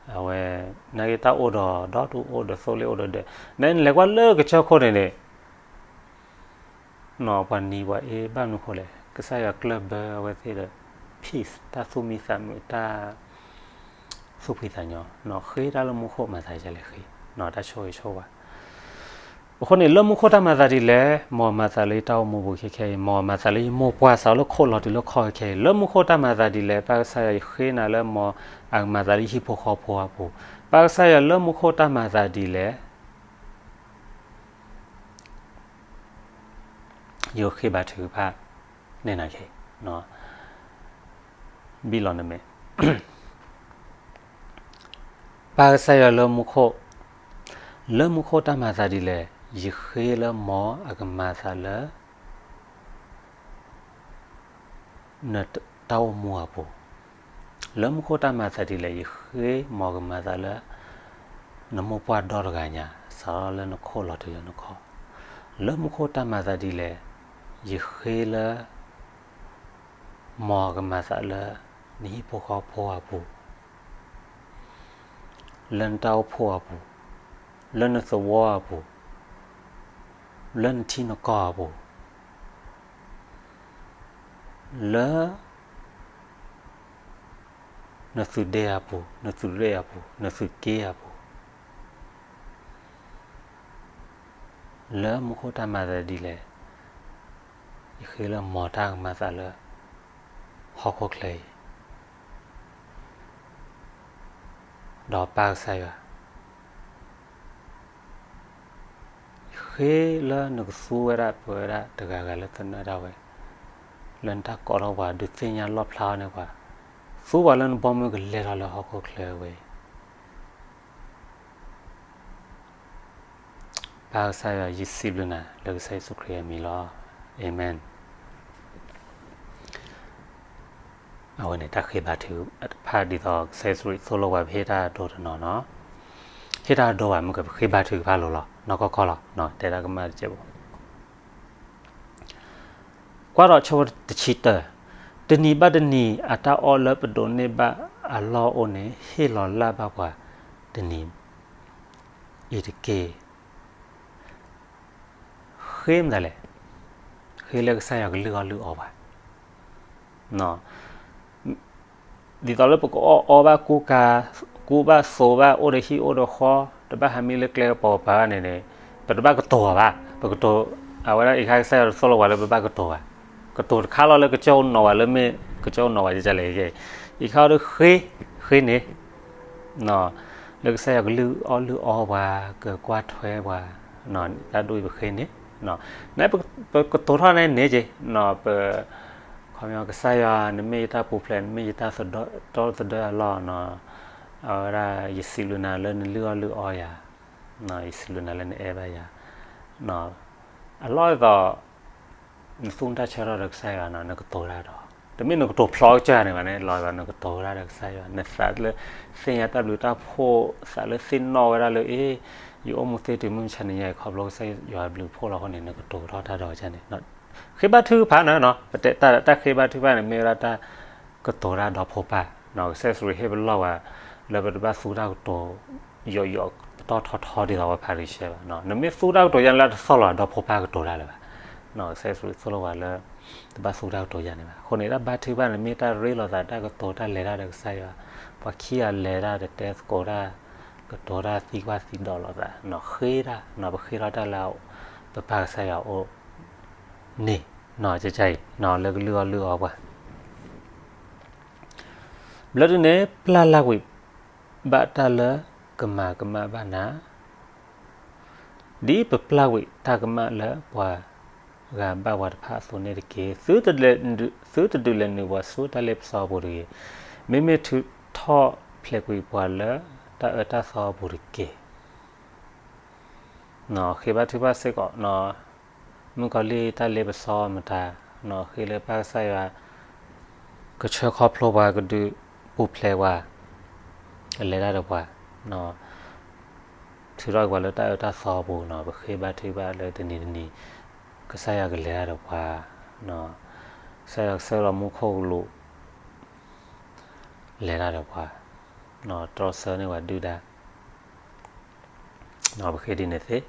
အဝဲ, နာ်က့တၢ်အိၣ်ဒီးဒီဒူၣ်, အိၣ်ဒီးသိလ့ၣ်, အိၣ်ဒီးဒဲး, နလဲၤကွၢ်လၢကစၢၢ်ခိၣ်န့ၣ်န့ၣ် ပှၤနံၤပှၤအ့ဘၣ်မနုၤဃိလဲၣ်, ကစၢ်ယွၤကျၢၢ်ဘၢအဝဲသ့ၣ်ဒီး peace, တၢ်သူၣ်မံသးမုာ်, တၢ်သူၣ်ဖှံသးညီ. ဃ့တၢ်လၢမူခိၣ်မၤသးဒ်လဲၣ်, ဃ့တၢ်ဆိၣ်ဂ့ၤဆိၣ်ဝါ. အဃိန့ၣ် လၢမူခိၣ်တၢ်မၤသးဒ်လဲၣ်, မ်အမၤသးလၢယတၢ်အိၣ်မူပူၤခဲခဲအံၤ, မ်အမၤသးလၢယမိၢ်ပှၢ်စးလၢခိၣ်လီၤတုၤလၢခီၣ်ခဲခဲအံၤ, လၢမူခိၣ်တၢ်မၤသးဒ်လဲၣ်, ပၢ်ကစၢ်ယွၤ ယဃ့နၤလၢမ်အကမၤသးလၢယဟံၣ်ဖိဃီဖိအပူၤ, ပၢ်ကစၢ်ယွၤလၢမူခိၣ်တၢ်မၤသးဒ်လဲၣ် ယဃ့ဘါထုကဖၣ်န့ၢ်နၤခဲအံၤ, ဘံၣ်လီၤနမဲာ်. ပၢ်ကစၢ်ယွၤလၢမူခိၣ်, လၢမူခိၣ်တၢ်မၤသးဒ်လဲၣ်, ယဃ့လၢမ်အကမၤသးလၢ နတၢ်အိၣ်မူအပူၤ, လၢမူခိၣ်တၢ်မၤသးဒ်လဲၣ်, ယဃ့မ်အကမၤသးလၢ နမိၢ်ပှၢ်ဒီတဂၤညါ စးထီၣ်လၢနခိၣ်လီၤတုၤလၢနခီၣ်, လၢမူခိၣ်တၢ်မၤသးဒ်လဲၣ်, ယဃ့လၢ မ်အကမၤသးလၢ နဟံၣ်ဖိဃီဖိအပူၤ, လၢနတၢ်အိၣ်ဖှိၣ်အပူၤ, လၢနသဝီအပူၤ, လၢနထံနကီၢ်အပူၤ, လၢ နသုးဒ့အပူၤ, နသုးရ့ၣ်အပူၤ, နသုးက့အပူၤ, လၢမူခိၣ်တၢ်မၤသးဒ်လဲၣ်, ယဃ့လၢမ်တၢ်ကမၤသးလၢ ဟီၣ်ခိၣ်ချၢအံၤ, ဒီးပၢ်ကစၢ်ယွၤ ယဃ့လၢနကသူဝဲဒၣ်ပဝဲဒၣ်တဂၤဂၤလၢသနၢၣ်ဒၣ်ဝဲ, လၢနတၢ်ကိးထီၣ်ပှၤ ဒုးသ့ၣ်ညါလီၣ်ဖျါထီၣ်န့ၢ်ပှၤ, သူပှၤလၢနဘီမုၢ်ကလဲၤထီၣ်လၢဟီၣ်ခိၣ်ချၢဝဲအံၤ. ပၢ်ကစၢ်ယွၤ ယစံးဘျုးနၤလၢကစၢ်ယ့ၣ်ၡူးခရံာ်အမံၤလီၤ. အၤမ့ၣ်. အဝဲန့ၣ်တၢ်ဃ့ဘါထုကဖၣ်ဒ်သိးကစၢ်ယ့ၣ်ၡူးခရံာ်သိၣ်လိပှၤ ပဟ့ၣ်တၢ်အဒိတနီၤနီၤ, ဟ့ၣ်တၢ်အဒိဘၣ် မ့ၢ်ကပဃ့ဘါထုကဖၣ်လိၤလီၤ. နီၢ်ကီၢ်ကီၢ်လီၤ. တဲဒၣ်ကမၣ်တစဲးဖိ ကွၢ်ဒီးဆၢဖိတဆံတၢ, တနံၤဘၣ်တနံၤအတၢ်အီၣ်လၢပဒိးန့ၢ်ဘၣ်အလီၢ်အိၣ်န့ၣ် ဟ့ၣ်လီၤလၢ်ဘၣ်ပှၤတနံၤအံၤတက့ၢ်. ဃ့မနုၤလဲၣ်, ဃ့လၢကစၢ်ယွၤကလုၢ်အီၣ်လုၢ်အီပှၤ ဒ်သိးလၢပကအီၣ်အီဘၣ်ကူကၤ, ကူဘၣ်သိးဘၣ် အိၣ်ဒီးဟံၣ်အိၣ်ဒီးဃီ, တဘၣ်ဟးမံလၢကျဲကပီၤကပၤဘၣ်န့ၣ်န့ၣ်, ပတဘၣ်ကတိၤအီၤဘၣ်. ပကတိၤ, အဝဲဒၣ်အံၤခါကစၢ်ယွၤတသိၣ်လိပှၤလၢပဘၣ်ကတိၤဘၣ်. ကတိၤတခါလီၤလၢကစၢၢ်အိၣ်နီၢ်ဝဲလၢမ့ၢ်ကစၢၢ်အိၣ်နီၢ်ဝဲဒ်လဲၣ်. အံၤခါဒီးဃ့, ဃ့န့ၣ် လၢကစၢ်ယွၤကလုၢ်အီၣ်လုၢ်အီပှၤ ကကွၢ်ထွဲပှၤ, တၢ်ဒ်အံၤပဃ့န့ၣ်, နပကတိၤထီၣ်န့ၣ်န့ၣ်က့ၤ, ပ ခီပညီကစၢ်ယွၤ နမ့ၢ်ယတၢ်ပူၤဖျဲး နမ့ၢ်ယတၢ်သဒီတၢ်သဒၢအလီၢ်, အဝဲဒၣ် ယစံးဘျုးနၤလၢနလုၢ်အီၣ်လုၢ်အီယၤ, ယစံးဘျုးနၤလၢနအဲၣ်ဘၣ်ယၤ, အလီၢ်ဒ်သိး နသူၣ်နတၢ်ဆၢထီၣ်ဒီးကစၢ်ယွၤန့ၣ် နကတိၤတၢ်ဒီး, တမ့ၢ်နကတိၤဖျီကစၢ်န့ၣ်ဘၣ်န့ၣ်, လီၤဒ်သိးနကတိၤဝဲဒၣ်ဒီးကစၢ်ယွၤ, နသးလၢသ့ၣ်ညါတၢ်ဘျုးတၢ်ဖှိၣ်, သးလၢသ့ၣ်နီၣ်ဝဲဒၣ်လၢ အ့, ယအိၣ်မူသ့တုၤမုၢ်မဆါတနံၤအံၤ ခီဖျိကစၢ်ယွၤဘျုးဖှိၣ်လီၤအဃိန့ၣ် နကတိၤထီၣ်တၢ်ဒီးန့ၣ်, ဃ့ဘါထုကဖၣ်န့ၣ်, ပတဲတၢ်ဃ့ဘါထုကဖၣ်န့ၣ် မ့ၢ်ဝဲဒၣ်တၢ်ကတိၤတၢ်ဒီးဖိပၢ်, ကစၢ်ယ့ၣ်ၡူးခရံာ်ဟ့ၣ်ပလီၢ်ဝဲ လၢပတဘၣ်သူတၢ်ကတိၤ ယိာ်ယိာ်ပတီၢ်ထီထီဒ်သိးပှၤဖၤရံၤၡဲဘၣ်, နမ့ၢ်သူတၢ်ကတိၤယါန့ၣ်လၢတသီၣ်လီၤဒီးဖိပၢ်ကတိၤတၢ်လၢၤဘၣ်, ကစၢ်ယ့ၣ်ၡူးခရံာ်သိၣ်လိဝဲလၢ တဘၣ်သူတၢ်ကတိၤယါန့ၣ်ဘၣ်, အဃိန့ၣ် တၢ်ဘါထုကဖၣ်န့ၣ် မ့ၢ်တၢ်ရ့လိာ်သး တၢ်ကတိၤတၢ်လဲၤတၢ်ဒီးကစၢ်ယွၤ, ပှၤခံဂၤလဲၤတၢ်ဒီးတဲသကိးတၢ်, ကတိၤတၢ်သံကွၢ်သံဒိးလိာ်သး, ဃ့တၢ်, ပဃ့ထီၣ်တၢ်လၢ ပပၢ်ကစၢ်ယွၤအအိၣ်န့ၣ်, ကကအံၤ လၢကလုၢ်အီၣ်လုၢ်အီပှၤ ဘျၢဒုန့ၣ် ပျၢ်လၢ်ကွံာ်ဘၣ်တၢ်လၢကမၤကမၣ်ဘၣ်နၤ, ဒ်ပပျၢ်ကွံာ်တၢ်ကမၣ်လၢပှၤဂၤဘၣ်ပှၤတဖၣ်အသိးန့ၣ်တက့ၢ်. သုတဒုးလဲၤနုာ်ပှၤဆူတၢ်လ့ပစီအပူၤတဂ့ၤ. မ့မ့ၢ်ထုးထီၣ်ဖျဲးကွံာ်ပှၤလၢတၢ်အၢတၢ်သီအပူၤတက့ၢ်. ဃ့ဘါထုကဖၣ်စ့ၢ်ကီး မုၣ်ကီၤလံၢ်တၢ်လ့ပစီမတၤ, ဃ့လၢပၢ်ကစၢ်ယွၤ ကဆှၢခီဖျိပှၤ ကဒုးပူၤဖျဲးပှၤ, ကလဲၤတၢ်ဒီးပှၤ, ထုးထီၣ်က့ၤပှၤလၢတၢ်အၢတၢ်သီအပူၤန့ၣ်, ပဃ့ဘါထုကဖၣ်လၢတနံၤတနံၤ ကစၢ်ယွၤကလဲၤတၢ်ဒီးပှၤ, ကစၢ်ယွၤကဆှၢလီၤမူခိၣ်ကလူး လဲၤတၢ်ဒီးပှၤ, တြီဆၢန့ၢ်ပှၤဒုၣ်ဒါ ပဃ့ဒ်န့ၣ်သ့.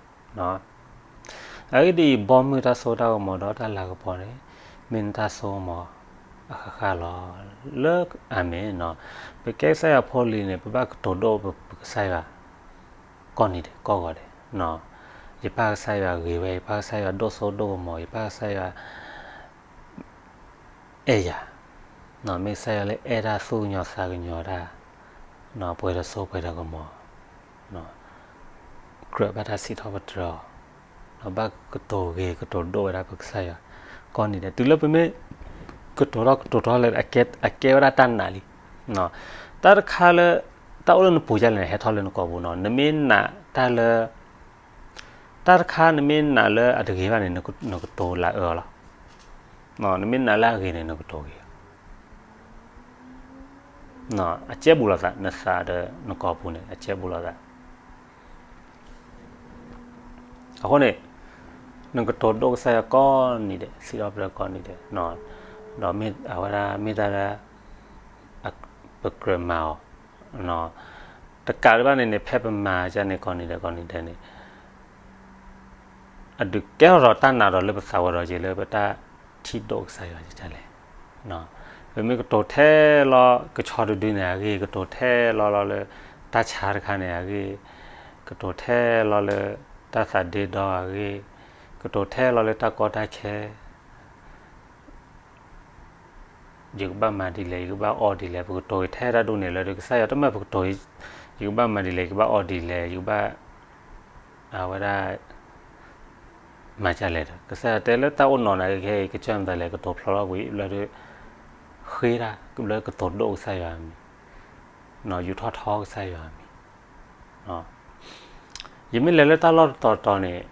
အဂ့ၢ်ဒ်အံၤ, ဘီမုၢ်တၢ်စိတၢ်ကမီၤဒီးတၢ်လၤကပီၤန့ၣ် မ့ၢ်နတၢ်စိကမီၤအဃၣ်ဃၣ်လီၤ. လၢအၤမ့ၣ်န့ၣ်, ပကဲကစၢ်ယွၤဖိလံၤန့ၣ် ပဘၣ်ကတိၤဒိၣ်ပကစၢ်ယွၤ ကိးနံၤဒဲးကိးဂီၤဒဲး, ယပၢ်ကစၢ်ယွၤဂ့ၤဝဲ, ယပၢ်ကစၢ်ယွၤဒိၣ်စိဒိၣ်ကမီၤ, ယပၢ်ကစၢ်ယွၤ အဲၣ်ယၤ, မ့ၢ်ကစၢ်ယွၤလၢအဲၣ်တၢ်သူၣ်ကညီၤသးကညီၤတၢ်, ပှဲၤဒီးစိပှဲၤဒီးကမီၤ, ကြၢးဘၣ်တၢ်စံးထီၣ်ပတြၢၤအီၤ, ဘၣ်ကတိၤဂ့ၤကတိၤဒိၣ်ဝဲဒၣ်ပကစၢ်ယွၤ ကိးနံၤဒဲး, တုၤလၢပမ့ၢ် ကတိၤထီၣ်ကတိၤထီၣ်လၢ အကဲဝဲဒၣ်တၢ်နာ်လံ. တၢ်တခါလၢ တၢ်အိၣ်လၢနပူၤဒ်လဲၣ်န့ၣ် ဟဲထီၣ်လၢနကိာ်ပူၤန့ၣ်, နမ့ၢ်နာ်တၢ်လၢ တၢ်တခါနမ့ၢ်နာ်လၢအတဂ့ၤဘၣ်န့ၣ် နကတိၤလၢအအၢအီၤလီၤ. နမ့ၢ်နာ်လၢအဂ့ၤန့ၣ် နကတိၤဂ့ၤအီၤ, အကဲဘူးလိာ်သး, နသးဒီးနကိာ်ပူၤန့ၣ် အကဲဘူးလိာ်သး. အဃိန့ၣ် နကတိၤဒိၣ်ကစၢ်ယွၤကိးနံၤဒဲး, စံးထီၣ်ပတြၢၤကိးနံၤဒဲး, ဒီးအဝဲဒၣ်မ့ၢ်တၢ်လၢ ပကြၢးမၤအီၤ, တကးဒံးဘၣ်န့ၣ်န့ၣ် ဖဲပမၤကန့ၣ် ကိးနံၤဒဲးကိးနံၤဒဲးန့ၣ် အဒုးကဲထီၣ်ဒီးတၢ်နာ်ဒီးလၢပသးဝဲဒီးက့ၤလၢပတၢ်ထံၣ်ဒိၣ်ကစၢ်ယွၤလဲၣ်. ပမ့ၢ်ကတိၤထဲလီၤကဆီတဒုန့ၣ်အဂ့ၢ်, ကတိၤထဲလီၤလီၤလၢ တၢ်ဆါတခါန့ၣ်အဂ့ၢ်, ကတိၤထဲလီၤလၢ တၢ်သးဒ့ဒီအဂ့ၢ်, ကတိၤထဲလီၤလၢတၢ်ကီတၢ်ခဲ ယကဘၣ်မၤဒ်လဲၣ်, ယကဘၣ်အီၣ်ဒ်လဲၣ်, ပကတိၤထဲတၢ်ဒ်န့ၣ်လၢ ကစၢ်ယွၤတမ့ၢ်ပကတိၤ, ယကဘၣ်မၤဒ်လဲၣ်, ယကဘၣ်အီၣ်ဒ်လဲၣ်, ယကဘၣ် အဝဲဒၣ် မၤဒ်လဲၣ်ဒီး ကစၢ်ယွၤတဲလၢတၢ်အိၣ်နီၢ်န့ၣ် ခဲအံၤကစၢ်မတၤလဲၣ် ကတိၤဖျိထီၣ်ကွံာ်ဘျီဒီး ဃ့တၢ်ဘျီ ကတိၤဒိၣ်ကစၢ်ယွၤအမံၤ, ယူာ်ထီၣ်ထီကစၢ်ယွၤအမံၤ. ယမ့ၢ်လဲၤလၢတၢ်လီၢ်တတီၤတီၤန့ၣ်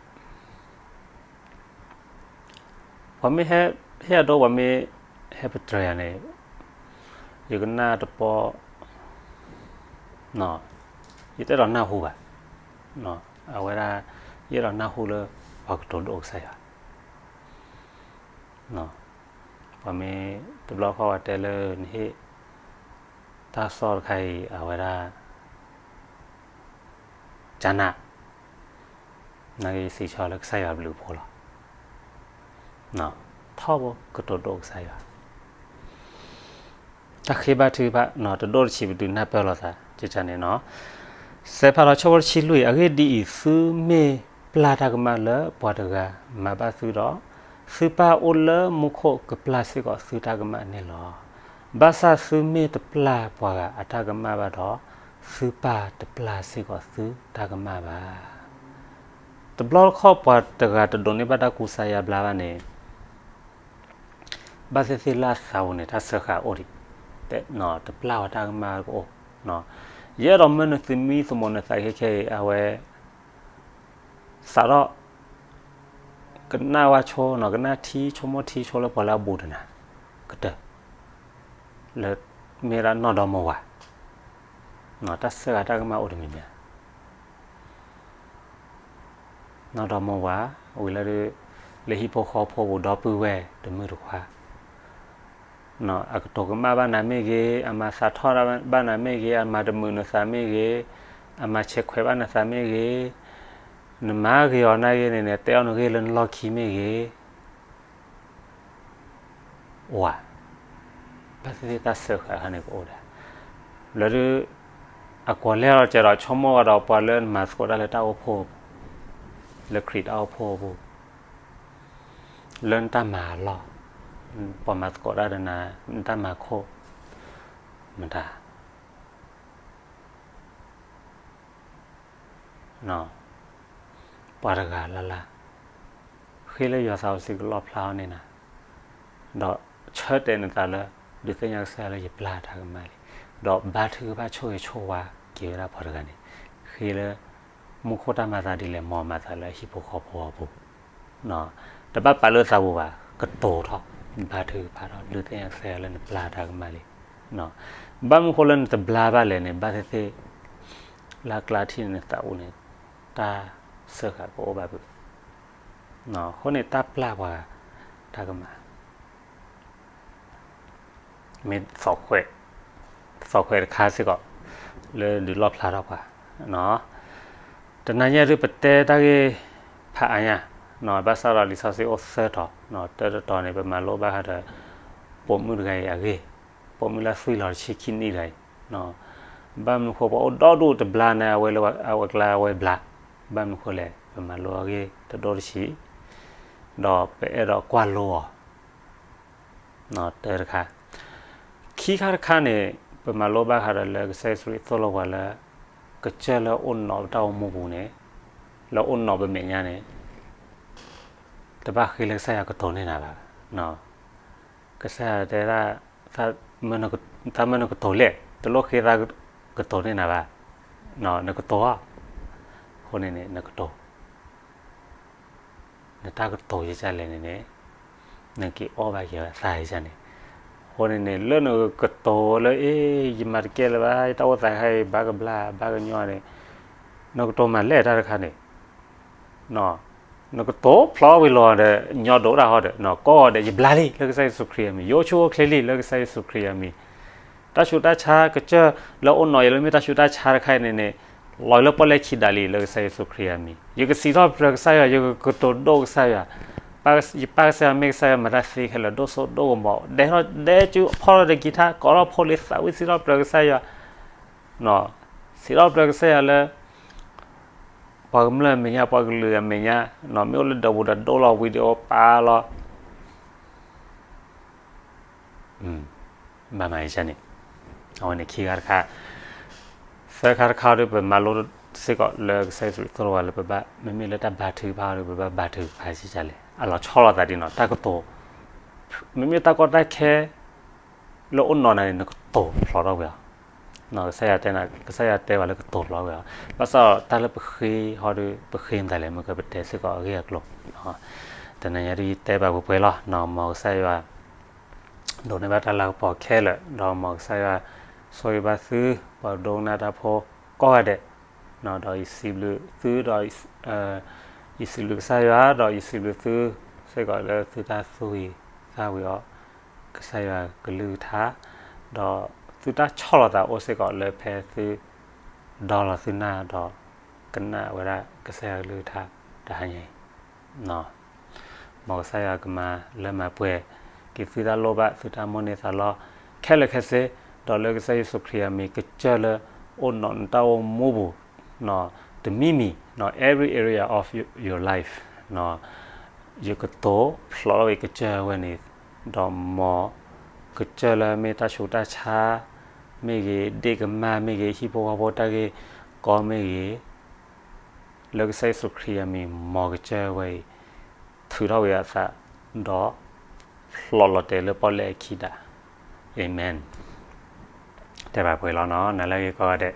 ပှၤမ့ၢ်ဟဲ ဟ့ၣ်အဒိ ပှၤမ့ၢ်ဟဲပတြၢၤယၤန့ၣ် ယကနၣ်တပီၢ်, ယတအဲၣ်ဒိးနၢ်ဟူဘၣ်. အဝဲဒၣ် ယအဲၣ်ဒိးနၢ်ဟူလၢ ပှၤကတိၤဒိၣ်ကစၢ်ယွၤ. ပှၤမ့ၢ်တဘျီဃီပှၤတဲလၢနဟ့ၣ် တၢ်ကစီၣ်တခါအံၤ အဝဲဒၣ် ကနၣ် နာ်က့ ယစံးဆၢလၢကစၢ်ယွၤဘျုးဖှိၣ်လီၤ. ထီဘိကတိၤဒိၣ်ကစၢ်ယွၤ တၢ်ဃ့ဘါထုကဖၣ် တဒိၣ်တဆံး ပတုၤနၢ်ပၢၢ်လိာ်သး ကန့ၣ်နီၤ. စဲးဖးလီၤဆီဖိတဆံလွံၢ်, အဂ့ၢ်ဒ်အံၤ, သုမ့ၢ်ပျၢ်တၢ်ကမၣ်လၢပှၤတဂၤမၤဘၣ်သုဒီး, သုပၢ်အိၣ်လၢမူခိၣ်ကပျၢ်စ့ၢ်ကီးသုတၢ်ကမၣ်န့ၣ်လီၤ. ဘၣ်ဆၣ်သုမ့ၢ်တပျၢ်ပှၤဂၤအတၢ်ကမၣ်ဘၣ်ဒီး, သုပၢ်တပျၢ်စ့ၢ်ကီးသုတၢ်ကမၣ်ဘၣ်. တဘျီတခီၣ်ပှၤတဂၤတဒိးန့ၢ်ဘၣ်တၢ်ကူစါယါဘျါဘၣ်န့ၣ် ဘၣ်သ့ၣ်သ့ၣ်လၢအသးပူၤန့ၣ် တၢ်စၢဃာ်အိၣ်ဒံး, တပျၢ်ဝဲတၢ်ကမၣ်ကအိၣ်, ယအဲၣ်ဒိးမၢနသုမံသမိးနသးခဲခဲအံၤ အဝဲ စးထီၣ် ကနၣ်ဝါဆိနီၤ, ကနၣ်ထံဆိကမိၣ်ထံဆိလၢပှၤလၢအဘူးဒီးနၤ ကတၢၢ် လၢမ့ၢ်ဒၣ်နီၢ်ဒီမါဝၤ, တၢ်စၢဃာ်တၢ်ကမၣ်အိၣ်တမံၤမံၤဧါ. နီၢ်ဒီမါဝၤ ဝံၤလၢ လၢဟံၣ်ဖိဃီဖိပူၤဒီပုၢ်ဝဲၢ်တမုၣ်တခွါ အကတိၤကမၣ်ဘၣ်နၤမ့ၢ်ဂ့ၤ, အမၤသးထီၣ်ဘၣ်နၤမ့ၢ်ဂ့ၤ, အမၤတမုာ်နသးမ့ၢ်ဂ့ၤ, အမၤဆဲးခွဲးဘၣ်နသးမ့ၢ်ဂ့ၤ, နမၤဂ့ၤအီၤနာ်ဂ့ၤန့ၣ်န့ၣ် တဲအီၤနဂ့ၢ်လၢနလီၢ်ခံမ့ၢ်ဂ့ၤ, အိၣ်ဧါ. ဘၣ်သ့ၣ်သ့ၣ်တၢ်စၢဃာ်တခါန့ၣ်ကအိၣ်ဒၣ်, လၢဒုး အကွၢ်လဲၢ်လီၤကဲဒီး ဆိကမိၣ်ကဒီးပှၤလၢနမၤသကိးတၢ်လၢတၢ်အိၣ်ဖှိၣ်, လၢခရံာ်တၢ်အိၣ်ဖှိၣ်အပူၤ လၢနတၢ်မၤအလီၢ်, ပှၤမၤသကိးတၢ်ဒီးနၤ နတၢ်မၤခိၣ်, မတၤ ပှၤတဂၤလၢ်လၢ်, ဃ့လၢယွၤသးစီဆှံကလီၣ်ဖျါထီၣ်န့ၢ်နၤ, ဒီးဆၢတဲာ်နသးလၢ ဒုးသ့ၣ်ညါကစၢ်ယွၤလၢယပျၢ်တၢ်ကမၣ်လံ, ဒီးဘါထုကဖၣ်ဆိၣ်ဂ့ၤဆိၣ်ဝါက့ၤဝဲဒၣ်ပှၤတဂၤန့ၣ်, ဃ့လၢ မူခိၣ်တၢ်မၤသးဒ်လဲၣ် မ်မၤသးလၢဟံၣ်ဖိဃီဖိအပူၤ တဘၣ်ပာ်လၢသးပူၤဘၣ်, ကတိၤထီၣ်, ဘါထုကဖၣ်ထီၣ် ဒုးသ့ၣ်ညါကစၢ်ယွၤလၢနပျၢ်တၢ်ကမၣ်လံ. ဘၣ်မနုၤဃိလၢနတဘျါဘၣ်လဲၣ်န့ၣ် ဘၣ်သ့ၣ်သ့ၣ် လၢအကျါထံၣ်န့ၣ်နသးပူၤန့ၣ် တၢ်စၢဃာ်ကအိၣ်ဘၣ်ဖုး, အဃိန့ၣ်တၢ်ပျၢ်ပှၤတၢ်ကမၣ် မ့ၢ်သီၣ်ခွဲး, သီၣ်ခွဲးတခါစ့ၢ်ကီး လၢဒုးလီၣ်ဖျါထီၣ်ပှၤ, တနၤညါဒုးပတဲတၢ်ဂ့ၢ်ဖးအါညါ, ဘၣ်ဆၣ်ဒီးလံာ်စီဆှံအိၣ်သၢတီၤ, တၢတတီၤန့ၣ် ပမၤလိဘၣ်ဃးဒီး ပိာ်မုၣ်တဂၤအံၤအဂ့ၢ်, ပိာ်မုၣ်လၢသွံၣ်လီၤတဆံခံနံၣ်တဂၤအံၤ, ဘၣ်မနုၤဃိပှၤအိၣ်ဒီဒူၣ်တဘျါန့ၣ် အဝဲလၢအဝဲကျါအဝဲဘျါ, ဘၣ်မနုၤဃိလဲၣ် ပမၤလိအဂ့ၢ်တဒိၣ်တဆံး, ဒီးပအဲၣ်ဒိးကွၢ်လိအီၤ တၢတခါ, ခံခါတခါန့ၣ် ပမၤလိဘၣ်ဃးဒီးလၢကစၢ်ယ့ၣ်ၡူးခရံာ်သိၣ်လိပှၤလၢ ကစၢၢ်လၢအိၣ်နီၣ်ပတၢ်အိၣ်မူပူၤန့ၣ်, လၢအိၣ်နီၣ်ပမဲာ်ညါန့ၣ်, တဘၣ်ဃ့လၢကစၢ်ယွၤကတိၤန့ၢ်နၤဘၣ်. ကစၢ်ယွၤတဲဒၣ် သးမၢနကတိၤလဲၣ်, တလိၣ်ဃ့သးကတိၤန့ၢ်နၤဘၣ်, နကတိၤအီၤ, အဃိန့ၣ်န့ၣ် နကတိၤ နတၢ်ကတိၤယကလဲၣ်န့ၣ်န့ၣ်, နက့ၤအီၣ်ဘၣ်က့ၤသးယကန့ၣ်, အဃိန့ၣ်န့ၣ် လၢနကတိၤလၢ အ့ ယမၤတကဲလၢၤဘၣ်, ယတၢ်အိၣ်သးခဲအံၤ ဘၣ်ကဘျါ ဘၣ်ကညီန့ၣ်, နကတိၤမၤလဲၣ်တၢ်တခါန့ၣ်, နကတိၤဖျီဝံၤလီၤဒီး ညီဒိးတၢ်ဟီဒီး ကိးဂၤဒဲး ယဘျါလံ လၢကစၢ်ယ့ၣ်ၡူးခရံာ်အမံၤ, ယအိၣ်ဆူၣ်အိၣ်ချ့လံ လၢကစၢ်ယ့ၣ်ၡူးခရံာ်အမံၤ, တၢ်ဆူးတၢ်ဆါကစၢၢ်လၢအိၣ်နီၣ်ယၤလၢမ့ၢ်တၢ်ဆူးတၢ်ဆါတခါအံၤန့ၣ်န့ၣ်, လီၤလၢပီၣ်လဲၣ်ခံဒးလံ လၢကစၢ်ယ့ၣ်ၡူးခရံာ်အမံၤ, ယကစံးထီၣ်ပတြၢၤကစၢ်ယွၤ, ယကကတိၤဒိၣ်ကစၢ်ယွၤ, ယပၢ်ကစၢ်ယွၤမ့ၢ်ကစၢ်ယွၤမၤတၢ်သ့ခဲလၢာ် ဒိၣ်စိဒိၣ်ကမီၤ, ဒဲထီၣ်ဒဲကၠူဖီၣ်ထီၣ်ဒီးကံၤထါ ကိးထီၣ်ဖိလံၤသးဝံၣ် စံးထီၣ်ပတြၢၤကစၢ်ယွၤ, စံးထီၣ်ပတြၢၤကစၢ်ယွၤလၢ ပှၤကမျၢၢ်အမဲာ်ညါ ပှၤကလုာ်အမဲာ်ညါ, မ့ၢ်အိၣ်လၢဒၢးပူၤဒီးဒိလီၤ video ပာ်လီၤ, ဘၣ်မၤယကန့ၣ်, အဝဲန့ၣ်ခံခါတခါ, သၢခါတခါဒီး ပမၤလိစ့ၢ်ကီးလၢကစၢ်ယ့ၣ်ၡူးသိၣ်လိပှၤလၢပဘၣ် မ့မ့ၢ်လၢတၢ်ဘါထုကဖၣ်ဒီး ပဘၣ်ဘါထုကဖၣ်စ့ၢ်ကီးလဲၣ်, အလီၤဆီလိာ်သးဒ်နီၤ တၢ်ကတိၤ, မ့မ့ၢ်တၢ်ကီတၢ်ခဲ လၢအိၣ်နီၣ်နၤန့ၣ် နကတိၤဖျိးထီၣ်ဝဲအီၤ, ကစၢ်ယွၤတဲနၤ ကစၢ်ယွၤတဲပှၤလၢကတိၤဖျိးဝဲအီၤ, ဘၣ်ဆၣ်ဒီးတၢ်လၢပဃ့ဟီဒီး ပဃ့မတၤလဲၣ် မ့ၢ်ကပတဲစ့ၢ်ကီးအဂ့ၢ်အကျိၤ, တနၤညါဒုးယတဲဘၣ်ပှဲၤပှဲၤလီၤ, မ်ကစၢ်ယွၤ ဒိးန့ၢ်ဘၣ်တၢ်လၤကပီၤခဲလၢာ်, ဒီးမ်ကစၢ်ယွၤ ဆိၣ်ဂ့ၤဘၣ်သု ပှၤဒိကနၣ်တၢ်ဖိကိးဂၤဒဲး, ဒီးယစံးဘျုးသုဒီး ယစံးဘျုးကစၢ်ယွၤ ဒီးယစံးဘျုးသုစ့ၢ်ကီးလၢသုတၢ်သူၣ်ဝံၤသးဝံၤအီၤ ကစၢ်ယွၤကလုၢ်ကထါ, ဒီးသုတၢ်ဆီၣ်လီၤသးအိၣ်စ့ၢ်ကီးလၢဖဲသု ဒီလီၤသုနၢ်ဒီး ကနၣ်ဝဲဒၣ်ကစၢ်ယွၤကလုၢ်ကထါတဟါညါအံၤ, မ်ကစၢ်ယွၤကမၤလၢမၤပှဲၤက့ၤသုတၢ်လိၣ်ဘၣ် သုတၢ်မိၣ်န့ၢ်သးလီ ခဲလၢာ်ခဲဆ့, ဒီးလၢကစၢ်ယ့ၣ်ၡူးခရံာ်အမံၤ ကစၢၢ်လၢအိၣ်နီၣ်နတၢ်အိၣ်မူပူၤ တမံၤမံၤ, every area of your life, ယကတိၤဖျိးထီၣ်ဝဲကစၢၢ်ဝဲန့ၣ်, ဒီးမ်ကစၢၢ်လၢမ့ၢ်တၢ်ဆူးတၢ်ဆါ, မ့ၢ်ဂ့ၤ, ဒ့ၣ်ကမၢ်မ့ၢ်ဂ့ၤ, ဟံၣ်ဖိဃီဖိတၢ်ဂ့ၢ်ကီမ့ၢ်ဂ့ၤ, လၢကစၢ်ယ့ၣ်ၡူးခရံာ်အမံၤ မ်ကစၢ်ဝဲအံၤ ထုးထီၣ်က့ၤအသး ဒီး လီၤလီၤတဲာ်လၢပီၣ်လဲၣ်အခံဒၣ်. အၤမ့ၣ်. တဲဘၣ်ပှဲၤလီၤနီၤ, နၤလၢအဂ့ၤကိးဂၤဒဲး.